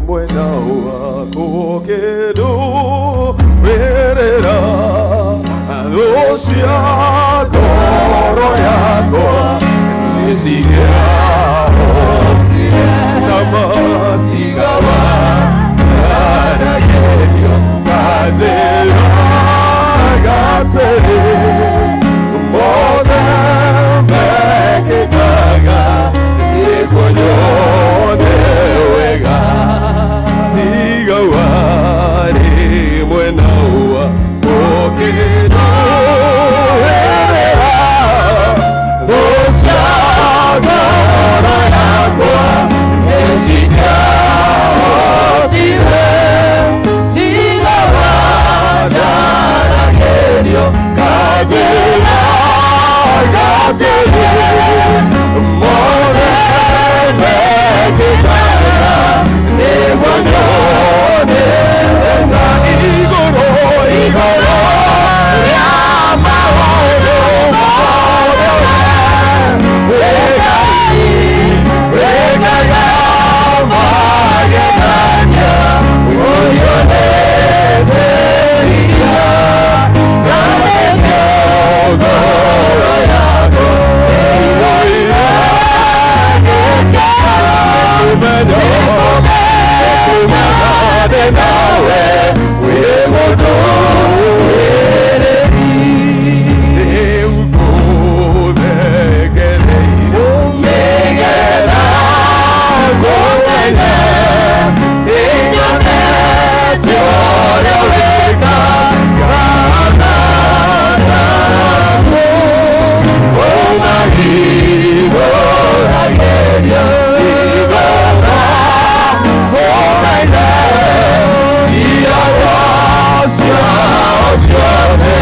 Mwena wako kĩndũmĩrĩra thũ cia ngoro yakwa nĩcingĩahotire na matiga wanagerio kanjĩra atĩrĩ mothe mekĩkaga nĩguo nyone wega tiga warĩ mwena wa ũkĩndũĩrĩra thũ cia ngoro yakwa nĩcingĩahotire tiga wanjaragerio kanjĩra atĩrĩ mothe mekĩkaga nĩguo nyone wega igũrũ igũrũ rĩa maũndũ mothe wĩ Ngai wĩkaga magegania ũiyũrĩte hinya na nĩkĩo ngoro yakwa ĩiyũire gĩkeno nĩkũmenya ndĩ nawe wĩ mũndũmĩrĩri rĩu ngũthengereire nĩgetha ngũmenye nĩnyonete ũrĩa wĩkaga na taguo ũmahingũragĩria igoma ngũmenye ciawa ciao ciothe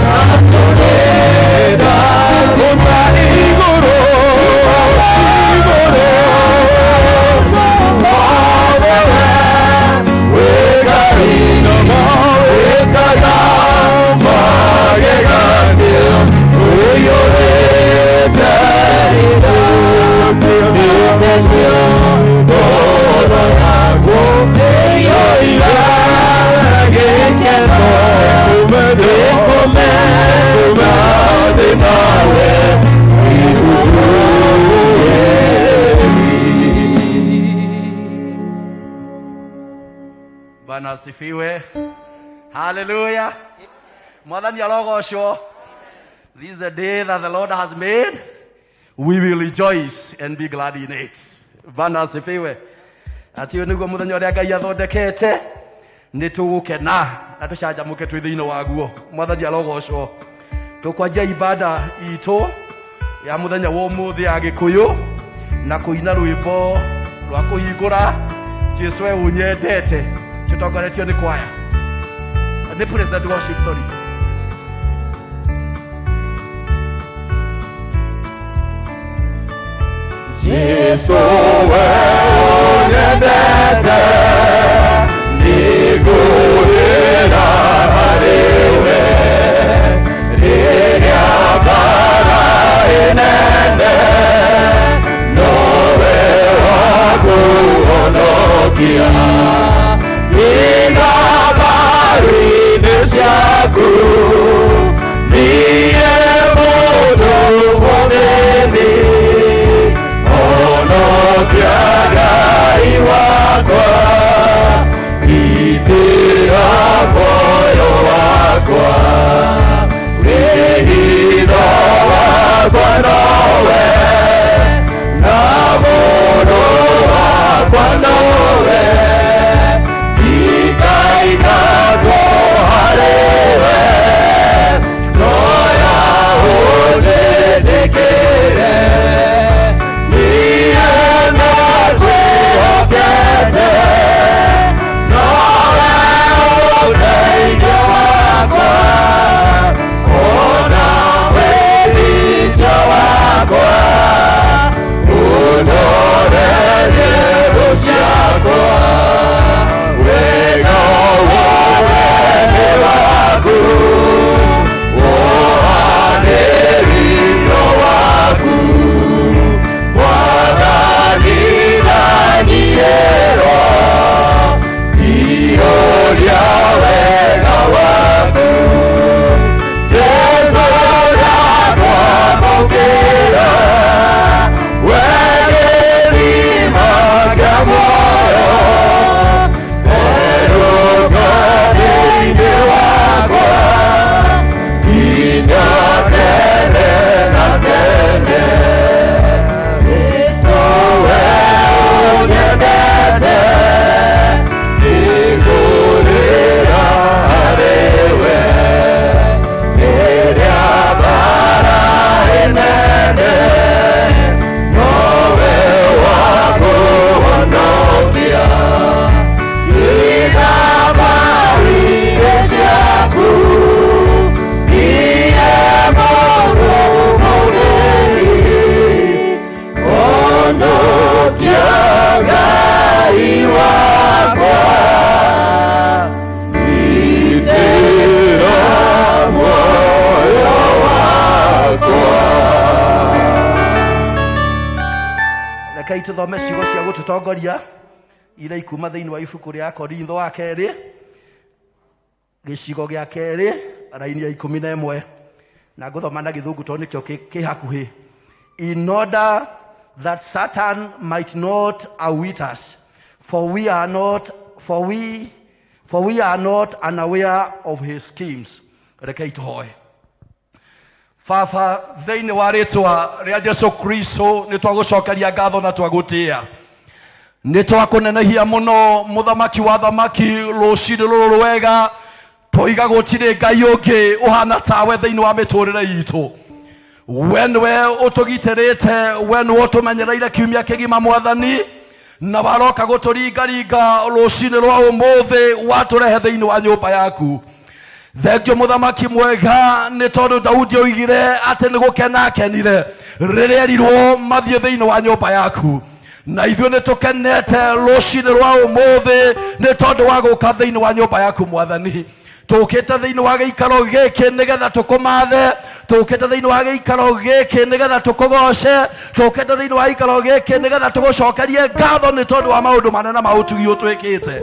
nacio nĩndagũma igũrũ igũrũ mothe wĩ Ngai wĩkaga magegania ũiyũrĩte hinya nĩkũmia ngoro yakwa ĩiyũire gĩkeno nĩkũmenya ndĩ nawe wĩ mũndũmĩrĩri. Bwana asifiwe. Hallelujah. Mwathani arogocwo. This is the day that the Lord has made. We will rejoice and be glad in it. Bwana asifiwe. Ati ũyũ nĩguo mũthenya ũrĩa Ngai athondekete nĩ tũgũkena na tũcanjamũke twĩ thĩinĩ waguo. Mwathani arogocwo. Tũkwanjia ibada itũ ya mũthenya wa ũmũthĩ ya Gĩkũyũ na kũina rwĩmbo rwa kũhingũra Jesu we ũnyendete tũtongoretio nĩ kwaya nĩ praise and worship, sorry. Jesu we ũnyendete nĩngũrĩra harĩ we rĩrĩa mbara ĩnene nowe wakũhonokia iga mbaru-inĩ ciaku niĩ mũndũ mũthĩni honokia Ngai wakwa. Honokia Ngai wakwa, Gitĩra muoyo wakwa. Rekei tũthome ciugo cia gũtũtongoria iria ikuma thĩinĩ wa ibuku rĩa Korintho wa kerĩ gĩcigo gĩa kerĩ raini ya 11, na ngũthoma na Gĩthũngũ tondũ nĩkĩo kĩ hakuhĩ. In order that Satan might not outwit us, for we are not unaware of his schemes. Rekei tũhoe. Baba, thĩinĩ wa rĩtwa rĩa Jesu Kristo, nĩ twagũcokeria ngatho na twagũtĩa, nĩ twakũnenehia mũno, mũthamaki wa thamaki. Rũcinĩ rũrũ rwega twoiga gũtirĩ Ngai ũngĩ ũhana tawe thĩinĩ wa mĩtũrĩre itũ. We nĩwe ũtũgitĩrĩte, we nĩwe ũtũmenyereire kiumia kĩgima, Mwathani, na waroka gũtũringaringa rũcinĩ rwa ũmũthĩ, watũrehe thĩinĩ wa nyũmba yaku. Thengio, mũthamaki mwega, nĩ tondũ Daudi oigire atĩ nĩ gũkena akenire rĩrĩa erirwo mathiĩ thĩinĩ wa nyũmba yaku, na ithuĩ nĩ tũkenete rũcinĩ rwa ũmũthĩ nĩ tondũ wa gũka thĩinĩ wa nyũmba yaku. Mwathani, tũkĩte thĩinĩ wa gĩikaro gĩkĩ nĩgetha tũkũmathe, tũkĩte thĩinĩ wa gĩikaro gĩkĩ nĩgetha tũkũgoce, tũkĩte thĩinĩ wa gĩikaro gĩkĩ nĩgetha tũgũcokerie ngatho nĩ tondũ wa maũndũ manene ma ũtugi ũtwĩkĩte.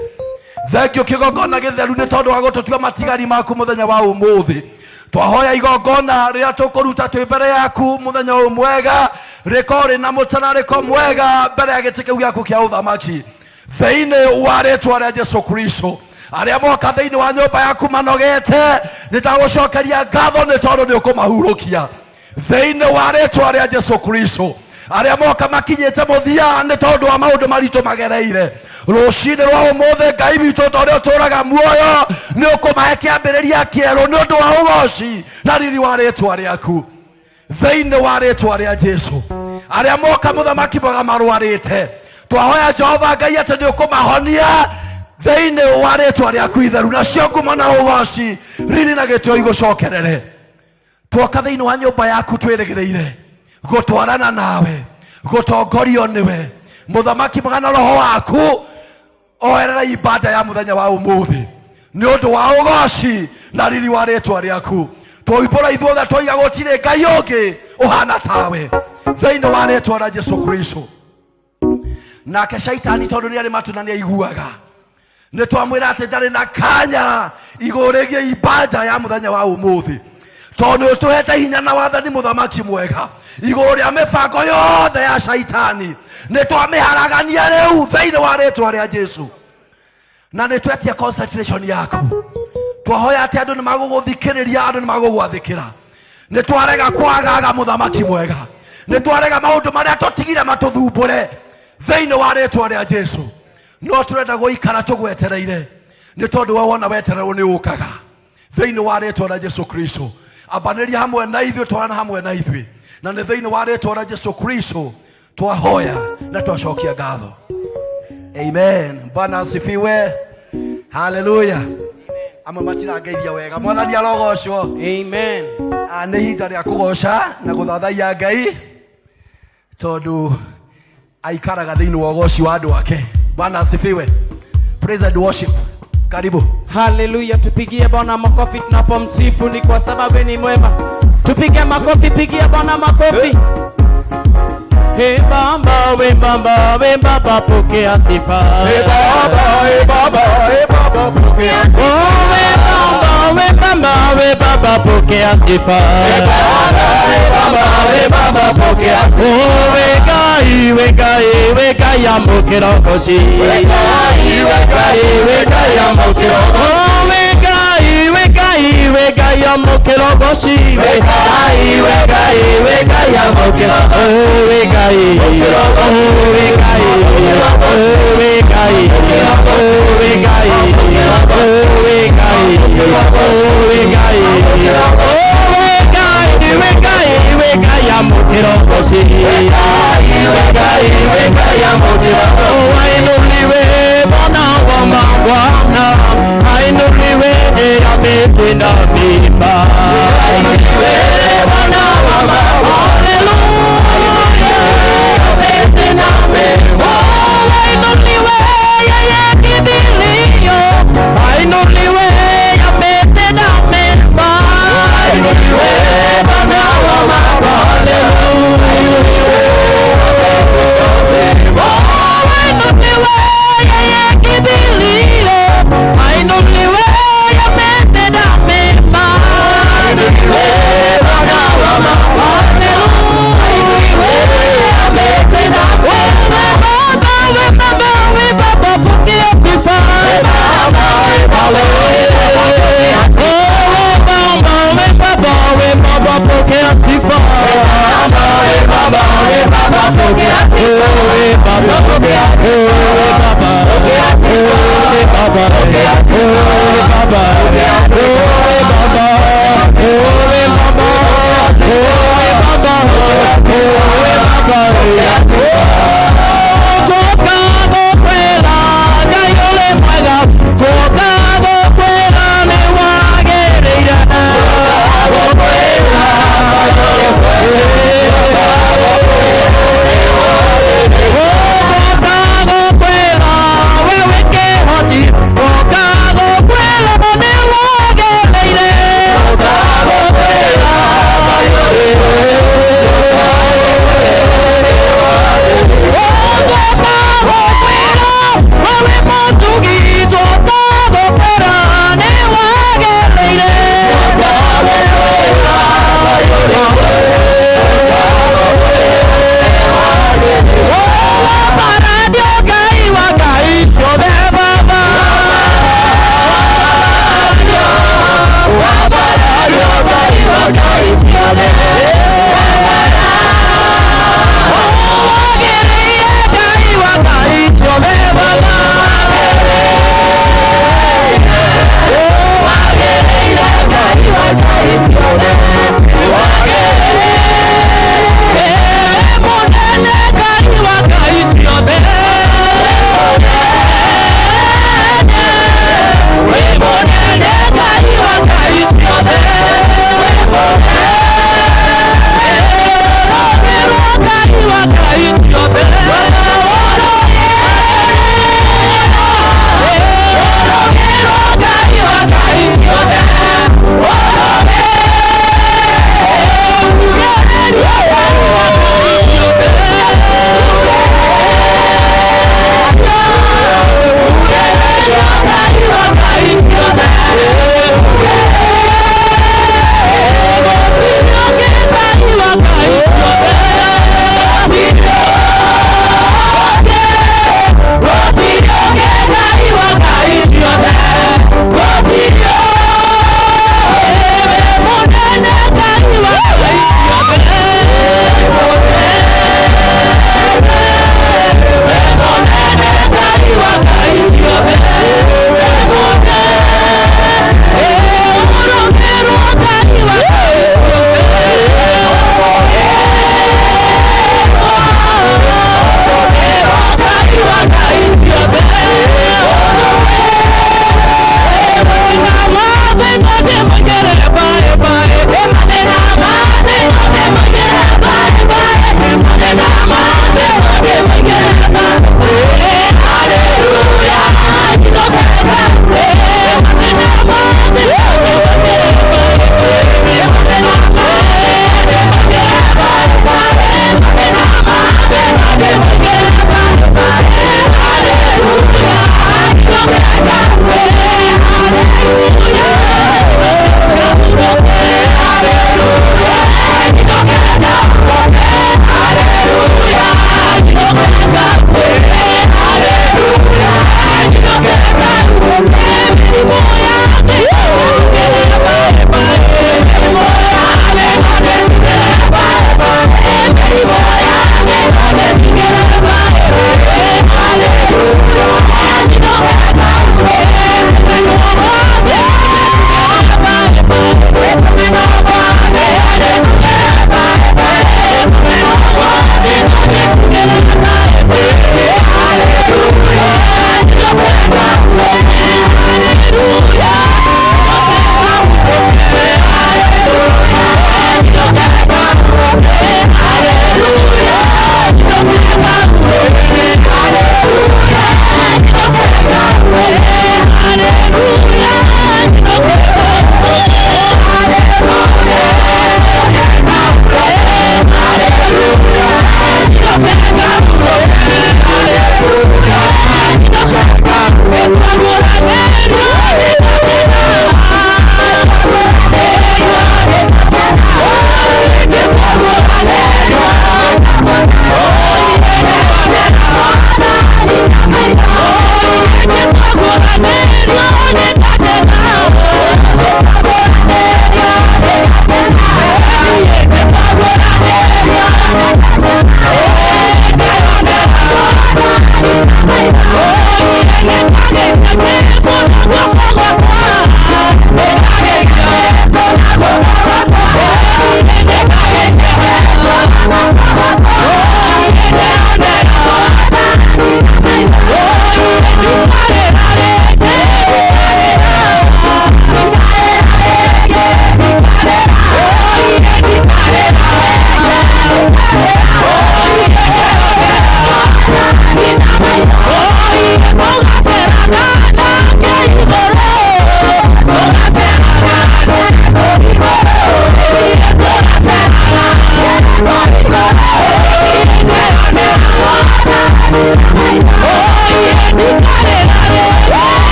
Thengio kĩgongona gĩtheru nĩ tondũ wa gũtũtua matigari maku mũthenya wa ũmũthĩ. Twahoya igongona rĩrĩa tũkũruta twĩ mbere yaku mũthenya ũyũ mwega rĩkorwo rĩna mũtararĩko mwega mbere ya gĩtĩ kĩu gĩaku kĩa ũthamaki, thĩinĩ wa rĩtwa rĩa Jesu Kristo. Arĩa moka thĩinĩ wa nyũmba yaku manogete, nĩ ndagũcokeria ngatho nĩ tondũ nĩ ũkũmahurũkia, thĩinĩ wa rĩtwa rĩa Jesu Kristo. Arĩa moka makinyĩte mũthia nĩ tondũ wa maũndũ maritũ magereire rũcinĩ rwa ũmũthĩ, Ngai witũ, ta ũrĩa ũtũũraga muoyo, nĩ ũkũmahe kĩambĩrĩria kĩerũ nĩ ũndũ wa ũgoci na riri wa rĩtwa rĩaku, thĩinĩ wa rĩtwa rĩa Jesu. Arĩa moka, mũthamaki mwega, marwarĩte, twahoya Jehova Ngai atĩ nĩ ũkũmahonia thĩinĩ wa rĩtwa rĩaku itheru, nacio ngumo na ũgoci, riri na gĩtĩo igũcokerere. Twoka thĩinĩ wa nyũmba yaku twĩrĩgĩrĩire gũtwarana nawe, gũtongorio nĩwe, mũthamaki mwega, na roho waku. Oerera ibada ya mũthenya wa ũmũthĩ nĩ ũndũ wa ũgoci na riri wa rĩtwa rĩaku. Twoimbũra ithuothe, twoiga gũtirĩ Ngai ũngĩ ũhana tawe, thĩinĩ wa rĩtwa rĩa Jesu Kristo. Nake Shaitani, tondũ nĩ arĩ matũ na nĩ aiguaga, nĩ twamwĩra atĩ ndarĩ na kanya igũrũ rĩgiĩ ibada ya mũthenya wa ũmũthĩ, tondũ nĩ ũtũhete hinya na wathani, mũthamaki mwega, igũrũ rĩa mĩbango yothe ya Shaitani. Nĩ twamĩharagania rĩu thĩinĩ wa rĩtwa rĩa Jesu, na nĩ twetia concentration yaku. Twahoya atĩ andũ nĩ magũgũthikĩrĩria, andũ nĩ magũgwathĩkĩra. Nĩ twarega kwagaga, mũthamaki mwega, nĩ twarega maũndũ marĩa tũtigire matũthumbũre, thĩinĩ wa rĩtwa rĩa Jesu. No tũrenda gũikara tũgwetereire nĩ tondũ we wona wetererwo nĩ ũkaga, thĩinĩ wa rĩtwa rĩa Jesu Kristo. Ambanĩria hamwe na ithuĩ, twarana hamwe na ithuĩ, na nĩ thĩinĩ wa rĩtwa rĩa Jesu Kristo twahoya na twacokia ngatho. Amen. Bwana asifiwe. Haleluya. Amwe matirangeithia wega. Mwathani arogocwo. Amen. Ah, nĩ ihinda rĩa kũgoca na gũthathaiya Ngai tondũ aikaraga thĩinĩ wa ũgoci wa andũ ake. Bwana asifiwe. Praise and worship, karibu. Haleluya, tupigie Bwana makofi tunapomsifu, ni kwa sababu ni mwema. Tupige makofi, pigia Bwana makofi. Hey Baba, we Baba, we Baba, pokea sifa. Hey Baba, hey Baba, hey Baba, pokea sifa. Oh, we Baba, we Baba, we Baba, pokea sifa. Hey Baba, hey Baba, hey Baba, pokea sifa. Oh, we Ngai, we Ngai, we Ngai, amũkĩra ũgoci. We Ngai, we Ngai, we Ngai, amũkĩra ũgoci. Oh, we Ngai, we Ngai, we Ngai, amũkĩra ũgoci. We Ngai, we Ngai, we Ngai, amũkĩra ũgoci. Oh, we Ngai, oh, we Ngai, oh, we Ngai, oh, we Ngai, oh, we Ngai, oh, we Ngai, oh, we Ngai, we Ngai, we Ngai, amũkĩra ũgoci. We Ngai, we Ngai, we Ngai, amũkĩra ũgoci. Oh, ainuliwe Bwana wa mabwana, ainuliwe, ametenda mema. Ainuliwe Bwana wa mabwana. Haleluya, ametenda Owe Baba, Owe Baba, Owe Baba, Owe Baba, Owe Baba, Owe Baba, Owe Baba. Toka gokwera Ngai ũrĩ mwega, toka gokwera nĩ wagĩrĩire. Toka gokwera we wĩ kĩhoti, toka gokwera nĩ wagĩrĩire. Toka gokwera.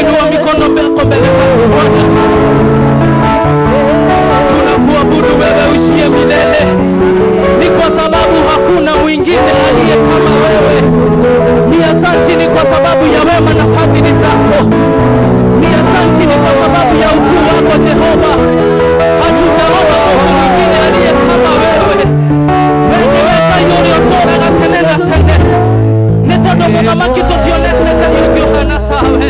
Inua mikono yako mbele za Bwana. Tunakuabudu wewe uishie milele, ni kwa sababu hakuna mwingine aliye kama wewe. Ni asanti ni kwa sababu ya wema na fadhili zako. Ni asanti ni kwa sababu ya ukuu wako Jehova. Hatujaona Mungu mwingine aliye kama wewe. Wewe nĩwe Ngai ũrĩa ũtũũraga tene na tene. Nĩ tondũ mũthamaki tũtionete Ngai ũngĩ ũhana tawe.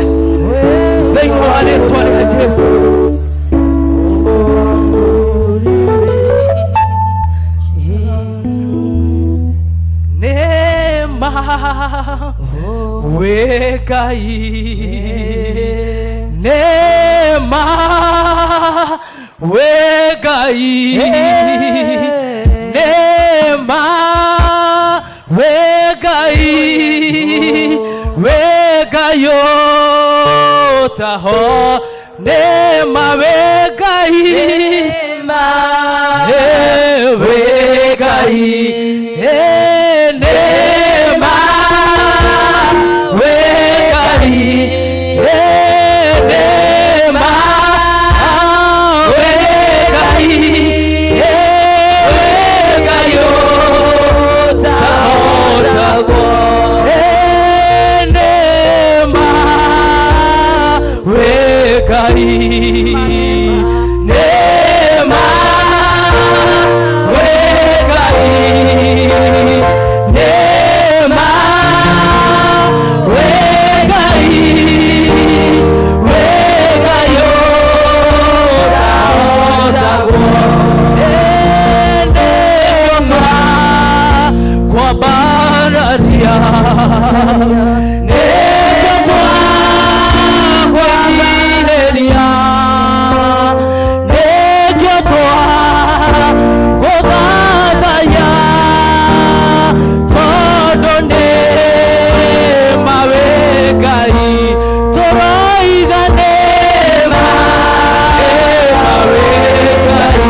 Thĩinĩ wa rĩtwa rĩa Jesũ. Neema we Ngai, neema we Ngai, neema we Ngai, we Ngai ũtaho, neema we Ngai, we Ngai, neema we Ngai, neema we Ngai, we Ngai ũtahotagwo, neema we Ngai, neema we Ngai, neema we Ngai, we Ngai ũtahotagwo, neema kwa bararia nĩngũtwa kwagĩrĩria nĩngũtwa gũthathaiya tondũ nĩ mawe Ngai tũroiga nĩ mawe Ngai.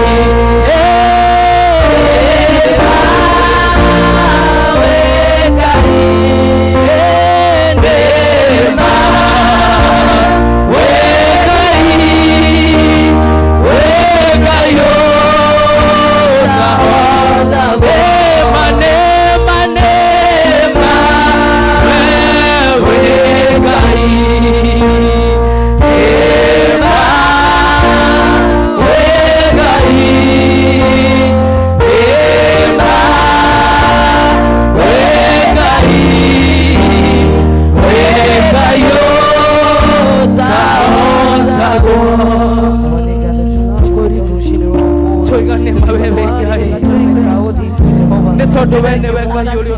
Tũigane mawe we Ngai, nĩ tondũ we nĩwe Ngai ũrĩa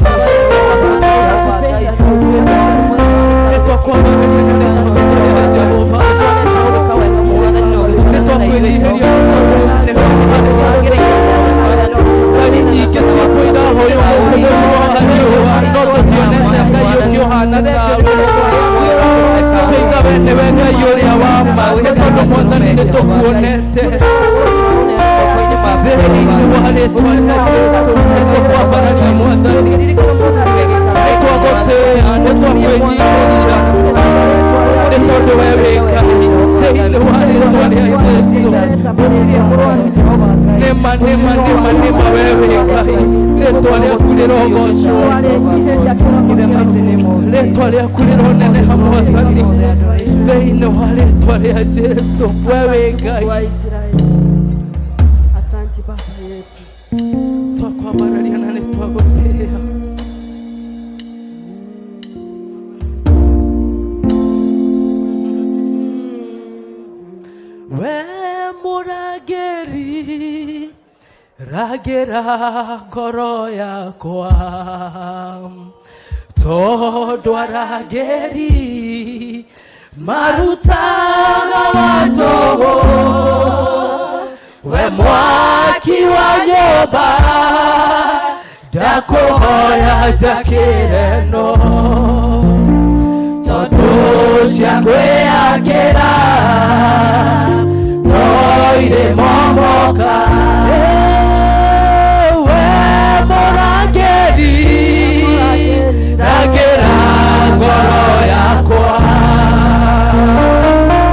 nĩ twakwambagia na nĩ twakwĩhoya Jehova, nĩ twakwĩnyihĩria Ngai nyingĩ ciakwa irahoywo gũkũ mũhuro wa riũa, no tũtionete Ngai ũngĩ ũhana tawe. Tũiga we nĩwe Ngai ũrĩa wa ma, nĩ tondũ Mwathani nĩ tũkuonete thĩinĩ wa rĩtwa rĩa Jesũ. Nĩ tũkwambararia Mwathani, nĩ Nĩma nĩma nĩma wewe Ngai, rĩtwa rĩaku rĩrogocwo, rĩtwa rĩaku rĩroneneha Mwathani, thĩinĩ wa rĩtwa rĩa Jesu wewe Ngai. Wa Israeli. Asante Baba yetu. Twakwambararia na nĩ twagũtĩĩa. We mũrangĩri, rangĩra ngoro yakwa, tondũ arangĩri marutaga watũhũ. We mwaki wa nyũmba, ndakũhoya njakĩre no, tondũ cia kwĩyakĩra no irĩ momoka. We mũrangĩri, rangĩra ngoro yakwa,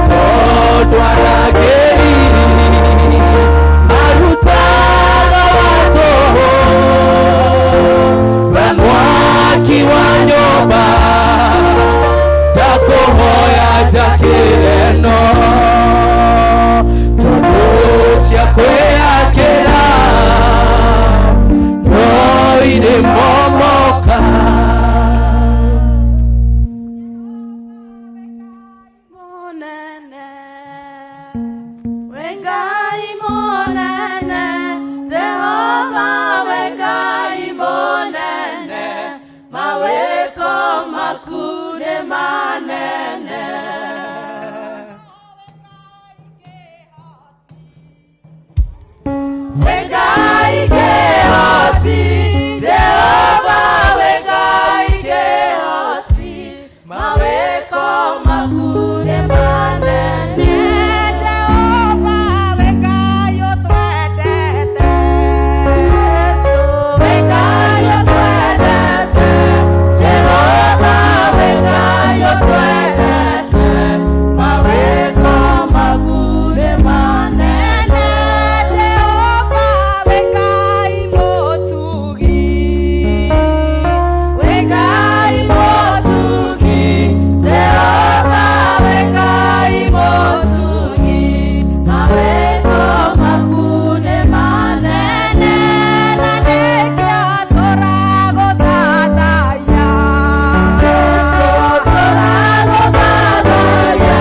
tondũ arangĩri marutaga watũhũ. We mwaki wa nyũmba, ndakũhoya njakĩre no, tondũ cia kwĩyakĩra no irĩ momoka. Monene, we Ngai monene, Jehova we Ngai monene, mawĩko maku nĩ manene. We Ngai kĩhoti, Jehova we Ngai kĩhoti, mawĩko maku nĩ manene. Jehova we Ngai ũtwendete. Yesu we Ngai ũtwendete, Jehova we Ngai ũtwendete, mawĩko maku nĩ manene. Jehova we Ngai mũtugi, We Ngai mũtugi, Jehova we Ngai mũtugi, mawĩko maku nĩ manene. Na nĩkĩo tũragũthathaiya. Jesu tũragũthathaiya,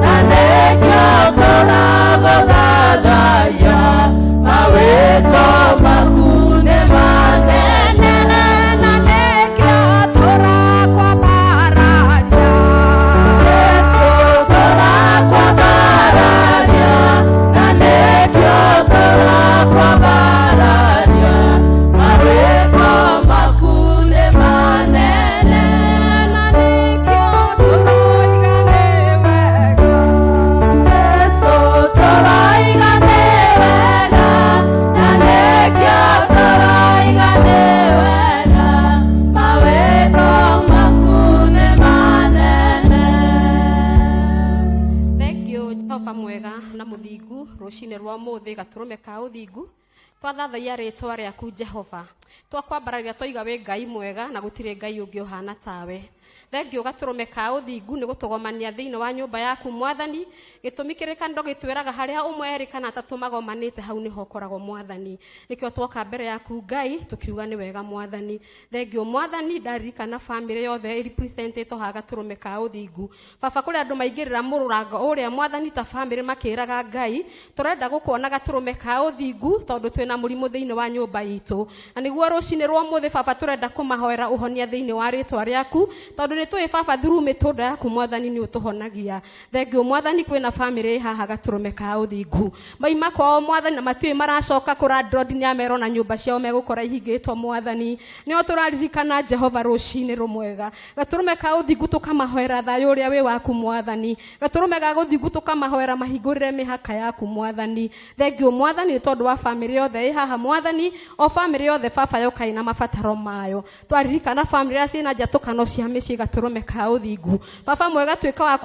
na nĩkĩo tũragũthathaiya, mawĩko maku nĩ manene. Na nĩkĩo tũrakwambararia. Jesu tũrakwambararia, na nĩkĩo tũrakwambararia, mawĩko maku nĩ manene. Na nĩkĩo tũroiga nĩ wega. Jesu tũroiga nĩ wega, na nĩkĩo tũroiga nĩ wega, mawĩko maku nĩ manene. Thengio Jehova mwega na mũthingu, rũcinĩ rwa mũthĩ gatũrũme ka ũthingu twathathaia rĩtwa rĩaku Jehova, twakwambararia, twaiga wĩ Ngai mwega na gũtirĩ Ngai ũngĩ ũhana tawe. Thengio gatũrũme ka ũthingu nĩ gũtũgomania thĩinĩ wa nyũmba yaku Mwathani. Gĩtũmi kĩrĩkanĩro gĩtwĩraga harĩa ũmwe, erĩ kana atatũ magomanĩte, hau nĩho ũkoragwo Mwathani. Nĩkĩo twoka mbere yaku Ngai tũkiuga nĩ wega Mwathani. Thengio Mwathani, ndaririkana bamĩrĩ yothe ĩrepresentĩtwo haha gatũrũme ka ũthingu. Baba, kũrĩ andũ maingĩrĩra mũrango ũrĩa Mwathani ta bamĩrĩ makĩraga Ngai tũrenda gũkuona gatũrũme ka ũthingu, tondũ twĩna mũrimũ thĩinĩ wa nyũmba itũ, na nĩguo rũcinĩ rwa ũmũthĩ baba tũrenda kũmahoera ũhonia thĩinĩ wa rĩtwa rĩaku, tondũ nĩ tũĩ baba through mĩtũnda yaku Mwathani nĩ ũtũhonagia. Thengio Mwathani, kwĩna bamĩrĩ haha gatũrũme ka ũthingu maima kwao Mwathani na matiũĩ maracoka kũra ndrondi nĩ amerwo na nyũmba ciao megũkora ihingĩtwo Mwathani. Nĩo tũraririkana Jehova rũcinĩ rũmwega gatũrũme ka ũthingu, tũkamahoera thayũ ũrĩa wĩ waku Mwathani. Gatũrũme ga gũthingu tũkamahoera mahingũrĩre mĩhaka yaku Mwathani. Thengio Mwathani nĩ tondũ wa bamĩrĩ yothe ĩ haha Mwathani, o bamĩrĩ yothe baba yoka ĩna mabataro mayo. Twaririkana bamĩrĩ iria ciĩna njatũkano cia mĩciĩ. mũciĩ gatũrũme ka ũthingu. Baba mwega, tuĩka wa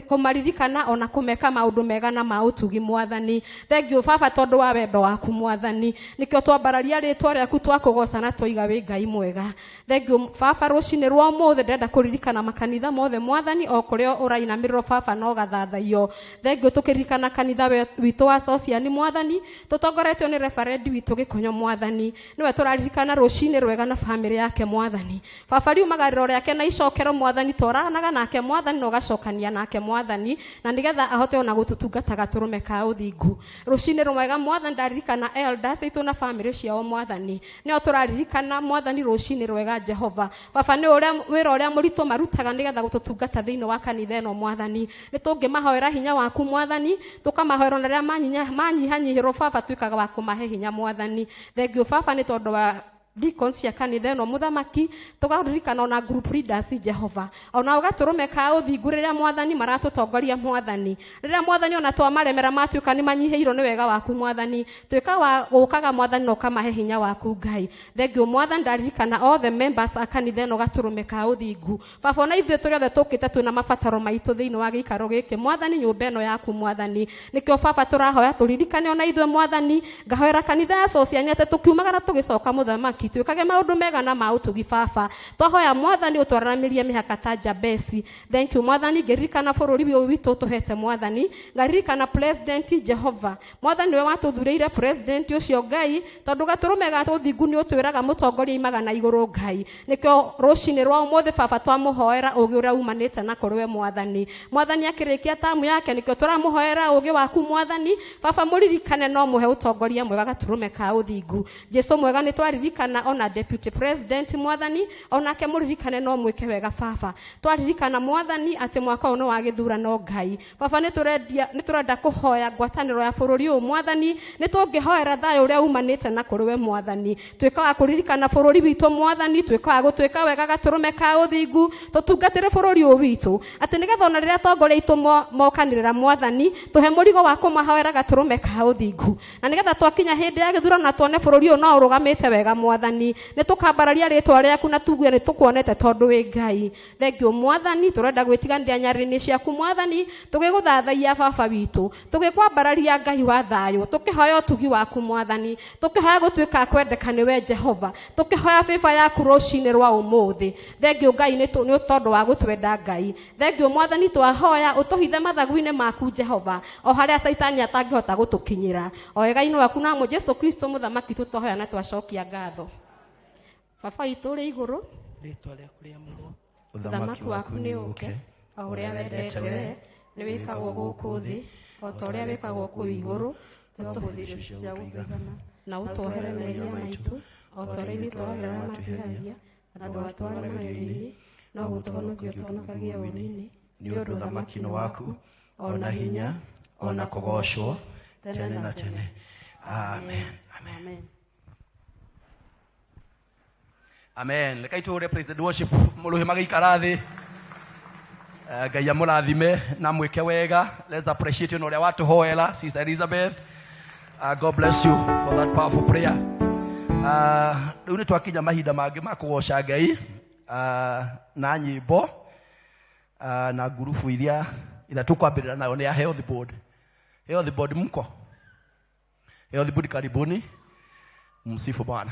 kũmaririkana ona kũmeka maũndũ mega na ma ũtugi mwathani. Thengiũ baba tondũ wa wendo waku mwathani, nĩkĩo twambararia rĩtwa rĩaku, twakũgoca na twaiga wĩ Ngai mwega. Thengiũ baba. Rũcinĩ rwa ũmũthĩ ndĩrenda kũririkana makanitha mothe mwathani, o kũrĩa ũrainamĩrĩrwo baba no gathathaiyo. Thengiũ tũkĩririkana kanitha witũ wa Sociani mwathani, tũtongoretio nĩ reverend witũ Gĩkonyo mwathani, nĩwe tũraririkana rũcinĩ rwega na bamĩrĩ yake mwathani. Baba, riumagarĩro rĩake na icokero mwathani, twaranaga nake mwathani na ũgacokania nake mwathani, na nĩgetha ahote ona gũtũtungata gatũrũme ka ũthingu. Rũcinĩ rwega mwathani, ndaririkana elders aitũ na bamĩrĩ ciao mwathani, nĩo tũraririkana mwathani rũcinĩ rwega. Jehova baba, nĩ ũrĩa wĩra ũrĩa mũritũ marutaga nĩgetha gũtũtungata thĩinĩ wa kanitha ĩno mwathani, nĩ tũngĩmahoera hinya waku mwathani, tũkamahoera ona rĩrĩa manyihanyihĩrwo baba, tuĩkaga wa kũmahe hinya mwathani. Thengiũ baba nĩ tondũ wa deacons cia kanitha ĩno mũthamaki, tũkaririkana ona group leaders Jehova, ona ũgatũrũme ka ũthingu rĩrĩa mwathani maratũtongoria mwathani, rĩrĩa mwathani ona twamaremera matuĩka nĩ manyihĩirwo nĩ wega waku mwathani, tuĩka wa gũkaga mwathani na ũkamahe hinya waku Ngai. Thengiũ mwathani. Ndaririkana all the members a kanitha ĩno gatũrũme ka ũthingu. Baba, ona ithuĩ tũrĩ othe tũkĩte twĩna mabataro maitũ thĩinĩ wa gĩikaro gĩkĩ mwathani, nyũmba ĩno yaku mwathani, nĩkĩo baba tũrahoya tũririkane ona ithuĩ mwathani. Ngahoera kanitha ya Sociani atĩ tũkiumagara tũgĩcoka mũthamaki, twĩkage maũndũ mega na ma ũtugi. Baba, twahoya mwathani ũtwaranĩrie mĩhaka ta Jabesi. Thank you mwathani. Ngĩririkana bũrũri ũyũ witũ ũtũhete mwathani, ngaririkana president Jehova mwathani, nĩwe watũthurĩire president ũcio Ngai, tondũ gatũrũme ga ũthingu nĩ ũtwĩraga mũtongoria imaga na igũrũ Ngai. Nĩkĩo rũcinĩ rwa ũmũthĩ baba twamũhoera ũgĩ ũrĩa umanĩte na kũrĩ we mwathani. Mwathani akĩrĩkia tamu yake, nĩkĩo tũramũhoera ũgĩ waku mwathani. Baba, mũririkane no mũhe ũtongoria mwega gatũrũme ka ũthingu. Jesu mwega, nĩ twaririkana ona deputy president mwathani, onake mũririkane no mwĩke wega. Baba, twaririkana mwathani atĩ mwaka ũyũ nĩ wa gĩthurano Ngai. Baba, nĩ tũrendia nĩ tũrenda kũhoya ngwatanĩro ya bũrũri ũyũ mwathani, nĩ tũngĩhoera thayũ ũrĩa umanĩte na kũrĩ we mwathani. Tuĩka wa kũririkana bũrũri witũ mwathani, tuĩka wa gũtuĩka wega gatũrũme ka ũthingu, tũtungatĩre bũrũri ũyũ witũ, atĩ nĩgetha ona rĩrĩa atongoria aitũ mokanĩrĩra mwathani, tũhe mũrigo wa kũmahoera gatũrũme ka ũthingu, na nĩgetha twakinya hĩndĩ ya gĩthurano na tuone bũrũri ũyũ no ũrũgamĩte wega mwathani, nĩ tũkambararia rĩtwa rĩaku na tugue nĩ tũkuonete tondũ wĩ Ngai. Thengiũ mwathani. Tũrenda gwĩtiganĩria nyarĩrĩ ciaku mwathani, tũgĩgũthathaiya baba witũ, tũgĩkwambararia Ngai wa thayũ, tũkĩhoya ũtugi waku mwathani, tũkĩhoya gũtuĩka kwendeka nĩwe Jehova, tũkĩhoya favor yaku rũcinĩ rwa ũmũthĩ. Thengiũ Ngai nĩ tondũ wa gũtwenda Ngai. Thengiũ mwathani. Twahoya ũtũhithe mathagu-inĩ maku Jehova, o harĩa caitani atangĩhota gũtũkinyĩra, o wega-inĩ waku na Jesu Kristo mũthamaki tũtwahoya na twacokia ngatho. Baba witũ ũrĩ igũrũ, rĩtwa rĩaku rĩamũrwo. Ũthamaki waku nĩ ũke, o ũrĩa wendete we nĩ wĩkagwo gũkũ thĩ o ta ũrĩa wĩkagwo kũu igũrũ. Tũhe irio cia gũtũigana. Na ũtuohere mehia maitũ o ta ũrĩa ithuĩ tuohagĩra arĩa matwĩhagia, na ndũgatware magerio-inĩ, no gũtũhonokia ũtũhonokagie ũũru-inĩ, nĩ ũndũ ũthamaki nĩ waku, ona hinya, ona kũgoocwo tene na tene. Amen. Amen. Amen. Reke itũũre praise and worship mũrũhĩ magĩikara thĩ. Ngai amũrathime na mwĩke wega. Let's appreciate you na ũrĩa watũhoera Sister Elizabeth. God bless you for that powerful prayer. Rĩu nĩ twakinya mahinda mangĩ ma kũgoca Ngai na nyĩmbo na ngurubu iria ĩrĩa tũkwambĩrĩra nayo nĩ ya Health Board. Health Board, mko Health Board, karibuni, msifu Bwana.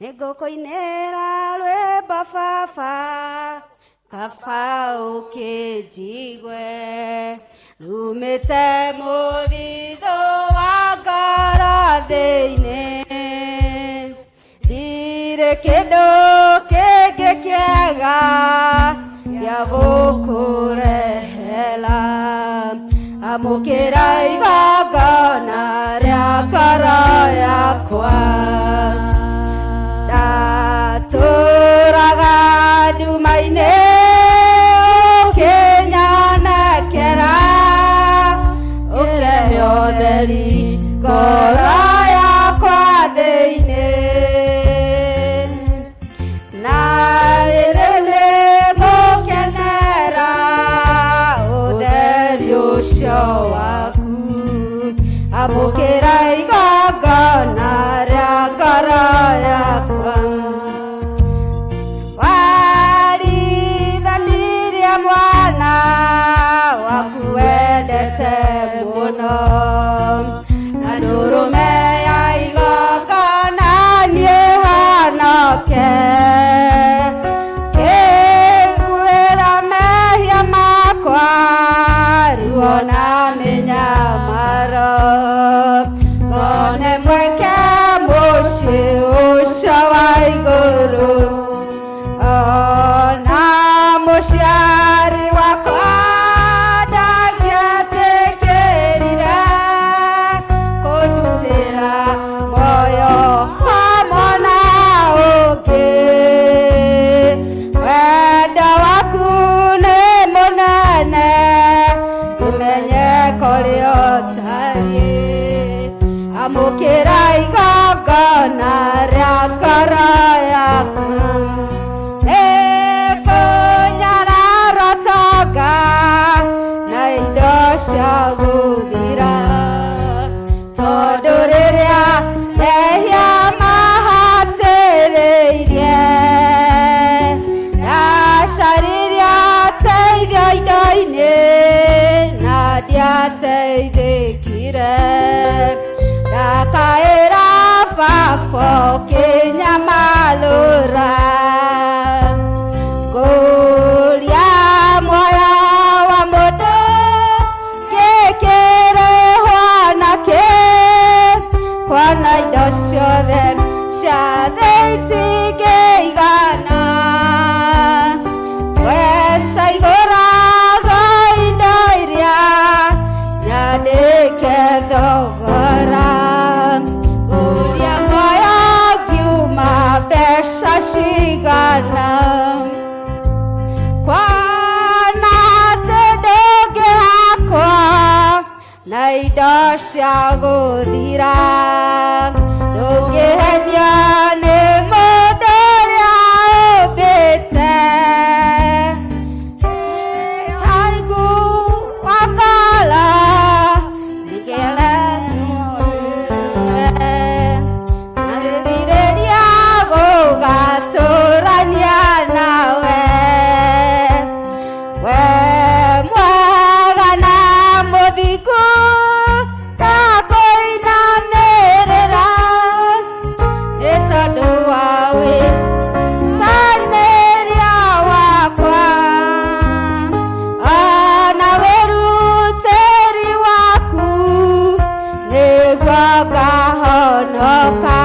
Nĩngũkũinĩra rwĩmbo baba, kaba ũkĩnjigue, rumĩte mũthithũ wa ngoro thĩinĩ. Ndirĩ kĩndũ kĩngĩ kĩega gĩa gũkũrehera, amũkĩra igongona rĩakwa. wakwa ndatũraga nduma-inĩ ũkĩnyonekera ũkĩrehe ũtheri ngoro yakwa thĩinĩ na rĩrĩ nĩngũkenera ũtheri ũcio waku amũkĩra igongona rĩa ngoro yakwa warithanirie mwana waku wendete mũno na ndũrũme ya igongona niĩ honoke kĩnguĩra mehia makwa ruo na mĩnyamaro ngone mweke mũciĩ ũcio wa igũrũ ona mũciari wakwa ndangĩetĩkĩrire kũndutĩra muoyo wa mwana ũngĩ wendo waku nĩ mũnene ngĩmenye kũrĩa ũtariĩ amũkĩra igongona rĩa ngoro yakwa nĩkũnyararwo tonga na indo cia gũthira tondũ rĩrĩa mehia mahatĩrĩirie ndacaririe ũteithio indo-inĩ na ndiateithĩkire ndakaĩra baba ũkĩnyamalũra ngũria muoyo wa mũndũ gĩkĩrĩhwo nakĩ kuona indo ciothe cia thĩ itingĩigana mbeca igũragwo indo iria nyandĩke thogora ngũria muoyo ngiuma mbeca cigana kwana atĩ ndũngĩhakwo na indo cia gũthira ndũngĩhenio nĩ mũndũ ũrĩa ũmbĩte Karigu wakala nĩkĩra nathithirĩria gũgatũrania nawe we mwega na mũthingu ndakũinamĩrĩra nĩ tondũ wa wĩtanĩria wakwa ona wĩrutĩri waku nĩguo ngahonoka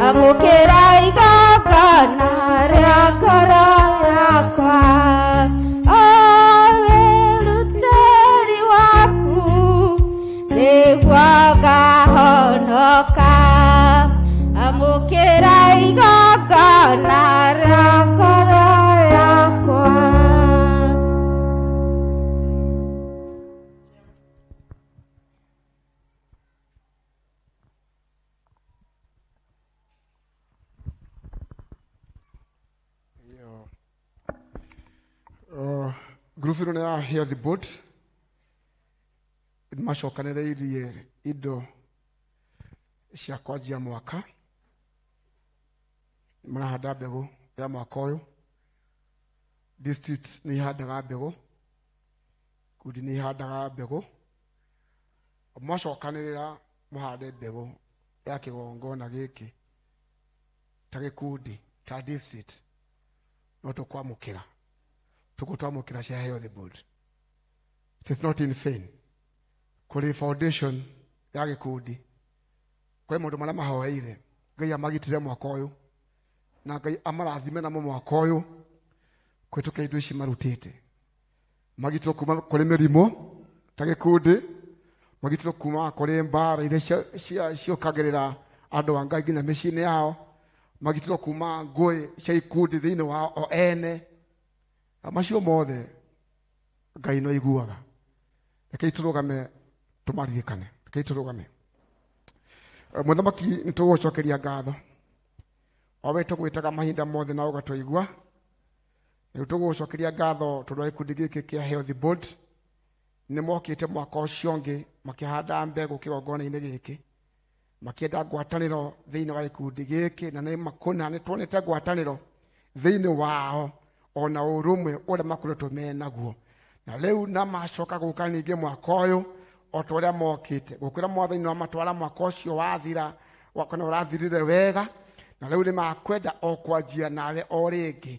amũkĩra igongona rĩa ngoro yakwa o wĩrutĩri waku nĩguo ngahonoka amũkĩra igongona rĩa ngoro yakwa. Iyo. Ngurubu ĩno nĩ ya Hear the Board macokanĩrĩirie indo cia kwanjia mwaka marahanda mbegũ ya mwaka ũyũ district nĩ ihandaga mbegũ ikundi nĩ ihandaga mbegũ mwacokanĩrĩra mũhande mbegũ ya kĩgongona gĩkĩ ta gĩkundi ta district no tũkwamũkĩra tũgũtwamũkĩra cia Health Board. It is not in vain. Kũrĩ foundation ya gĩkundi kwĩ maũndũ marĩa mahoeire Ngai amagitĩre mwaka ũyũ na Ngai amarathime namo mwaka ũyũ kũhĩtũkĩra indo ici marutĩte magitĩrwo kuma kũrĩ mĩrimũ ta gĩkundi magitĩrwo kuma kũrĩ mbara iria ciũkagĩrĩra Andũ a Ngai nginya mĩciĩ-inĩ yao magitĩrwo kuma ngũĩ cia ikundi thĩinĩ wao o ene. Na macio mothe Ngai no aiguaga. Rekei tũrũgame tũmaririkane. Rekei tũrũgame. Mũthamaki, nĩ tũgũcokeria ngatho o we tũgwĩtaga mahinda mothe na ũgatũigua. Rĩu tũgũcokeria ngatho tondũ wa gĩkundi gĩkĩ kĩa Health Board nĩ mokĩte mwaka ũcio ũngĩ makĩhanda mbegũ kĩgongona-inĩ gĩkĩ, makĩenda ngwatanĩro thĩinĩ wa gĩkundi gĩkĩ, na nĩ makũna nĩ tuonete ngwatanĩro thĩinĩ wao ona ũrũmwe ũrĩa makoretwo menaguo. Na rĩu na macoka gũka ningĩ mwaka ũyũ o ta ũrĩa mokĩte gũkwĩra Mwathani nĩ wamatwara mwaka ũcio wathira kana ũrathirire wega, na rĩu nĩ makwenda o kwanjia nawe o rĩngĩ.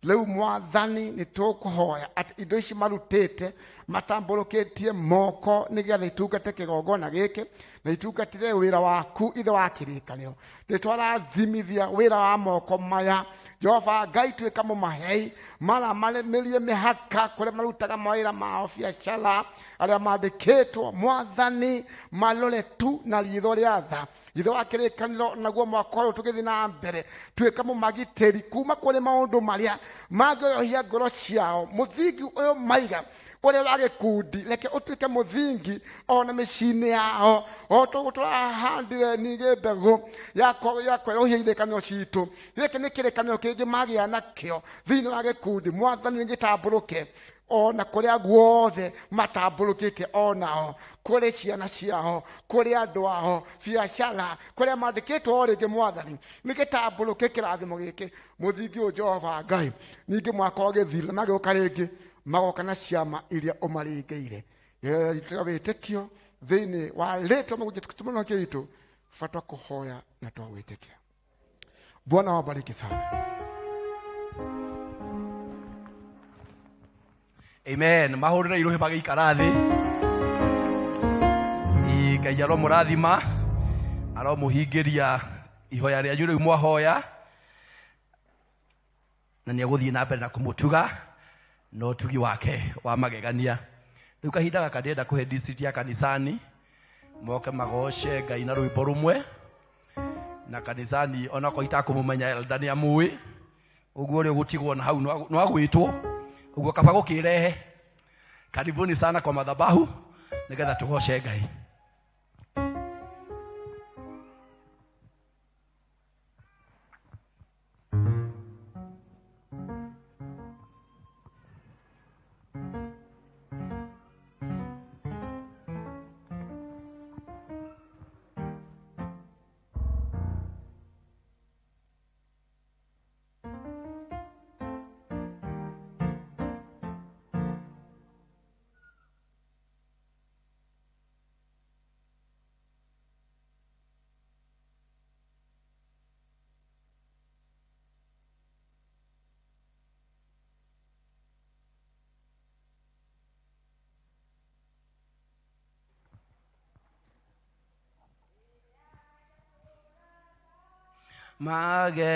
Rĩu Mwathani nĩ tũkũhoya atĩ indo ici marutĩte matambũrũkĩtie moko nĩgetha itungate kĩgongona gĩkĩ na itungatĩre wĩra waku Ithe wa kĩrĩkanĩro. Nĩ twarathimithia wĩra wa moko maya. Jehova Ngai, tuĩka mũmahei maramarĩmĩrie mĩhaka kũrĩa marutaga mawĩra mao biacara, arĩa mandĩkĩtwo Mwathani marore tu na ritho rĩa tha. Ithe wa kĩrĩkanĩro, naguo mwaka ũyũ tũgĩthiĩ na mbere, tuĩka mũmagitĩri kuma kũrĩ maũndũ marĩa mangĩoyohia ngoro ciao. Mũthingi ũyũ maiga ũrĩa wa gĩkundi, reke ũtuĩke mũthingi ona mĩciĩ-inĩ yao, o toguo tũrahandire ningĩ mbegũ ya kwerũhia irĩkanĩro citũ. Gĩkĩ nĩ kĩrĩkanĩro kĩngĩ magĩa nakĩo thĩinĩ wa gĩkundi. Mwathani, nĩgĩtambũrũke ona kũrĩa guothe matambũrũkĩte, onao kũrĩ ciana ciao, kũrĩ andũ ao, biacara kũrĩa mandĩkĩtwo o rĩngĩ. Mwathani, nĩgĩtambũrũke kĩrathimo gĩkĩ, mũthingi ũyũ Jehova Ngai. Ningĩ mwaka ũgĩthira magĩũka rĩngĩ, magoka na ciama iria ũmaringĩire. Ĩra wĩtĩkio thĩinĩ wa rĩtwa Mwathani Jesũ Kristo Mũhonokia witũ, bata kũhoya na twagwĩtĩkia. Bwana wabariki sana. Amen. Mahũrĩre irũhĩ magĩikara thĩ. Ĩ, Ngai aromũrathima, aromũhingĩria ihoya rĩanyu rĩu mwahoya, na nĩ egũthiĩ na mbere na kũmũtuga na ũtugi wake wa magegania. Rĩu kahinda gaka ndĩrenda kũhe district ya kanisani moke magoce Ngai na rwĩmbo rũmwe, na kanisani onakorwo itakũmũmenya elda nĩ amũĩ, ũguo ũrĩa ũgũtigwo na hau no agwĩtwo, ũguo kaba gũkĩrehe. Karibuni sana kwa madhabahu nĩgetha tũgoce Ngai.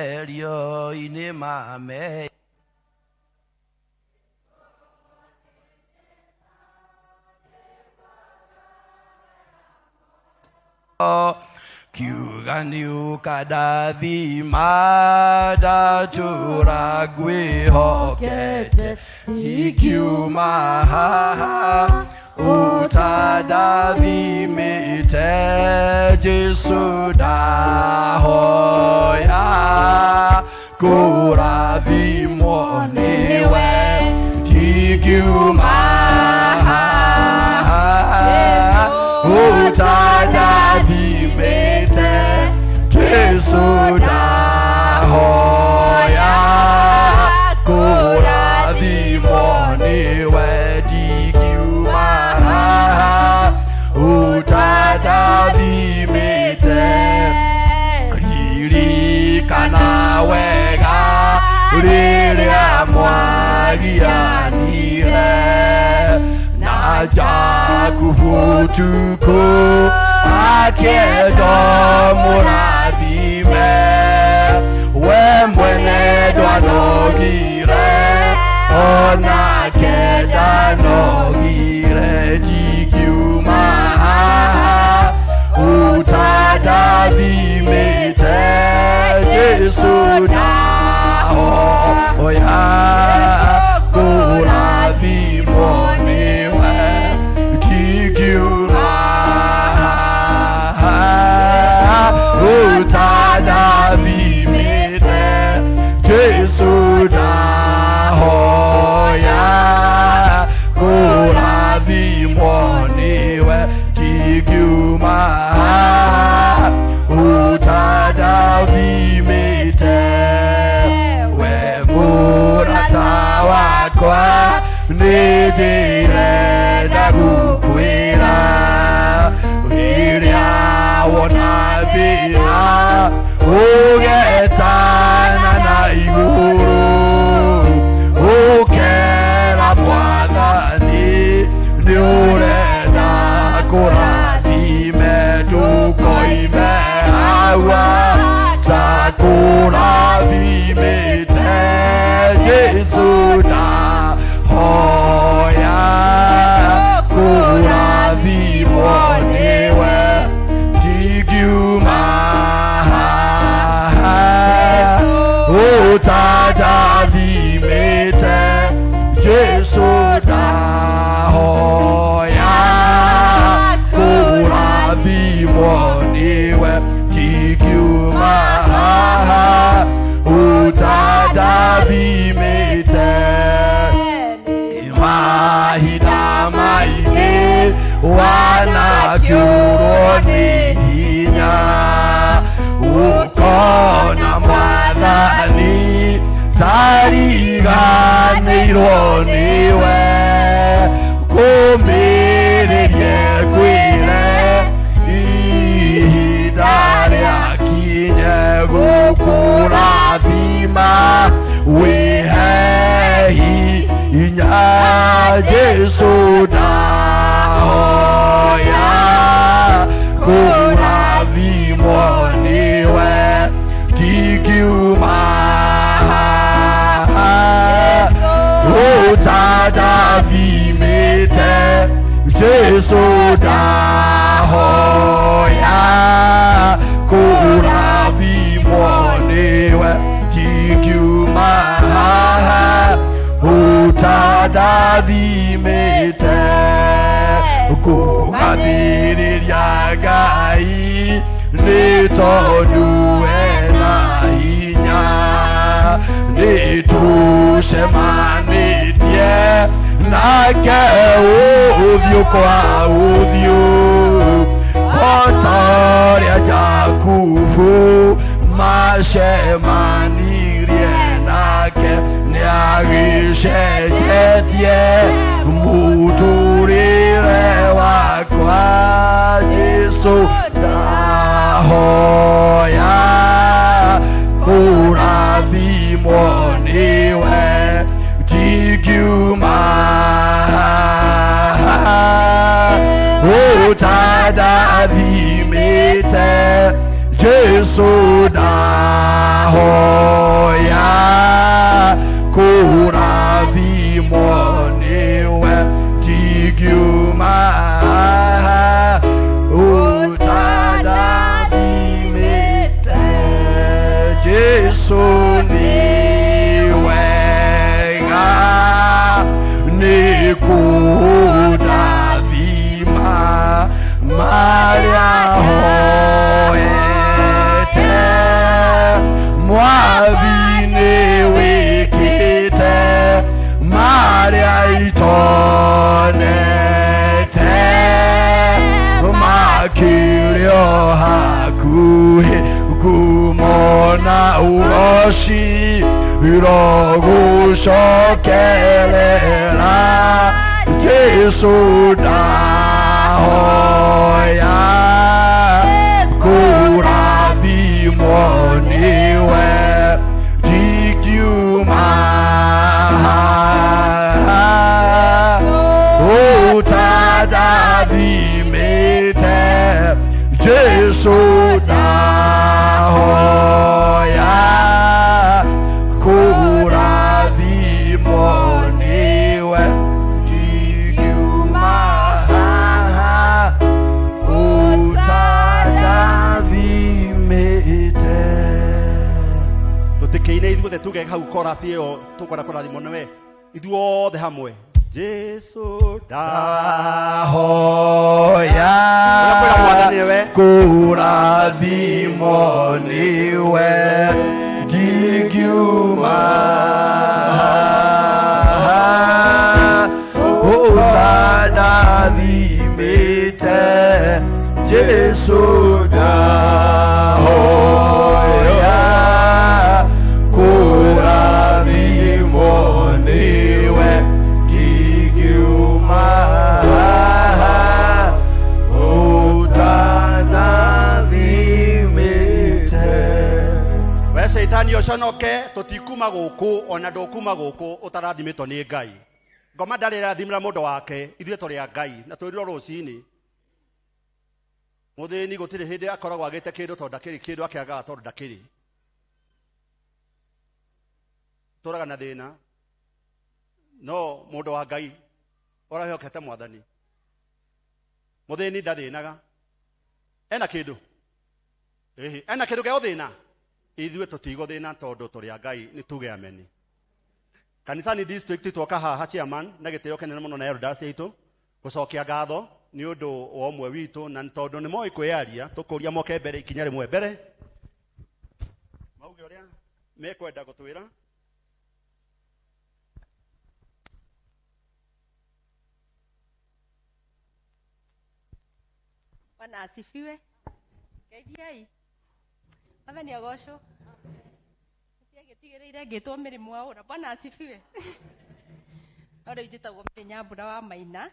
Magerio-inĩ mame kiuga nĩũkandathima, ndatũra ngwĩhokete, ingiuma haha ũtandathimĩte. Jesu, ndahoya kũrathimwo nĩwe, ndingiuma haha ũtandathimĩte. Jesu, ndahoya kũrathimwo nĩwe, ndingiuma haha ũtandathimĩte. Ririkana wega rĩrĩa mwagianire na Jakubu ũtukũ, akĩenda mũrathime, we mwene ndwanogire, onake ndanogire. Ndingiuma haha ũtandathimĩte. Nĩndĩrenda gũkwĩra rĩrĩa wona thĩna ũgetana na igũrũ ũkera mwathani nĩ ũrenda kũrathime ndũkoime hawa ta kũrathimĩte Jesũ ndahoya kũrathimwo nĩwe ndingiuma haha ũtandathimĩte Jesũ ndahoya kũrathimwo nĩwe ndingiuma haha ũtandathimĩte mahinda maingĩ wanakĩũrwo nĩ hinya ũkona mwathani tariganĩirwo nĩwe kũmĩrĩrie kwĩre ihinda rĩakinye gũkũrathima wĩhe hinya Jesũ ndahoya kũrathimwo nĩwe ndingiuma haha ũtandathimĩte Jesũ ndahoya kũrathimwo nĩwe ndingiuma haha ũtandathimĩte kũgathĩrĩria Ngai nĩ tondũ ena hinya nĩ tũcemanĩtie nake ũthiũ kwa ũthiũ o ta ũrĩa Jakubu macemanirie nake nĩagĩcenjetie mũtũrĩre wakwa Jesũ ndahoya kũrathimwo nĩwe ndingiuma haha ũtandathimĩte Jesũ ndahoya kũrathimwo nĩwe ndingiuma haha ũtandathimĩte Jesũ nĩ wega nĩ kũndathima marĩa hoete mwathi nĩ wĩkĩte marĩa itonete makĩrĩ o hakuhĩ ngumo na ũgoci irogũcokerera Jesũ ndahoya kũrathimwo nĩwe ndingiuma haha ũtandathimĩte Jesũ ndahoya kũrathimwo nĩwe ndingiuma haha ũtandathimĩte Tũtĩkĩine ithuothe tuge hau korasi ĩyo tũkwenda kũrathimwo nĩwe ithuothe hamwe Jesũ ndahoya Ũrĩa kwĩra Mwathani nĩwe. kũrathimwo nĩwe ndingiuma haha ũtandathimĩte Jesũ ndahoya kũrathimwo nĩwe ndingiuma Mũtigaconoke, tũtikuma gũkũ ona ndũkuma gũkũ ũtarathimĩtwo nĩ Ngai. Ngoma ndarĩ ĩrathimĩra mũndũ wake, ithuĩ tũrĩ a Ngai na twĩrirwo rũcinĩ. Mũthĩni gũtirĩ hĩndĩ akoragwo agĩte kĩndũ tondũ ndakĩrĩ kĩndũ akĩagaga tondũ ndakĩrĩ. Tũraga na thĩna no mũndũ wa Ngai ũrĩa wĩhokete mwathani mũthĩni ndathĩnaga ena kĩndũ ĩhĩ ena kĩndũ gĩa gũthĩna ithuĩ tũtigũthĩna tondũ tũrĩ a Ngai nĩ tuge ameni kanisani district twoka haha chairman na gĩtĩo kĩnene mũno na elders aitũ gũcokia ngatho nĩ ũndũ wa ũmwe witũ na tondũ nĩ moĩ kwĩyaria tũkũria moke mbere ikinya rĩmwe mbere mauge ũrĩa mekwenda gũtwĩra. Bwana asifiwe. Geithiai. Mwathani agocwo. Ciagĩtigĩrĩire ngĩtwo Mary Mwaũra. Bwana asifiwe. No rĩu njĩtagwo Mary Nyambura wa Maina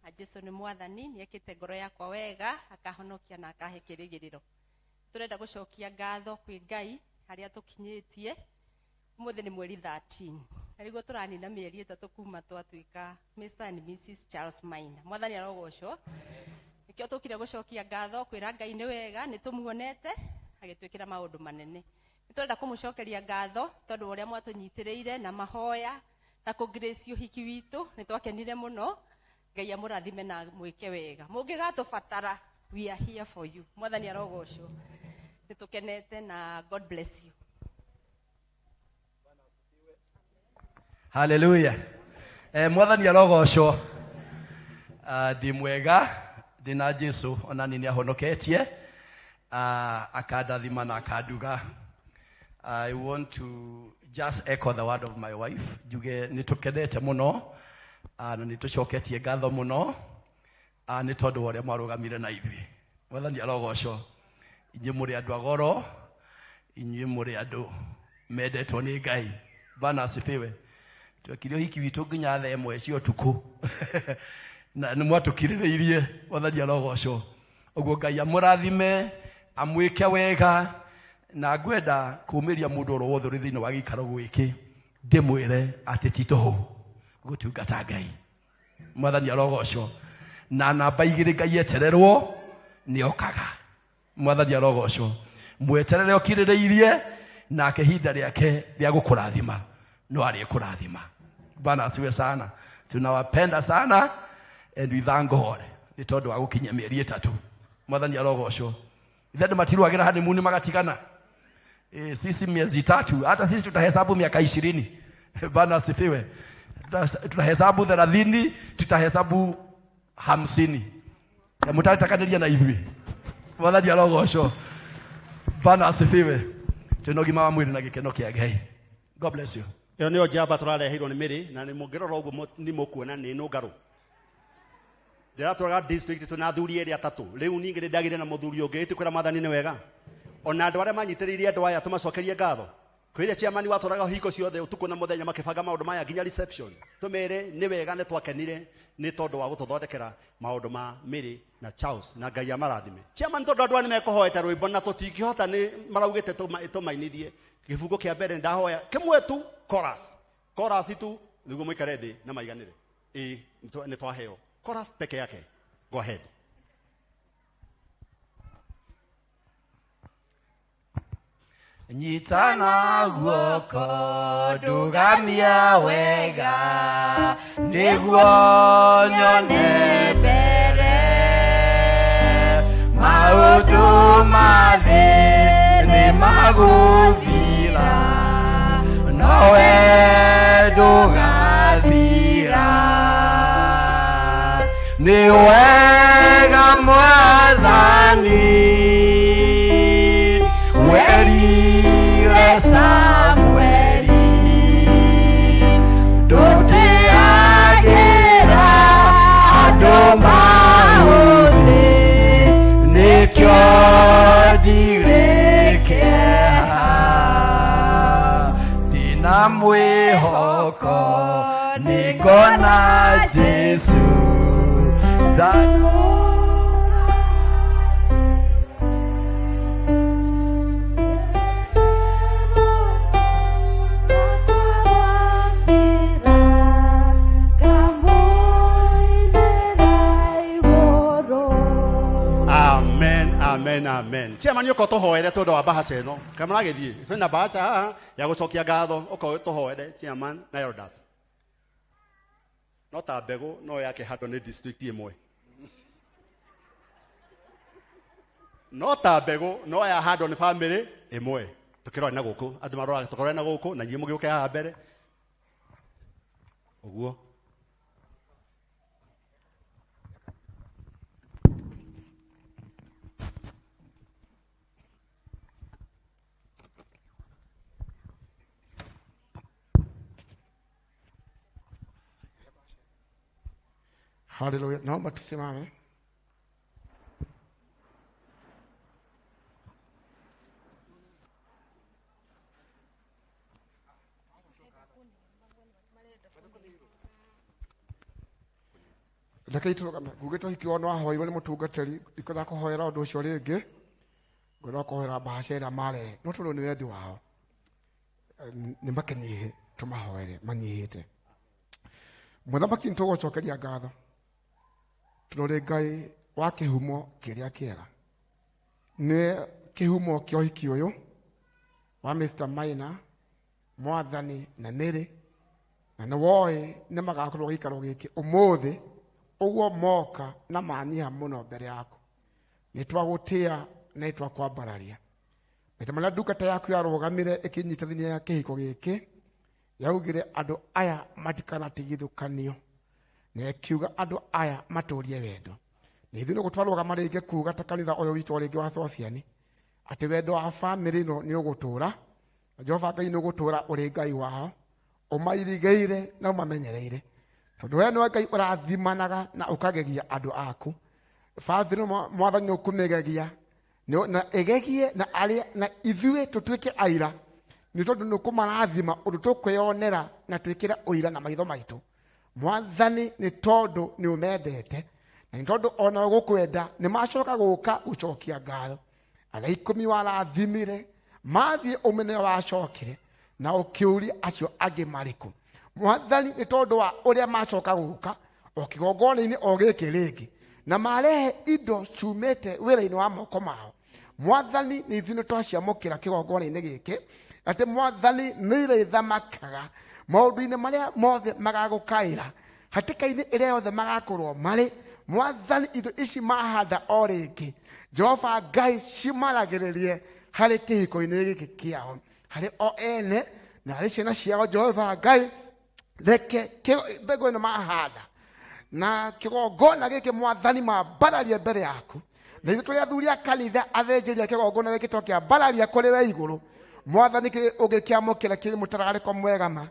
na Jesu nĩ mwathani, nĩekĩte ngoro yakwa wega, akahonokia na akahe kĩrĩgĩrĩro. Tũrenda gũcokia ngatho kwĩ Ngai harĩa tũkinyĩtie. Ũmũthĩ nĩ mweri 13. Na nĩguo tũranina mĩeri 3 kuma twatuĩka Mr and Mrs Charles Maina. Mwathani arogocwo. Nĩkĩo tũkire gũcokia ngatho kwĩra Ngai nĩ wega, nĩ tũmuonete agĩtwĩkĩra maũndũ manene. Nĩ tũrenda kũmũcokeria ngatho tondũ wa ũrĩa mwatũnyitĩrĩire na mahoya na kũ-grace ũhiki witũ, nĩ twakenire mũno. Ngai amũrathime na mwĩke wega. Mũngĩgatũbatara, we are here for you. Mwathani arogocwo. Nĩ tũkenete na God bless you. Haleluya. Mwathani arogocwo. Ndĩ mwega, ndĩ na Jesu ona niĩ nĩ ahonoketie, akandathima na akanduga. I want to just echo the word of my wife. Njuge nĩ tũkenete mũno, na nĩ tũcoketie ngatho mũno, nĩ tondũ wa ũrĩa mwarũgamire na ithuĩ. Mwathani arogocwo. Inyuĩ mũrĩ andũ a goro, inyuĩ mũrĩ andũ mendetwo nĩ Ngai. Bwana asifiwe. Twekire ũhiki witũ nginya thaa 1 cia ũtukũ. Na nĩ mwatũkirĩrĩirie. Mwathani arogocwo. Ũguo Ngai amũrathime, amwĩke wega, na ngwenda kũmĩria mũndũ oro wothe ũrĩ thĩinĩ wa gĩikaro gĩkĩ ndĩmwĩre atĩ ti tũhũ gũtungata Ngai. Mwathani arogocwo. Na namba 2 Ngai etererwo nĩ okaga. Mwathani arogocwo. Mweterere ũkirĩrĩirie, nake ihinda rĩake rĩa gũkũrathima no arĩkũrathima. Bwana asiwe sana. Tunawapenda sana and we thank God nĩ tondũ wa gũkinyia mĩeri 3. Mwathani arogocwo. Ithe andũ matirwagĩra honeymoon magatigana. Sisi miezi 3, hata sisi tutahesabu miaka 20. Bwana asifiwe. Tutahesabu 30, tutahesabu 50. Na mũtatakanĩria na ithuĩ. Mwathani arogocwo. Bwana asifiwe. Twĩna ũgima wa mwĩrĩ na gĩkeno kĩa Ngai. God bless you. Ĩyo nĩyo njamba tũrareheirwo nĩ Mary, na nĩ mũngĩrora ũguo nĩ mũkuona nĩ nũngarũ. Ndĩratũraga district twĩna athuri erĩ atatũ. Rĩu ningĩ nĩ ndagĩire na mũthuri ũngĩ, ĩtĩ kwĩra mwathani nĩ wega. Ona andũ arĩa manyitĩrĩire andũ aya tũmacokerie ngatho. Kwĩrĩa chairman watũraga hingo ciothe ũtukũ na mũthenya makĩbanga maũndũ maya nginya reception. Tũmere nĩ wega nĩ twakenire nĩ tondũ wa gũtũthondekera maũndũ ma Mary na Charles, na Ngai amarathime. Chairman, tondũ andũ aya nĩ mekũhoete rwĩmbo na tũtingĩhota, nĩ maraugĩte tũmainithie. Gĩbungo kĩa mbere ndahoya kĩmwe tu, chorus. Chorus tu nĩguo mũikare thĩ na maiganĩre. Ĩĩ, nĩ twaheo chorus peke yake. Go ahead. Nyitana guoko ndugamia wega nĩguo nyone mbere maũndũ ma thĩ nĩ magũthira nowe ndũgathira nĩ wega mwathani werire Samueli ndũtĩagĩra andũ maũthĩ nĩkĩo ndirĩ kĩeha ndĩna mwĩhoko nĩngona Jesũ Amen. Chairman ũka ũtũhoere tondũ wa bahaca ĩno. Kana mũragĩthiĩ? Twĩna bahaca haha ya gũcokia ngatho. Ũka ũtũhoere chairman na elders. No ta mbegũ no yake handũ nĩ district ĩmwe. No ta mbegũ no yahandwo nĩ family ĩmwe. Tũkĩrore na gũkũ, andũ maroraga tũkĩrore na gũkũ na inyuĩ mũgĩũke haha mbere. Ũguo. Haleluya. Naomba tusimame. Rekei tũrũgame. Ngugĩte ũhiki wao nĩwahoirwo nĩ mũtungatĩri, ndikwenda kũhoera ũndũ ũcio rĩngĩ, ngwenda kũhoera mbahaca ĩrĩa marehe, no tondũ nĩ wendi wao, nĩ makenyihe, tũmahoere manyihĩte. Mũthamaki, nĩtũgũcokeria ngatho tondũ ũrĩ Ngai wa kĩhumo kĩrĩa kĩega. Nĩ kĩhumo kĩa ũhiki ũyũ wa Mr. Maina, Mwathani na Mary, na nĩ woĩ nĩ magakorwo gĩikaro gĩkĩ ũmũthĩ, ũguo moka na manyiha mũno mbere yaku. Nĩ twagũtĩa na nĩ twakwambararia. Maita marĩa ndungata yaku yarũgamire ĩkĩnyitithania kĩhiko gĩkĩ, yaugire andũ aya matikanatigithũkanio, na ĩkiuga andũ aya matũrie wendo. Na ithuĩ nĩguo twarũgama rĩngĩ kuga ta kanitha ũyũ witũ rĩngĩ wa Sociani, atĩ wendo wa bamĩrĩ ĩno nĩ ũgũtũra, na Jehova Ngai nĩ ũgũtũra ũrĩ Ngai wao, ũmairigĩire na ũmamenyereire, tondũ we nĩwe Ngai ũrathimanaga na ũkagegia andũ aku. Bamĩrĩ ĩno Mwathani nĩ ũkũmĩgegia na ĩgegie na arĩa na ithuĩ tũtuĩke aira, nĩ tondũ nĩ ũkũmarathima ũndũ tũkwĩyonera na twĩkĩre ũira na maitho maitũ. Mwathani, nĩ tondũ nĩ ũmendete na nĩ tondũ ona gũkwenda nĩ macoka gũka gũcokia ngatho. Arĩa ikũmi warathimire mathiĩ ũmene wacokire na ũkĩũria acio angĩ marĩ kũ. Mwathani, nĩ tondũ wa ũrĩa macoka gũka o kĩgongona-inĩ o gĩkĩ rĩngĩ na marehe indo ciumĩte wĩra-inĩ wa moko mao. Mwathani, nĩ ithuĩ nĩ twaciamũkĩra kĩgongona-inĩ gĩkĩ, atĩ Mwathani nĩ irĩthamakaga maũndũ-inĩ marĩa mothe magagũkaĩra, hatĩka-inĩ ĩrĩa yothe magakorwo marĩ. Mwathani, indo ici mahanda o rĩngĩ, Jehova Ngai, cimaragĩrĩrie harĩ kĩhiko-inĩ gĩkĩ kĩao, harĩ o ene na harĩ ciana ciao. Jehova Ngai, reke mbegũ ĩno mahanda na kĩgongona gĩkĩ Mwathani mambararie mbere yaku, na ithuĩ tũrĩ athuri a kanitha, athĩnjĩri a kĩgongona gĩkĩ twakĩambararia kũrĩ we igũrũ. Mwathani, ũngĩkĩamũkĩra kĩrĩ mũtararĩko mwega ma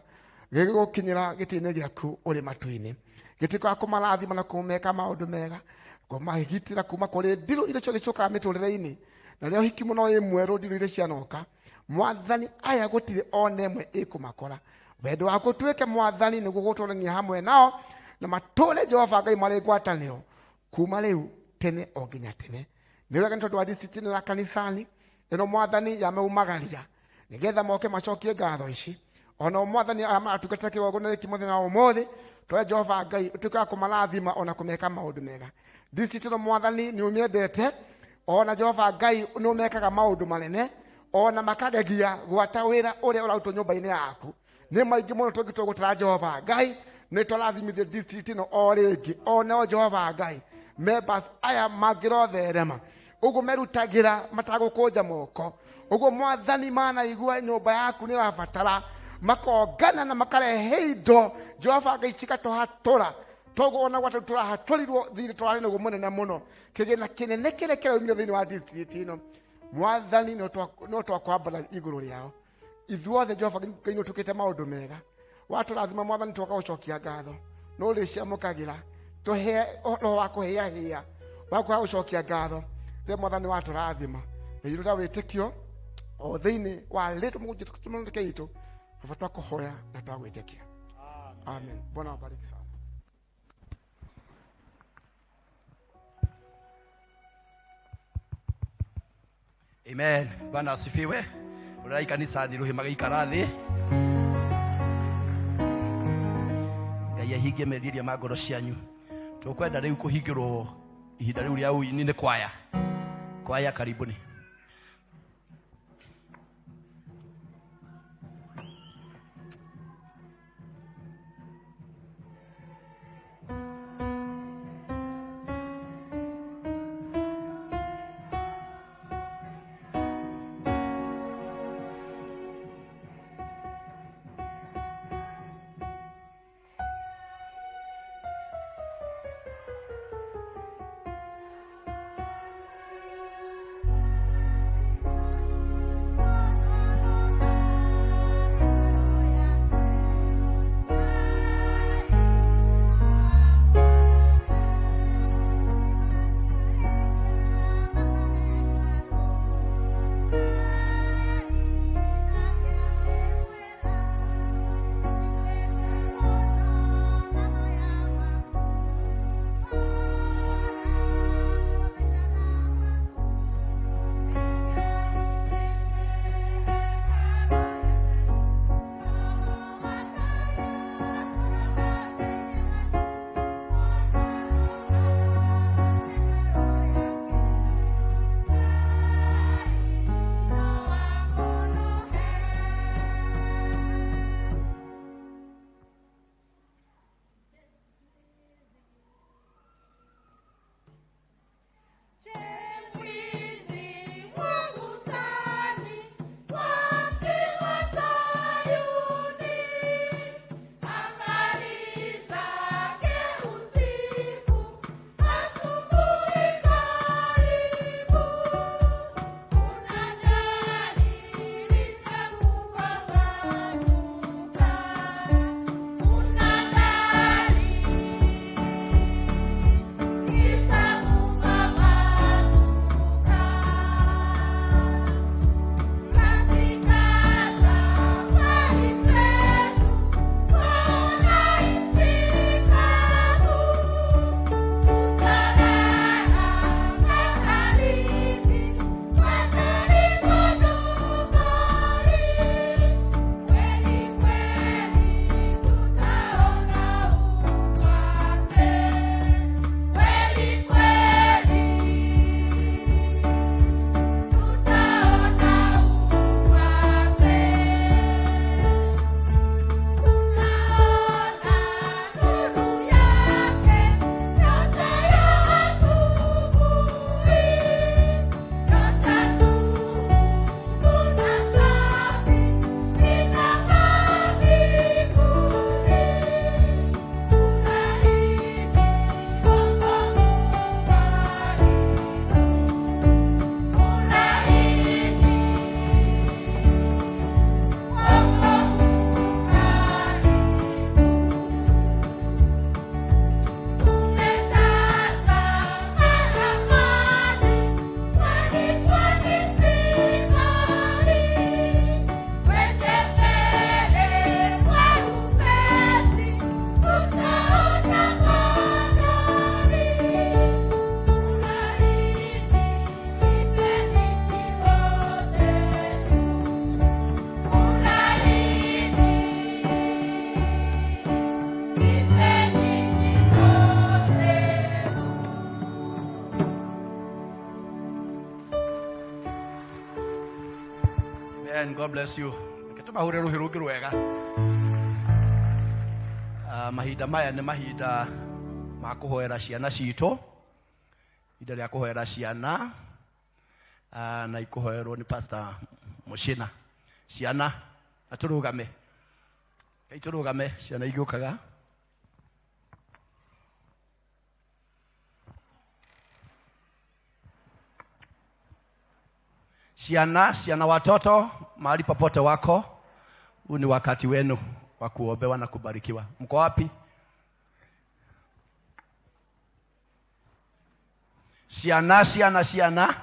gĩgũkinyĩra gĩtĩ-inĩ gĩaku ũrĩ matu-inĩ, gĩtuĩka wa kũmarathima na kũmeka maũndũ mega, kũmagitĩra kuma kũrĩ ndirũ iria ciothe ciũkaga mĩtũrĩre-inĩ, na rĩrĩa ũhiki mũno wĩ mwerũ, ndirũ iria cianoka. Mwathani, aya gũtirĩ ona ĩmwe ĩkũmakora. Wendo waku ũtuĩke Mwathani nĩguo gũtũrania hamwe nao, na matũre Jehova Ngai marĩ ngwatanĩro kuma rĩu tene o nginya tene. Nĩ wega nĩ tondũ wa district ĩno ya kanisani ĩno Mwathani yameumagaria nĩgetha moke macokie ngatho ici. Ona Mwathani aya maratungata kĩgongona gĩkĩ mũthenya wa ũmũthĩ, tũhe Jehova Ngai ũtuĩke wa kũmarathima ona kũmeka maũndũ mega. District ĩno Mwathani nĩ ũmĩendete, ona Jehova Ngai nĩ ũmekaga maũndũ manene, ona makagegia gwata wĩra ũrĩa ũrarutwo nyũmba-inĩ yaku. Nĩ maingĩ mũno tũngĩtua gũtara Jehova Ngai, nĩ tũrathimithio district ĩno o rĩngĩ. Onao Jehova Ngai, members aya mangĩrotherema ũguo merutagĩra matagũkũnja moko ũguo, Mwathani, manaigua nyũmba yaku nĩ ĩrabatara, makongana na makarehe indo Jehova Ngai cigatũhatũra. Toguo ona gwata tũrahatũrirwo thirĩ tũrarĩ naguo mũnene mũno, kĩgĩna kĩnene kĩrĩa kĩraumire thĩinĩ wa district ĩno. Mwathani, no twakwambara igũrũ rĩao ithuothe. Jehova Ngai, nĩ ũtũkĩte maũndũ mega, watũrathima Mwathani, twoka gũcokia ngatho, no ũrĩciamũkagĩra. Tũhe roho wa kũhĩahĩa wa kwaga gũcokia ngatho rĩrĩa Mwathani watũrathima na ithuĩ ta wĩtĩkio o thĩinĩ wa rĩtwa Mũgũnjĩ Jesu Kristo Mwathani witũ. Baba, twakũhoya na twagwĩtĩkia. Amen. Bwana wabariki sana. Amen. Bwana asifiwe. Urai kanisa ni ruhi magaikara thĩ. Ngai ahingie merirĩria ma ngoro cianyu. Tũkwenda rĩu kũhingĩrwo ihinda rĩu rĩa ũini nĩ kwaya. Kwaya karibuni. Amen. God bless you. Reke tũmahũre rũhĩ rũngĩ rwega. Ah, mahinda maya nĩ mahinda ma kũhoera ciana citũ, ihinda rĩa kũhoera ciana ah, na ikũhoerwo nĩ Pastor Mũcina. Ciana, na tũrũgame, Rekei tũrũgame ciana igĩũkaga. Ciana, ciana watoto, mahali popote wako, huu ni wakati wenu wa kuombewa na kubarikiwa. Mko wapi? Ciana, ciana, ciana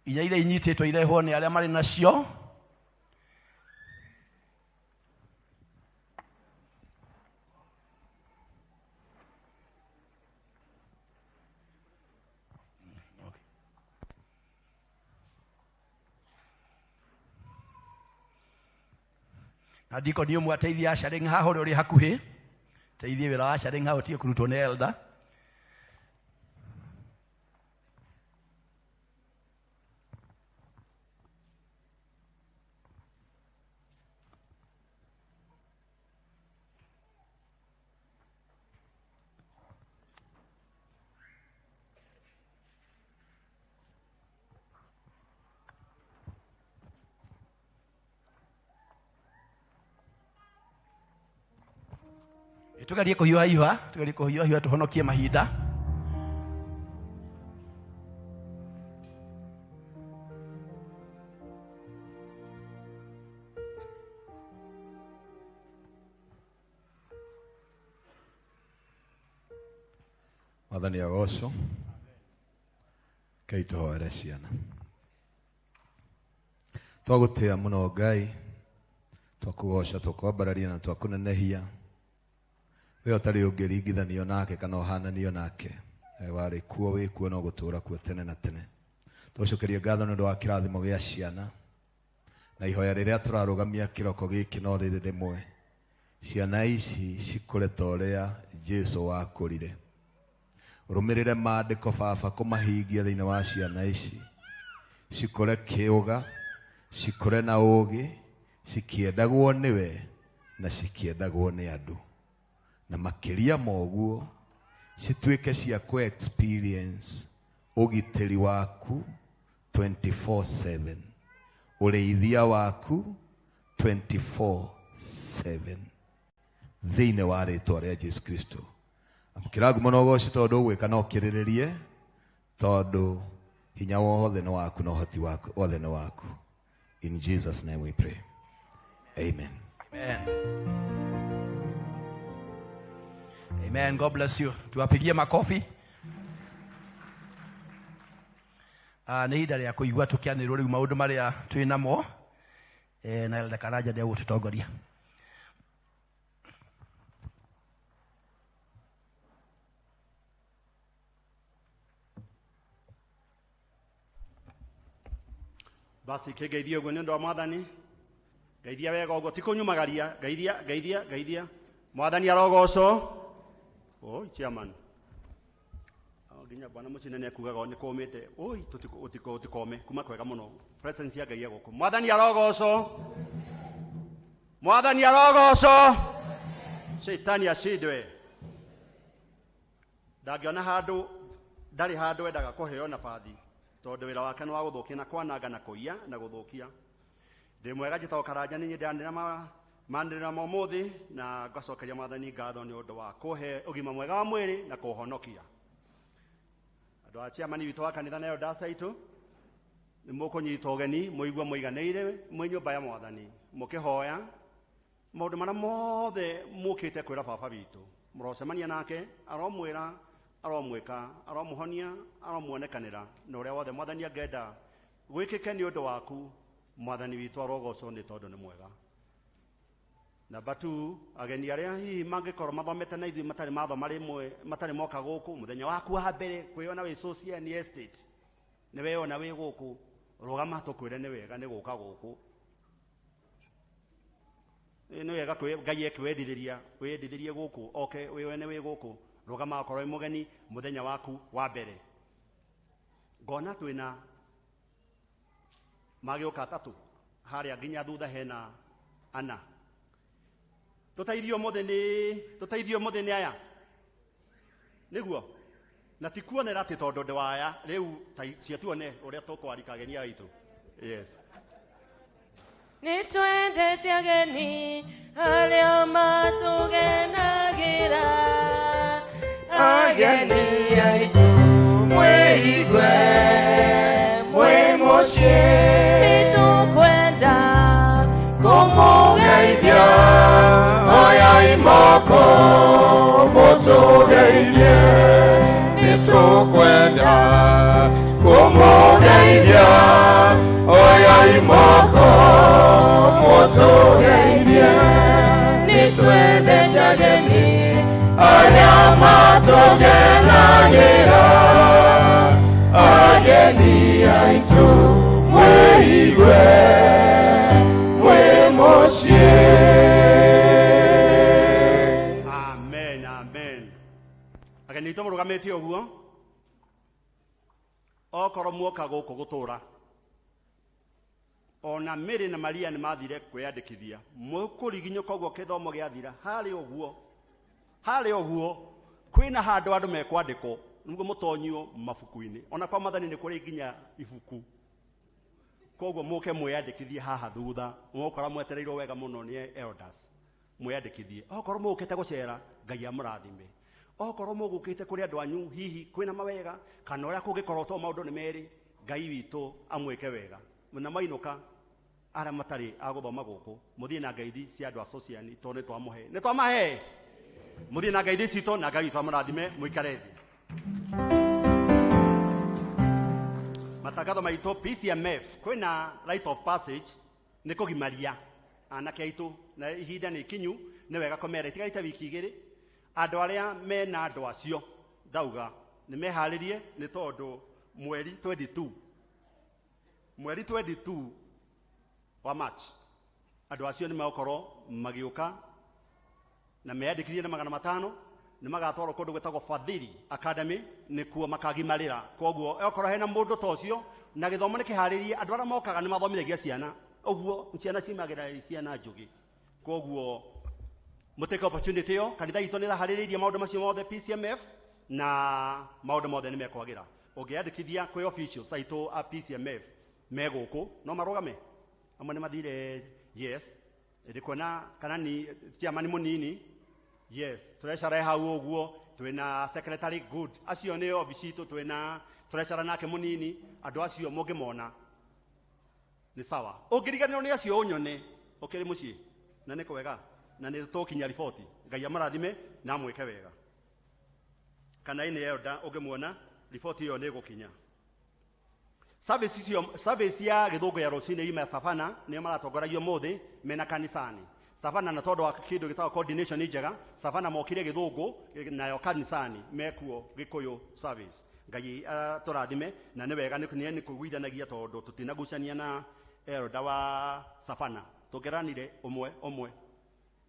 inya iria inyitĩtwo irehwo nĩ arĩa marĩ nacio. Na ndikoni ũmwe ateithie ushering haha ũrĩa ũrĩ hakuhĩ, teithie wĩra wa ushering haha ũtige kũrutwo nĩ elder. Tugerie kũhiũhahiũha, tugerie kũhiũhahiũha tũhonokie mahinda. Mwathani agocwo. Rekei tũhoere ciana. Twagũtĩa mũno Ngai, twakũgoca, twakwambararia na twakũnenehia. We ũtarĩ ũngĩringithanio nake kana ũhananio nake. We warĩ kuo, wĩ kuo na ũgũtũũra kuo tene na tene. Tũcokerie ngatho nĩ ũndũ wa kĩrathimo gĩa ciana. Na ihoya rĩrĩa tũrarũgamia kĩroko gĩkĩ no rĩrĩ rĩmwe. Ciana ici cikũre ta ũrĩa Jesu wakũrire. Ũrũmĩrĩre maandĩko baba kũmahingia thĩinĩ wa ciana ici. Cikũre kĩũga, cikũre na ũũgĩ, cikĩendagwo nĩwe na cikĩendagwo nĩ andũ. Na makĩria ma ũguo, cituĩke cia kũ experience ũgitĩri waku 24/7, ũrĩithia waku 24/7 thĩinĩ wa rĩtwa rĩa Jesu Kristo. Amũkĩra ngumo na ũgoci tondũ ũgwĩka na ũkĩrĩrĩrie, tondũ hinya wothe nĩ waku na ũhoti waku wothe nĩ waku. In Jesus name we pray. Amen. Amen. Amen. God bless you. Tuwapigie makofi. Ah, nĩ ihinda rĩa kũigua tũkĩanĩrwo rĩu maũndũ marĩa twĩ namo eh, na Elder Karanja nĩ egũtũtongoria. Basi kĩngeithie ũguo nĩ ũndũ wa mwathani, ngeithia wega ũguo, ti kũnyumagaria, ngeithia, ngeithia, ngeithia. Mwathani arogocwo. Oi, chairman. No nginya bwana mũcine nĩ ekugaga nĩ kũmĩte. Oi, tũtikome kuma kwega mũno. Presence ya Ngai gũkũ. Mwathani arogocwo. Mwathani arogocwo. Shaitani ashindwe. Ndangĩona handũ, ndarĩ handũ endaga kũheo nabathi, tondũ wĩra wake nĩ wa gũthũkia na kwananga na kũiya na gũthũkia. Ndĩ mwega, njĩtagwo Karanja, nĩ niĩ ndĩranĩrĩra manĩrĩra ma ũmũthĩ, na ngacokeria Mwathani ngatho nĩ ũndũ wa kũhe ũgima mwega wa mwĩrĩ na kũhonokia. Andũ a chairman witũ wa kanitha na elders aitũ, nĩ mũkũnyitwo ũgeni, mũigue mũiganĩire mwĩ nyũmba ya Mwathani, mũkĩhoya maũndũ marĩa mothe mũkĩte kwĩra baba witũ. Mũrocemania nake, aromwĩra, aromwĩka, aromũhonia, aromuonekanĩra, na ũrĩa wothe Mwathani angĩenda gwĩkĩke nĩ ũndũ waku, Mwathani witũ arogocwo nĩ tondũ nĩ mwega. Namba 2, ageni arĩa hihi mangĩkorwo mathomete na ithuĩ matarĩ mathoma rĩmwe, matarĩ moka gũkũ, mũthenya waku wa mbere kwĩyona wĩ Socian Estate, nĩ weyona wĩ gũkũ, rũgama tũkwĩre nĩ wega nĩ gũka gũkũ. Nĩ wega Ngai ekwendithĩria, wĩyendithĩrie gũkũ, oke wĩyone wĩ gũkũ, rũgama okorwo wĩ mũgeni mũthenya waku wa mbere. Ngona twĩna Magĩũka atatũ harĩa nginya thutha hena ana. Tũteithio ũmũthĩ nĩ tũteithio ũmũthĩ nĩ aya nĩguo na ti kuonera atĩ tondũ ndĩ waya rĩu ta cio tuone ũrĩa tũkwarika ageni aitũ. Yes. Nĩtwendete ageni arĩa matũgenagĩra. Ageni aitũ mwĩigue mwĩ mũciĩ. Nĩtũkwenda kũmũgeithia, oyai moko mũtũgeithie. Nĩtũkwenda kũmũgeithia, oyai moko mũtũgeithie. Nĩtwendete ageni arĩa matũgenagĩra. Ageni aitũ mwĩigue mwĩ mũciĩ. Amen, amen. Ageni aitũ mũrũgamĩte ũguo, okorwo muoka gũkũ gũtũra, ona Mary na Maria nĩ mathire kwĩyandĩkithia, mũkũriginyũka ũguo kĩthomo gĩathira harĩa ũguo, harĩa ũguo kwĩna handũ andũ mekwandĩkwo nĩguo mũtonyio mabuku-inĩ. Ona kwa Mwathani nĩ kũrĩ nginya ibuku. Koguo mũke mwĩyandĩkithie haha thutha, mũgũkora mwetereirwo wega mũno nĩ elders. Mwĩyandĩkithie. Okorwo mũgũkĩte gũcera, Ngai amũrathime. Okorwo mũgũkĩte kũrĩ andũ anyu, hihi kwĩna mawega kana ũrĩa kũngĩkorwo, to maũndũ nĩ merĩ, Ngai witũ amwĩke wega. Na mainũka arĩa matarĩ a gũthoma gũkũ, mũthiĩ na ngeithi cia andũ a Sociani, tondũ nĩ twamũhe, nĩ twamahe. Mũthiĩ na ngeithi citũ na Ngai witũ amũrathime, mũikare thĩ. Matangatho maitũ PCMF, kwĩna rite of passage, nĩ kũgimaria anake aitũ, na ihinda nĩ ikinyu, nĩ wega kũmera itigarĩte wiki igĩrĩ. Andũ arĩa mena andũ acio ndauga nĩ meharĩrie, nĩ tondũ mweri 22, mweri 22 wa March, andũ acio nĩ megũkorwo magĩũka na meyandĩkithie na 500, nĩ magatwarwo kũndũ gwĩtagwo Fadhili Academy, nĩkuo makagimarĩra. Koguo okorwo hena mũndũ ta ũcio na gĩthomo nĩ kĩharĩrie, andũ arĩa mokaga nĩ mathomithagia ciana, ũguo ciana ciumagĩra ciana njũgĩ. Koguo mũtake opportunity ĩyo. Kanitha itũ nĩ ĩraharĩrĩirie maũndũ macio mothe PCMF, na maũndũ mothe nĩ mekwagĩra. Ũngĩyandĩkithia kwĩ officials aitũ a PCMF me gũkũ, no marũgame amwe nĩ mathire. Yes, ndikuona kana ni chairman mũnini. Yes, treasurer hau ũguo, twĩna secretary, good. Acio nĩ obici itũ, twĩna treasurer nake mũnini. Andũ acio mũngĩmona nĩ sawa. Ũngĩriganĩrwo nĩ acio, ũnyone ũkĩrĩ mũciĩ na nĩ kwega na nĩ tũkinya riboti. Ngai amũrathime na amwĩke wega. Kana ĩnĩ elder ũngĩmuona, riboti ĩyo nĩ ĩgũkinya. Service icio, service ya gĩthũngũ ya rũcinĩ ima ya Savana, nĩo maratongoragia ũmũthĩ mena kanisani Savana, na tondũ wa kĩndũ gĩtagwo coordination njega, Savana mokire gĩthũngũ nayo kanisani mekuo gĩkũyũ service. Ngai tũrathime na nĩ wega nĩ kũiguithanagia tondũ tũtinagucania na elder wa Savana, tũngĩranire ũmwe ũmwe,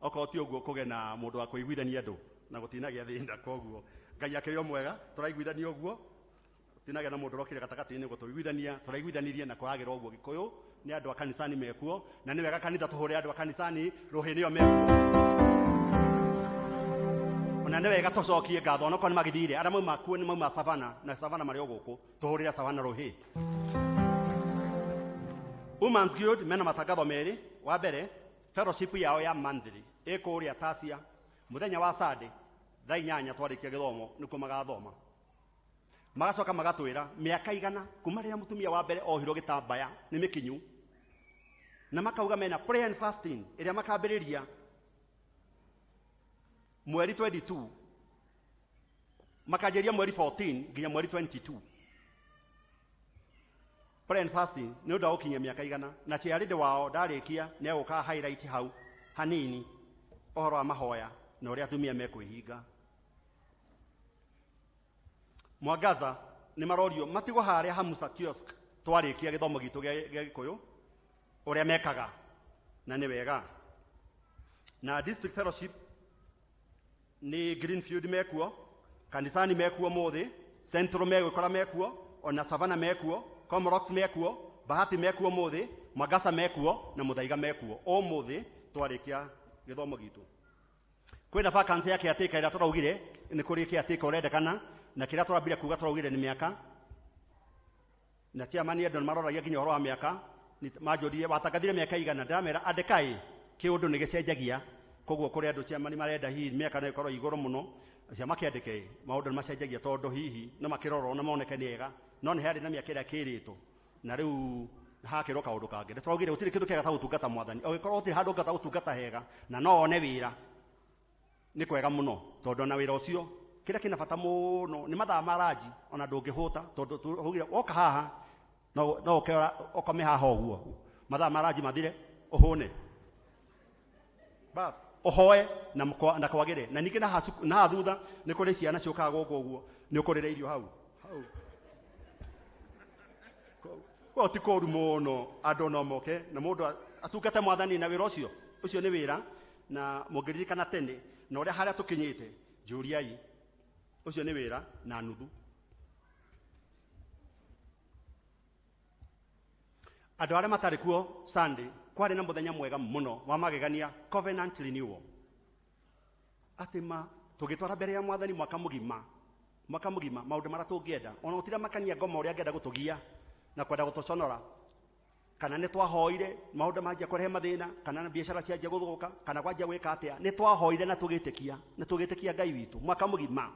okorwo ti ũguo kũgĩa na mũndũ wa kũiguithania andũ na gũtinagĩa thĩna. Koguo Ngai akĩrĩ o mwega, tũraiguithania ũguo, tinagĩa na mũndũ ũrokire gatagatĩ-inĩ gũtũiguithania, tũraiguithanirie na kũragĩra ũguo. Gĩkũyũ nĩ andũ a kanisani mekuo, na nĩ wega kanitha tũhũre andũ a kanisani rũhĩ, nĩo mekuo. Ona nĩ wega tũcokie ngatho onokorwo nĩ magĩthire, arĩa mauma kuo nĩ mauma Savana, na Savana marĩ o gũkũ, tũhũrĩre Savana rũhĩ. Women's Guild mena matangatho merĩ. Wa mbere, fellowship yao ya monthly ĩkũrĩa Tasia mũthenya wa Sunday thaa 8 twarĩkia gĩthomo, nĩkuo magathoma. Magacoka magatwĩra mĩaka 100 kuma rĩrĩa mũtumia wa mbere ohirwo gĩtambaya nĩ mĩkinyu, na makauga mena prayer and fasting ĩrĩa makambĩrĩria mweri 22, makanjĩria mweri 14 nginya mweri 22, prayer and fasting nĩ ũndũ wa gũkinyia mĩaka 100. Na chairlady wao ndarĩkia nĩ egũka highlight hau hanini ũhoro wa mahoya na ũrĩa atumia mekwĩhinga. Mwangaza nĩ marorio matigwo harĩa Hamusa kiosk twarĩkia gĩthomo gitũ gĩa gĩkũyũ ũrĩa mekaga, na nĩ wega. Na district fellowship nĩ Greenfield mekuo, kanisani mekuo mũthĩ, Central megũkora mekuo, ona Savana mekuo, Comrox mekuo. Bahati mekuo mũthĩ, Mwangasa mekuo na Mũthaiga mekuo ũmũthĩ twarĩkia gĩthomo gitũ. Kwĩna vacancy ya caretaker ĩrĩa tũraugire nĩ kũrĩ caretaker ũrendekana, na kĩrĩa tũrambire kuga tũraugire nĩ mĩaka, na chairman andũ nĩ maroragia nginya ũhoro wa mĩaka. Manjũririe watangathire mĩaka igana, ndĩramera andĩkai kĩũndũ nĩ gĩcenjagia, koguo kũrĩ andũ chairman marenda hihi mĩaka no ĩkorwo igũrũ mũno, acio makĩandĩke maũndũ nĩ macenjagia tondũ hihi no makĩrorwo na moneke nĩ ega, no nĩ harĩ na mĩaka ĩrĩa kĩrĩtwo na rĩu hakĩrwo kaũndũ kangĩ. Nĩ tũraugire gũtirĩ kĩndũ kĩega ta gũtungata mwathani, ũngĩkorwo gũtirĩ handũ ũngĩhota gũtungata hega na no one wĩra nĩ kwega mũno, tondũ ona wĩra ũcio kĩrĩa kĩna bata mũno nĩ mathaa ma ranji, ona ndũngĩhũta tondũ tũraugire woka haha no ũke ũkome haha ũguo mathaa ma ranji mathire ũhũne bas ũhoe na na kwagĩre. Na ningĩ na haha thutha nĩ kũrĩ ciana ciũkaga gũkũ ũguo, nĩ ũkũrĩra irio hau hau. Koguo ti kũru mũno, andũ no moke na mũndũ atungate mwathani na wĩra ũcio. Ũcio nĩ wĩra, na mũngĩririkana tene na ũrĩa harĩa tũkinyĩte, njũriai, ũcio nĩ wĩra na nuthu. Andũ arĩa matarĩ kuo Sunday, kwarĩ na mũthenya mwega mũno wa magegania, covenant renewal, atĩ ma tũgĩtwara mbere ya mwathani mwaka mũgima, mwaka mũgima maũndũ marĩa tũngĩenda, ona gũtirĩ makania ngoma ũrĩa angĩenda gũtũgia na kwenda gũtũconora, kana nĩ twahoire maũndũ manjia kũrehe mathĩna, kana biacara cianjia gũthũka, kana kwanjia gwĩka atĩa, nĩ twahoire na tũgĩtĩkia, na tũgĩtĩkia Ngai witũ mwaka mũgima.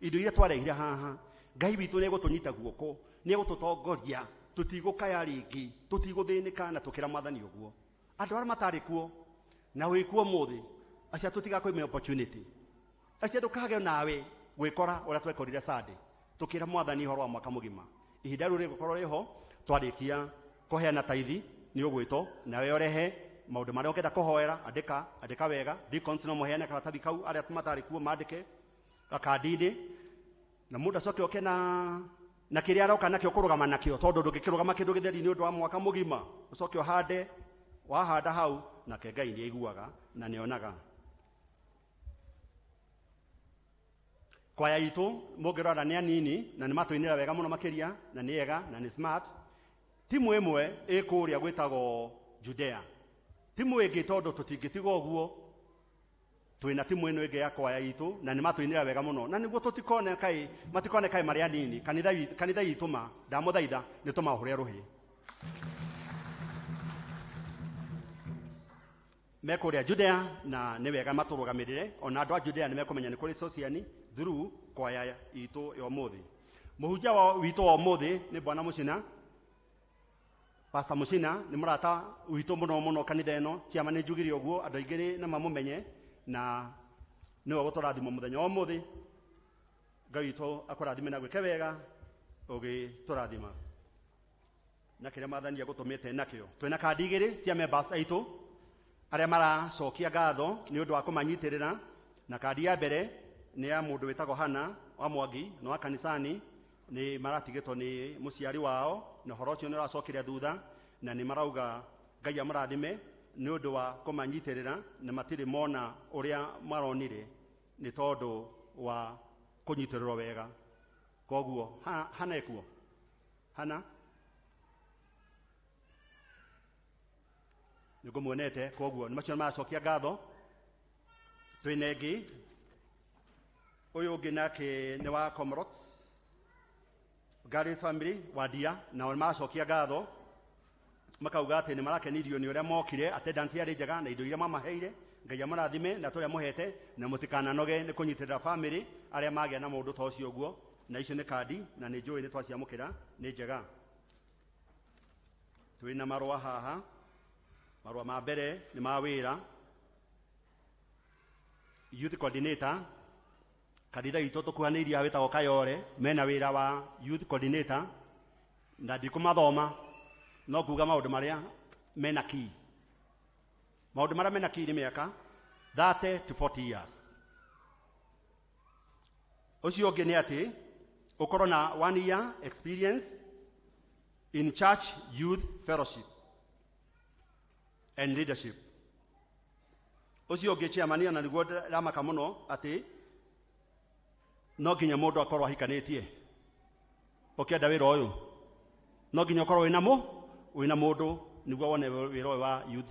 Indo iria twarehire haha, Ngai witũ nĩ egũtũnyita guoko, nĩ egũtũtongoria, tũtigũkaya rĩngĩ, tũtigũthĩnĩka, na tũkĩra mwathani ũguo. Andũ arĩa matarĩ kuo na wĩ kuo ũmũthĩ, acio tũtigakwĩme opportunity, acio ndũkage nawe gwĩkora ũrĩa twekorire Sunday tũkĩra mwathani ũhoro wa mwaka mũgima. Ihinda rĩu rĩgũkorwo rĩho twarĩkia kũheana taithi, nĩ ũgwĩtwo nawe ũrehe maũndũ marĩa ũngĩenda kũhoera. Andĩka, andĩka wega. Deacons no mũheane karatathi kau, arĩa matarĩ kuo mandĩke gakandi-inĩ, na mũndũ acoke oke na kĩrĩa aroka nakĩo kũrũgama nakĩo, tondũ ndũngĩkĩrũgama kĩndũ gĩtheri nĩ ũndũ wa mwaka mũgima. Ũcoke ũhande, wahanda hau, nake Ngai nĩ aiguaga na nĩ onaga. Kwaya itũ mũngĩrora nĩ anini na nĩ matũinĩra wega mũno makĩria, na nĩ ega na nĩ smart. Timu ĩmwe ĩ kũrĩa gwĩtagwo Judea, timu ĩngĩ tondũ tũtingĩtiga ũguo twĩna timu ĩno ĩngĩ ya kwaya itũ, na nĩ matũinĩra wega mũno, na nĩguo tũtikone kaĩ matikone kaĩ marĩ anini. Kanitha itũ ma ndamũthaitha nĩ tũmahũre rũhĩ me kũrĩa Judea, na nĩ wega matũrũgamĩrĩre. Ona andũ a Judea nĩ mekũmenya nĩ kũrĩ sociani through kwaya itũ ya ũmũthĩ. Mũhunjia witũ wa ũmũthĩ nĩ Bwana Mũcina. Pastor Mũcina nĩ mũrata witũ mũno mũno kanitha ĩno. Chairman nĩ njugire ũguo andũ aingĩ nĩ mamũmenye, na nĩwe ũgũtũrathima mũthenya wa ũmũthĩ. Ngai witũ akũrathime na gwĩke wega ũgĩtũrathima na kĩrĩa mwathani agũtũmĩte nakĩo. Twĩna kandi igĩrĩ cia members aitũ arĩa maracokia ngatho nĩ ũndũ wa kũmanyitĩrĩra, na kandi ya mbere nĩ ya mũndũ wĩtagwo Hana wa Mwangi, na wa kanisani, nĩ maratigĩtwo nĩ mũciari wao, na ũhoro ũcio nĩ ũracokire thutha, na nĩ marauga Ngai amũrathime nĩ ũndũ wa kũmanyitĩrĩra, na matirĩ mona ũrĩa maronire nĩ tondũ wa kũnyitĩrĩrwo wega. Koguo Hana ekuo? Hana nĩ ngũmuonete, koguo nĩ macio maracokia ngatho. Twĩna ĩngĩ, ũyũ ũngĩ nake nĩ wa Comrox Gary family wadia, nao nĩ maracokia ngatho makauga atĩ nĩ marakenirio nĩ ũrĩa mokire, attendance yarĩ njega na indo iria mamaheire. Ngai amũrathime na tũrĩa mũhete, na mũtikananoge nĩ kũnyitĩrĩra family arĩa magĩa na mũndũ ta ũcio ũguo. Na icio nĩ kandi, na nĩ njũĩ nĩ twaciamũkĩra, nĩ njega. Twĩna marũa haha. Marũa ma mbere nĩ ma wĩra youth coordinator kanitha itũ tũkuhanĩirie haha wĩtagwo Kayore, mena wĩra wa youth coordinator, na ndikũmathoma, no kuga maũndũ marĩa mena key. Maũndũ marĩa mena key nĩ mĩaka 30 to 40 years. Ũcio ũngĩ nĩ atĩ ũkorwo na 1 year experience in church youth fellowship and leadership. Ũcio ũngĩ, chairman, ona nĩguo ndĩramaka mũno, atĩ no nginya mũndũ akorwo ahikanĩtie. Ũkĩenda wĩra ũyũ no nginya ũkorwo wĩna wĩna mũndũ nĩguo wone wĩra ũyũ wa youth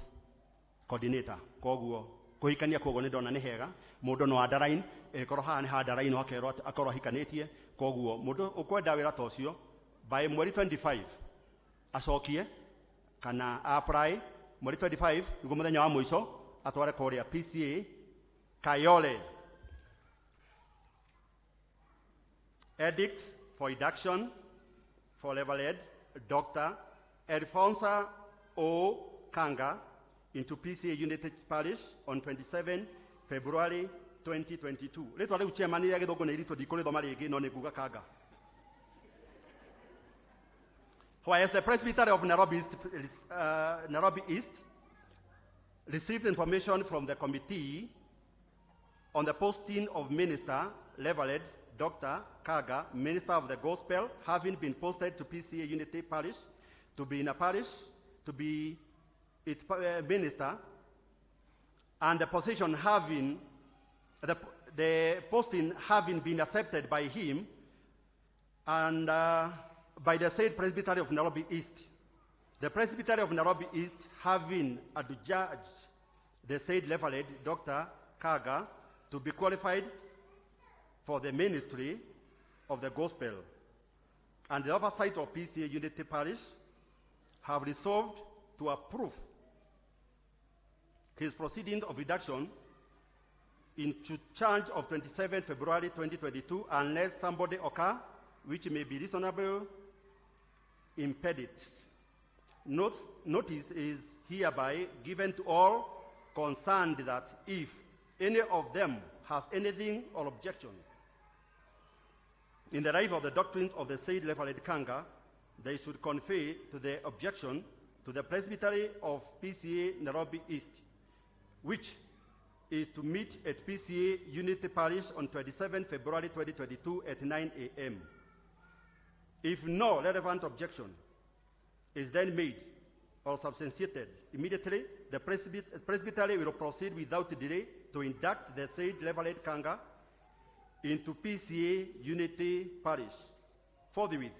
coordinator. Koguo kũhikania koguo nĩ ndona nĩ hega mũndũ no underline ĩkorwo haha nĩ ha underline akerwo atĩ- akorwo ahikanĩtie. Koguo mũndũ ũkwenda wĩra ta ũcio by mweri 25 acokie kana apply mweri 25 nĩguo mũthenya wa mũico atware kũrĩa PCA Kayole. Edict for induction for Reverend Dr. Alfonso O. Kanga into PCA Unity Parish on 27 February 2022. Rĩtwa rĩu chairman rĩa gĩthũngũ nĩ iritũ ndikũrĩthoma rĩngĩ no nĩ nguga Kanga. Whereas the Presbytery of Nairobi East, Nairobi East received information from the committee on the posting of Minister Reverend Dr. Kaga, Minister of the Gospel, having been posted to PCA Unity Parish, to be in a parish, to be its minister, and the position having, the posting having been accepted by him and by the State Presbytery of Nairobi East. The Presbytery of Nairobi East having adjudged the said Reverend Dr. Kaga to be qualified for the ministry of the gospel, and the oversight of PCA Unity Parish have resolved to approve his proceeding of reduction into charge of 27 February 2022 unless somebody occur which may be reasonably impeded. Notice is hereby given to all concerned that if any of them has anything or objection in the life of the doctrines of the said Reverend Kanga, they should convey to the objection to the Presbytery of PCA Nairobi East, which is to meet at PCA Unity Parish on 27 February 2022 at 9 a.m. If no relevant objection is then made or substantiated immediately, the Presbytery will proceed without delay to induct the said Reverend Kanga into PCA Unity Parish. Forthwith,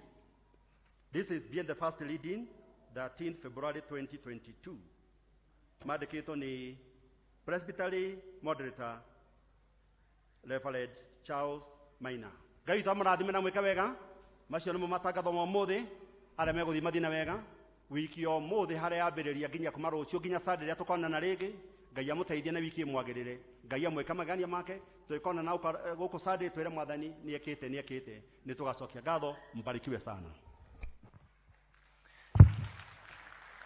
this is being the first leading, 13 February 2022. Mandĩkĩtwo nĩ Presbytery Moderator Reverend Charles Maina. Ngai witũ amũrathime na mwĩke wega. Macio nĩmo matangatho ma ũmũthĩ arĩa megũthiĩ mathiĩ na wega wiki ya ũmũthĩ harĩa yambĩrĩria nginya kuma rũciũ nginya Sunday rĩrĩa tũkonana rĩngĩ. Ngai amũteithie na wiki ĩmwagĩrĩre. Ngai amwĩke magania make. Tũgĩkonana gũkũ Sunday twĩre mwathani nĩekĩte nĩekĩte nĩ tũgacokia ngatho. Mbarikiwe sana.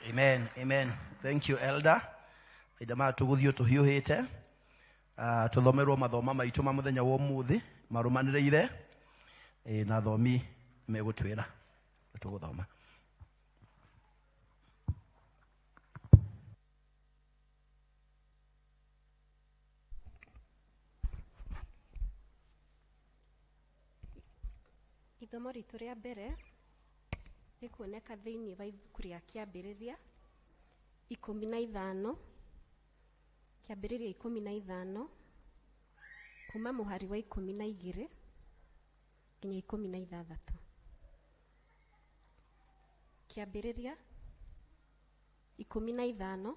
Amen, amen. Thank you, Elder. Mahinda maya tũgũthiĩ tũhiũhĩte tũthomerwo mathoma maitũ ma mũthenya wa ũmũthĩ marũmanĩrĩire na thomi megũtwĩra tũgũthoma. Ithomo ritũ rĩa mbere rĩkuoneka thĩinĩ wa ibuku rĩa Kĩambĩrĩria 15, Kĩambĩrĩria 15, kuma mũhari wa 12 nginya 16. Kĩambĩrĩria 15,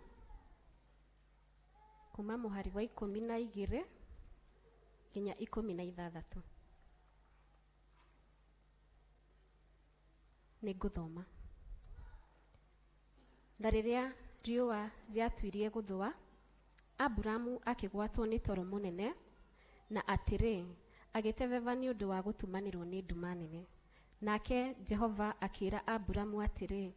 kuma mũhari wa 12 nginya 16. Nĩ ngũthoma. Na rĩrĩa riũa rĩatuirie gũthũa, Aburamu akĩgwatwo nĩ toro mũnene, na atĩrĩ, agĩtebeba nĩ ũndũ wa gũtumanĩrwo nĩ nduma nene. Nake Jehova akĩĩra Aburamu atĩrĩ,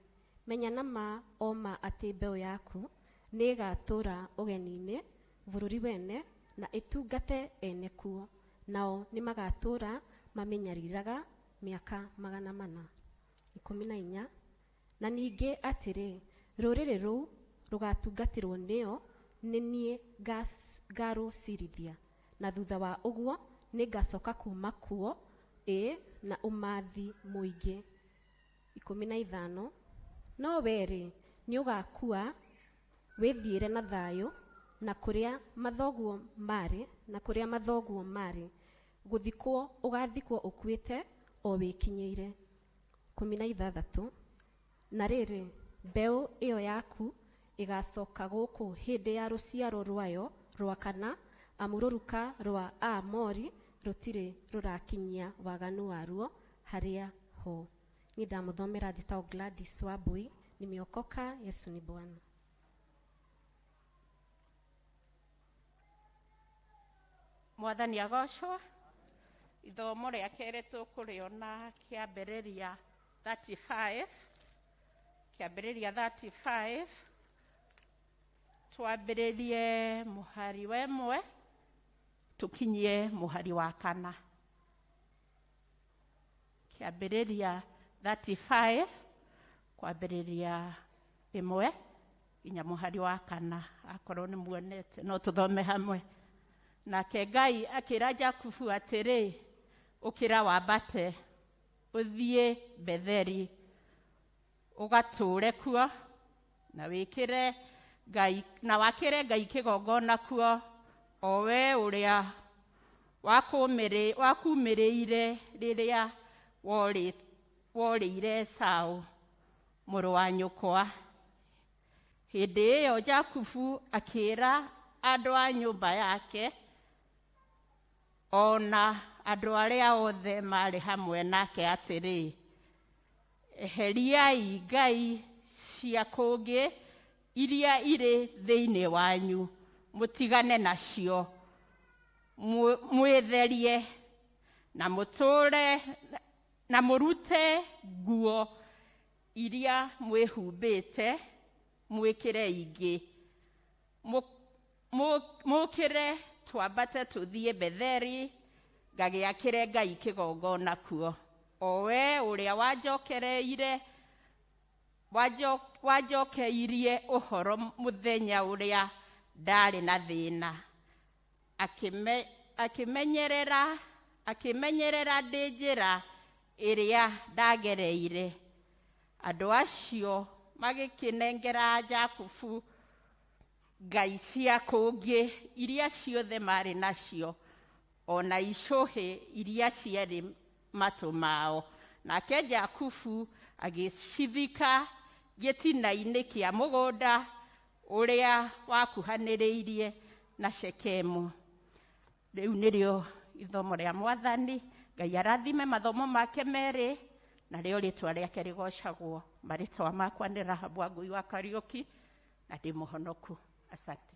menya na ma o ma atĩ mbeũ yaku nĩĩgatũũra ũgeni-inĩ bũrũri wene na ĩtungate ene kuo, nao nĩmagatũũra mamĩnyariraga mĩaka 400. 14. Na ningĩ atĩrĩ, rũrĩrĩ rũu rũgatungatĩrwo nĩo nĩ niĩ ngarũcirithia, na thutha wa ũguo nĩngacoka kuma kuo ĩ na ũmathi mũingĩ. 15. No we-rĩ, nĩũgakua wĩthiĩre na thayũ, na kũrĩa mathoguo marĩ, na kũrĩa mathoguo marĩ gũthikwo ũgathikwo ũkuĩte o wĩkinyĩire. 16. Na rĩrĩ, Mbeũ ĩyo yaku ĩgaacoka gũkũ hĩndĩ ya rũciaro rwayo rwa kana, amu rũruka rwa Aamori rũtirĩ rũrakinyia waganu waruo harĩa ho. Niĩ ndamũthomera njĩtagwo Gladys Wambui, nimeokoka, Yesu ni Bwana. Mwathani agocwo. Ithomo rĩa kerĩ tũkũrĩona Kĩambĩrĩria 35, Kĩambĩrĩria 35, twambĩrĩrie mũhari wa 1 tũkinyie mũhari wa 4. Kĩambĩrĩria 35 kwambĩrĩria 1 nginya mũhari wa 4. Akorwo nĩ muonete no tũthome hamwe. Nake Ngai akĩra Jakubu atĩrĩ, ũkĩra wambate ũthiĩ Betheri ũgatũũre kuo, na wĩkĩre Ngai, na wakĩre Ngai kĩgongona kuo, o we ũrĩa wakumĩrĩire rĩrĩa worĩire Esau mũrũ wa nyũkwa. Hĩndĩ ĩyo Jakubu akĩĩra andũ a nyũmba yake o na andũ arĩa othe maarĩ hamwe nake atĩrĩ, eheriai ngai cia kũngĩ iria irĩ thĩinĩ wanyu, mũtigane nacio, mwĩtherie, na mũtũũre na mũrute nguo iria mwĩhumbĩte mwĩkĩre ingĩ. Mũkĩre twambate tũthiĩ Betheri ngagĩakĩre Ngai kĩgongona kuo, o we ũrĩa wanjokeirie ũhoro mũthenya ũrĩa ndarĩ na thĩna, akĩmenyerera ndĩ njĩra ĩrĩa ndagereire. Andũ acio magĩkĩnengera Jakubu ngai cia kũngĩ iria ciothe marĩ nacio, o na icũhĩ iria ciarĩ matũ mao. Nake Jakubu agĩcithika gĩtina-inĩ kĩa mũgũnda ũrĩa wakuhanĩrĩirie na Shekemu. Rĩu nĩrĩo ithomo rĩa Mwathani. Ngai arathime mathomo make merĩ, na rĩo rĩtwa rĩake rĩgocagwo. Marĩtwa makwa nĩ Rahabu Wangui wa Kariũki, na ndĩ mũhonoku. Asante.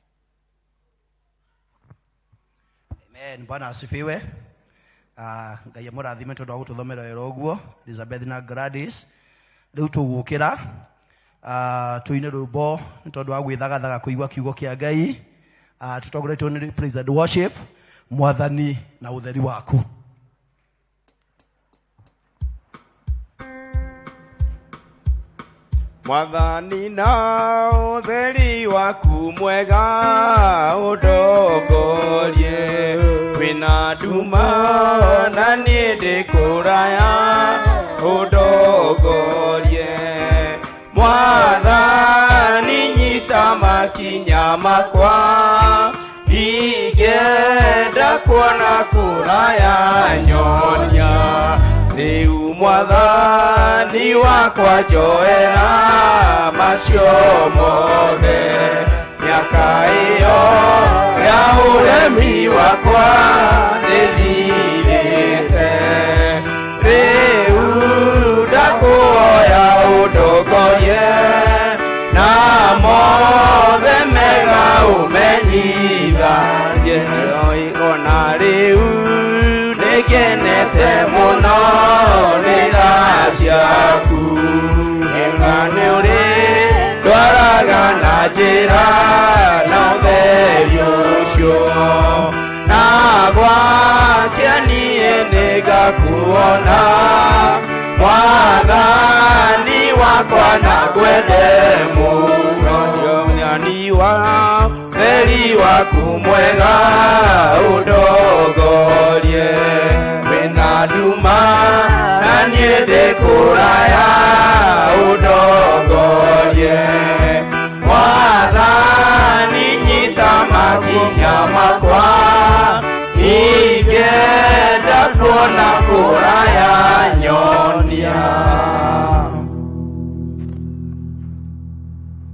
Amen. Bwana asifiwe. Ngai amũrathime tondũ wa gũtũthomera wega ũguo, Elizabeth na Gladys. Rĩu tũgũkĩra tũine rwĩmbo nĩ tondũ wa gwĩthagathaga kũigua kiugo kĩa Ngai. Tũtongoretio nĩ praise and worship, Mwathani na ũtheri waku. Mwathani na ũtheri waku mwega ũndongorie, kwĩna nduma na niĩ ndĩ kũraya ũndongorie. Mwathani nyita makinya makwa, ingĩenda kuona kũraya nyonia. Rĩu Mwathani wakwa njoera macio mothe, mĩaka ĩyo ya ũremi wakwa nĩthirĩte. Rĩu ndakuoya ũndongorie, na mothe mega ũmenyithagie. Ona rĩu nĩngenete mũno nĩ tha ciaku, na nĩ ũrĩ ndwaraga na njĩra na ũtheri ũcio, na gwakĩa niĩ nĩngakuona. Mwathani wakwa na ngwende mũno, Mwathani wa ũtheri waku mwega ũndongorie, kwĩna nduma na niĩ ndĩ kũraya ũndongorie. Mwathani nyita makinya makwa, ingĩenda kuona kũraya nyonia.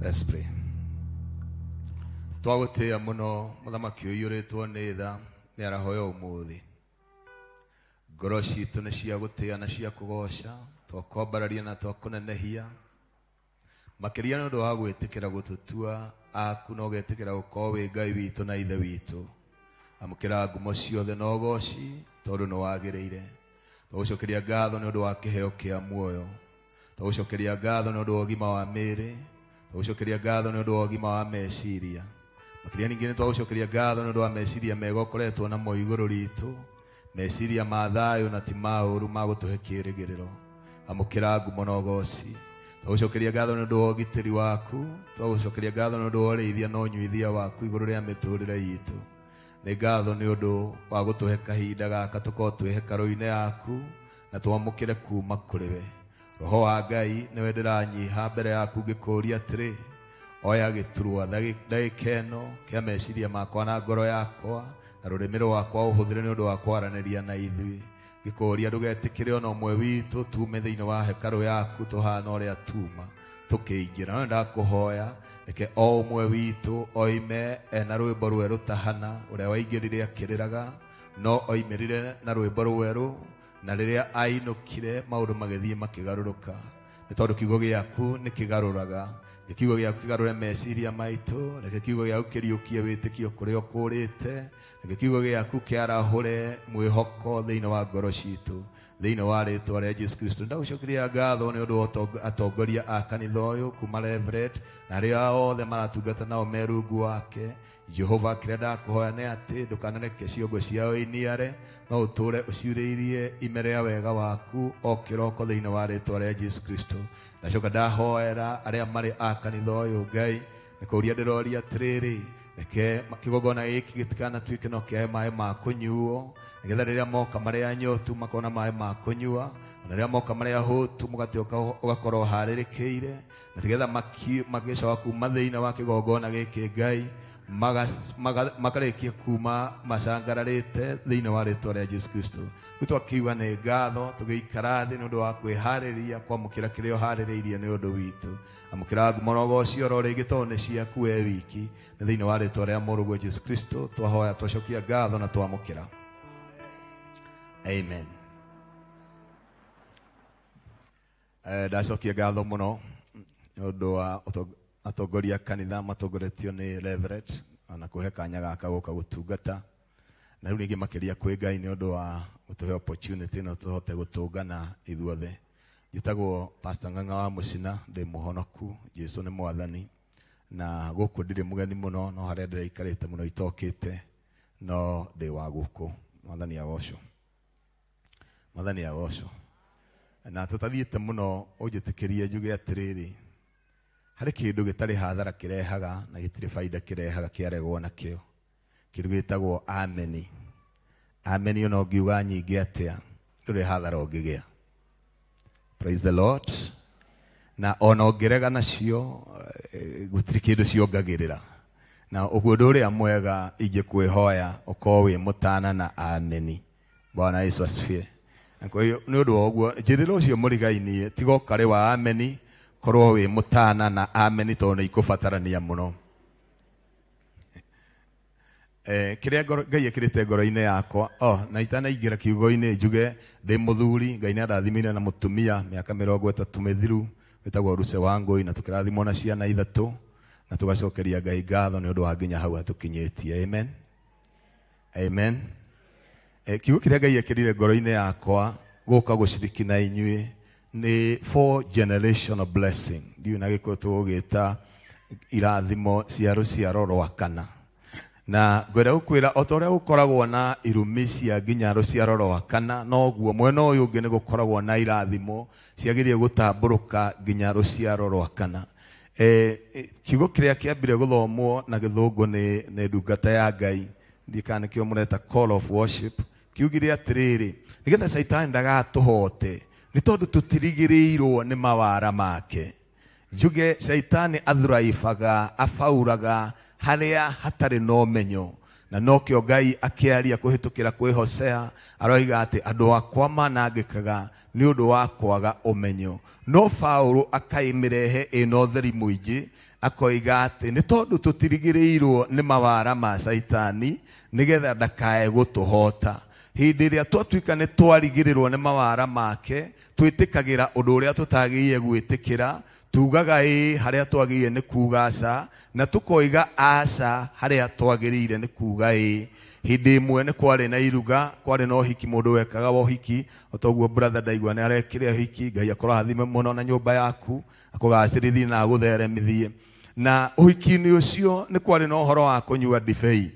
Let's pray. Twagũtĩĩa mũno mũthamaki ũiyũrĩtwo nĩ tha mĩaraho ya ũmũthĩ. Ngoro citũ nĩ cia gũtĩĩa na cia kũgoca, twakwambararia na twakũnenehia. Makĩria nĩ ũndũ wa gwĩtĩkĩra gũtũtua aku na ũgetĩkĩra gũkorwo wĩ Ngai witũ na Ithe witũ. Amũkĩra ngumo ciothe na ũgoci tondũ nĩ wagĩrĩire. Twagũcokeria ngatho nĩ ũndũ wa kĩheo kĩa muoyo. Twagũcokeria ngatho nĩ ũndũ wa ũgima wa mĩĩrĩ. Twagũcokeria ngatho nĩ ũndũ wa ũgima wa meciria. Makĩria ningĩ nĩ twagũcokeria ngatho nĩ ũndũ wa meciria mega ũkoretwo namo igũrũ ritũ, meciria ma thayũ na ti ma ũũru ma gũtũhe kĩĩrĩgĩrĩro. Amũkĩra ngumo na ũgoci. Twagũcokeria ngatho nĩ ũndũ wa ũgitĩri waku. Twagũcokeria ngatho nĩ ũndũ wa ũrĩithia na ũnyuithia waku igũrũ rĩa mĩtũrĩre itũ. Nĩ ngatho nĩ ũndũ wa gũtũhe kahinda gaka tũkorwo twĩ hekarũ-inĩ yaku na twamũkĩre kuma kũrĩ we. Roho wa Ngai nĩwe ndĩranyiha mbere yaku ngĩkũũria atĩrĩ, oya gĩturwa ndagĩka ĩno kĩa meciria makwa na ngoro yakwa na rũrĩmĩ rwakwa ũhũthĩre nĩ ũndũ wa kwaranĩria na ithuĩ. Ngĩkũũria ndũgetĩkĩre ona ũmwe witũ tume thĩinĩ wa hekarũ yaku tũhana ũrĩa tuma tũkĩingĩra. No ndakũhoya reke o ũmwe witũ oime ena rwĩmbo rwerũ tahana ũrĩa waingĩrire akĩrĩraga, no oimĩrire na rwĩmbo rwerũ, na rĩrĩa ainũkire maũndũ magĩthiĩ makĩgarũrũka. Nĩ tondũ kiugo gĩaku nĩ kĩgarũraga. Reke kiugo gĩaku kĩgarũre meciria maitũ, reke kiugo gĩaku kĩriũkie wĩtĩkio kũrĩa ũkũrĩte, reke kiugo gĩaku kĩarahũre mwĩhoko thĩinĩ wa ngoro citũ, thĩinĩ wa rĩtwa rĩa Jesu Kristo. Ndagũcokeria ngatho nĩ ũndũ wa atongoria a kanitha ũyũ kuma Reverend na arĩa othe maratungata nao me rungu wake. Jehova, kĩrĩa ndakũhoya nĩ atĩ ndũkanareke ciongo ciao iniare, no ũtũũre ũciurĩirie ime rĩa wega waku o kĩroko thĩinĩ wa rĩtwa rĩa Jesu Kristo. Ndacoka ndahoera arĩa marĩ a kanitha ũyũ, Ngai, nĩ kũũria ndĩroria atĩrĩrĩ, reke kĩgongona gĩkĩ gĩtikanatuĩke no kĩae maĩ ma kũnyuo, nĩgetha rĩrĩa moka marĩ anyotu makona maĩ ma kũnyua, ona rĩrĩa moka marĩ ahũtu mũgate ũgakorwo ũharĩrĩkĩire, na nĩgetha magĩcoka kuma thĩinĩ wa kĩgongona gĩkĩ, Ngai, makarĩkia kuma macangararĩte thĩinĩ wa rĩtwa rĩa Jesu Kristo. Rĩu twakiuga nĩ ngatho tũgĩikara thĩ nĩ ũndũ wa kwĩharĩria kwamũkĩra kĩrĩa ũharĩrĩirie nĩ ũndũ witũ. Amũkĩra ngumo na ũgoci oro rĩngĩ tondũ nĩ ciaku we wiki. Nĩ thĩinĩ wa rĩtwa rĩa Mũrũguo Jesu Kristo twahoya, twacokia ngatho na twamũkĩra. Amen. Ndacokia ngatho mũno nĩ ũndũ wa atongoria kanitha matongoretio nĩ Reverend ona kũhe kanya gaka gũka gũtungata, na rĩu rĩngĩ makĩria kwĩ Ngai nĩ ũndũ wa gũtũhe opportunity ĩno tũhote gũtũngana ithuothe. Njĩtagwo Pastor Ng'ang'a wa Mũcina, ndĩ mũhonoku, Jesu nĩ mwathani, na gũkũ ndirĩ mũgeni mũno, no harĩa ndĩraikarĩte mũno itokĩte, no ndĩ wa gũkũ. Mwathani agocwo. Mwathani agocwo. Na tũtathiĩte mũno ũnjĩtĩkĩrie njuge atĩrĩrĩ, harĩ kĩndũ gĩtarĩ hathara kĩrehaga na gĩtirĩ baida kĩrehaga kĩaregwo nakĩo, kĩndũ gĩtagwo ameni. Ameni ona ũngiuga nyingĩ atĩa, ndũrĩ hathara ũngĩgĩa. Praise the Lord. Na ona ũngĩrega nacio, gũtirĩ kĩndũ ciongagĩrĩra. Na ũguo ũndũ ũrĩa mwega ingĩkwĩhoya ũkorwo wĩ mũtana na ameni. Bwana Yesu asifiwe. Na kwa hiyo nĩ ũndũ wa ũguo njĩrĩra ũcio mũrigainie, tiga ũkarĩ wa ameni, korwo wĩ mũtana na ameni tondũ nĩ ikũbatarania mũno. Kĩrĩa Ngai ekĩrĩte ngoro-inĩ yakwa, na itanaingĩra kiugo-inĩ njuge ndĩ mũthuri, Ngai nĩandathimire na mũtumia mĩaka mĩrongo ĩtatũ mĩthiru wĩtagwo Ruse wa Ngũi, na tũkĩrathimwo na ciana ithatũ, na tũgacokeria Ngai ngatho nĩ ũndũ wa nginya hau atũkinyĩtie. Amen. Amen. Kiugo kĩrĩa Ngai ekĩrire ngoro-inĩ yakwa gũka gũciriki na inyuĩ nĩ four generational blessing. Ndiũĩ na Gĩkũyũ tũgũgĩta irathimo cia rũciaro rwa kana. Na ngwenda gũkwĩra o ta ũrĩa gũkoragwo na irumi cia nginya rũciaro rwa kana, noguo mwena ũyũ ũngĩ nĩ gũkoragwo na irathimo ciagĩrĩire gũtambũrũka nginya rũciaro rwa kana. Kiugo kĩrĩa kĩambire gũthomwo na gĩthũngũ nĩ ndungata ya Ngai, ndiũĩ kana nĩkĩo mũreta call of worship, kiugire atĩrĩrĩ, nĩgetha caitani ndagatũhote nĩ tondũ tũtirigĩrĩirwo nĩ mawara make. Njuge caitani athuraibaga, abauraga harĩa hatarĩ na ũmenyo. Na nokĩo Ngai akĩaria kũhĩtũkĩra kwĩ Hosea aroiga atĩ andũ akwa manangĩkaga nĩ ũndũ wa kwaga ũmenyo. No Paũlũ akaimĩrehe ĩna ũtheri mũingĩ, akoiga atĩ nĩ tondũ tũtirigĩrĩirwo nĩ mawara ma Caitani nĩgetha ndakae gũtũhota. Hĩndĩ ĩrĩa twatuĩka nĩ twarigĩrĩrwo nĩ mawara make, twĩtĩkagĩra ũndũ ũrĩa tũtagĩrĩire gwĩtĩkĩra, tugaga ĩĩ harĩa twagĩrĩire nĩ kuga aca, na tũkoiga aca harĩa twagĩrĩire nĩ kuga ĩĩ. Hĩndĩ ĩmwe nĩ kwarĩ na iruga, kwarĩ na ũhiki, mũndũ wekaga wa ũhiki, o ta ũguo brother ndaigua nĩ arekire ũhiki, Ngai akũrathime mũno na nyũmba yaku, akũgacĩrithie na agũtheremithie. Na ũhiki-inĩ ũcio nĩ kwarĩ na ũhoro wa kũnyua ndibei.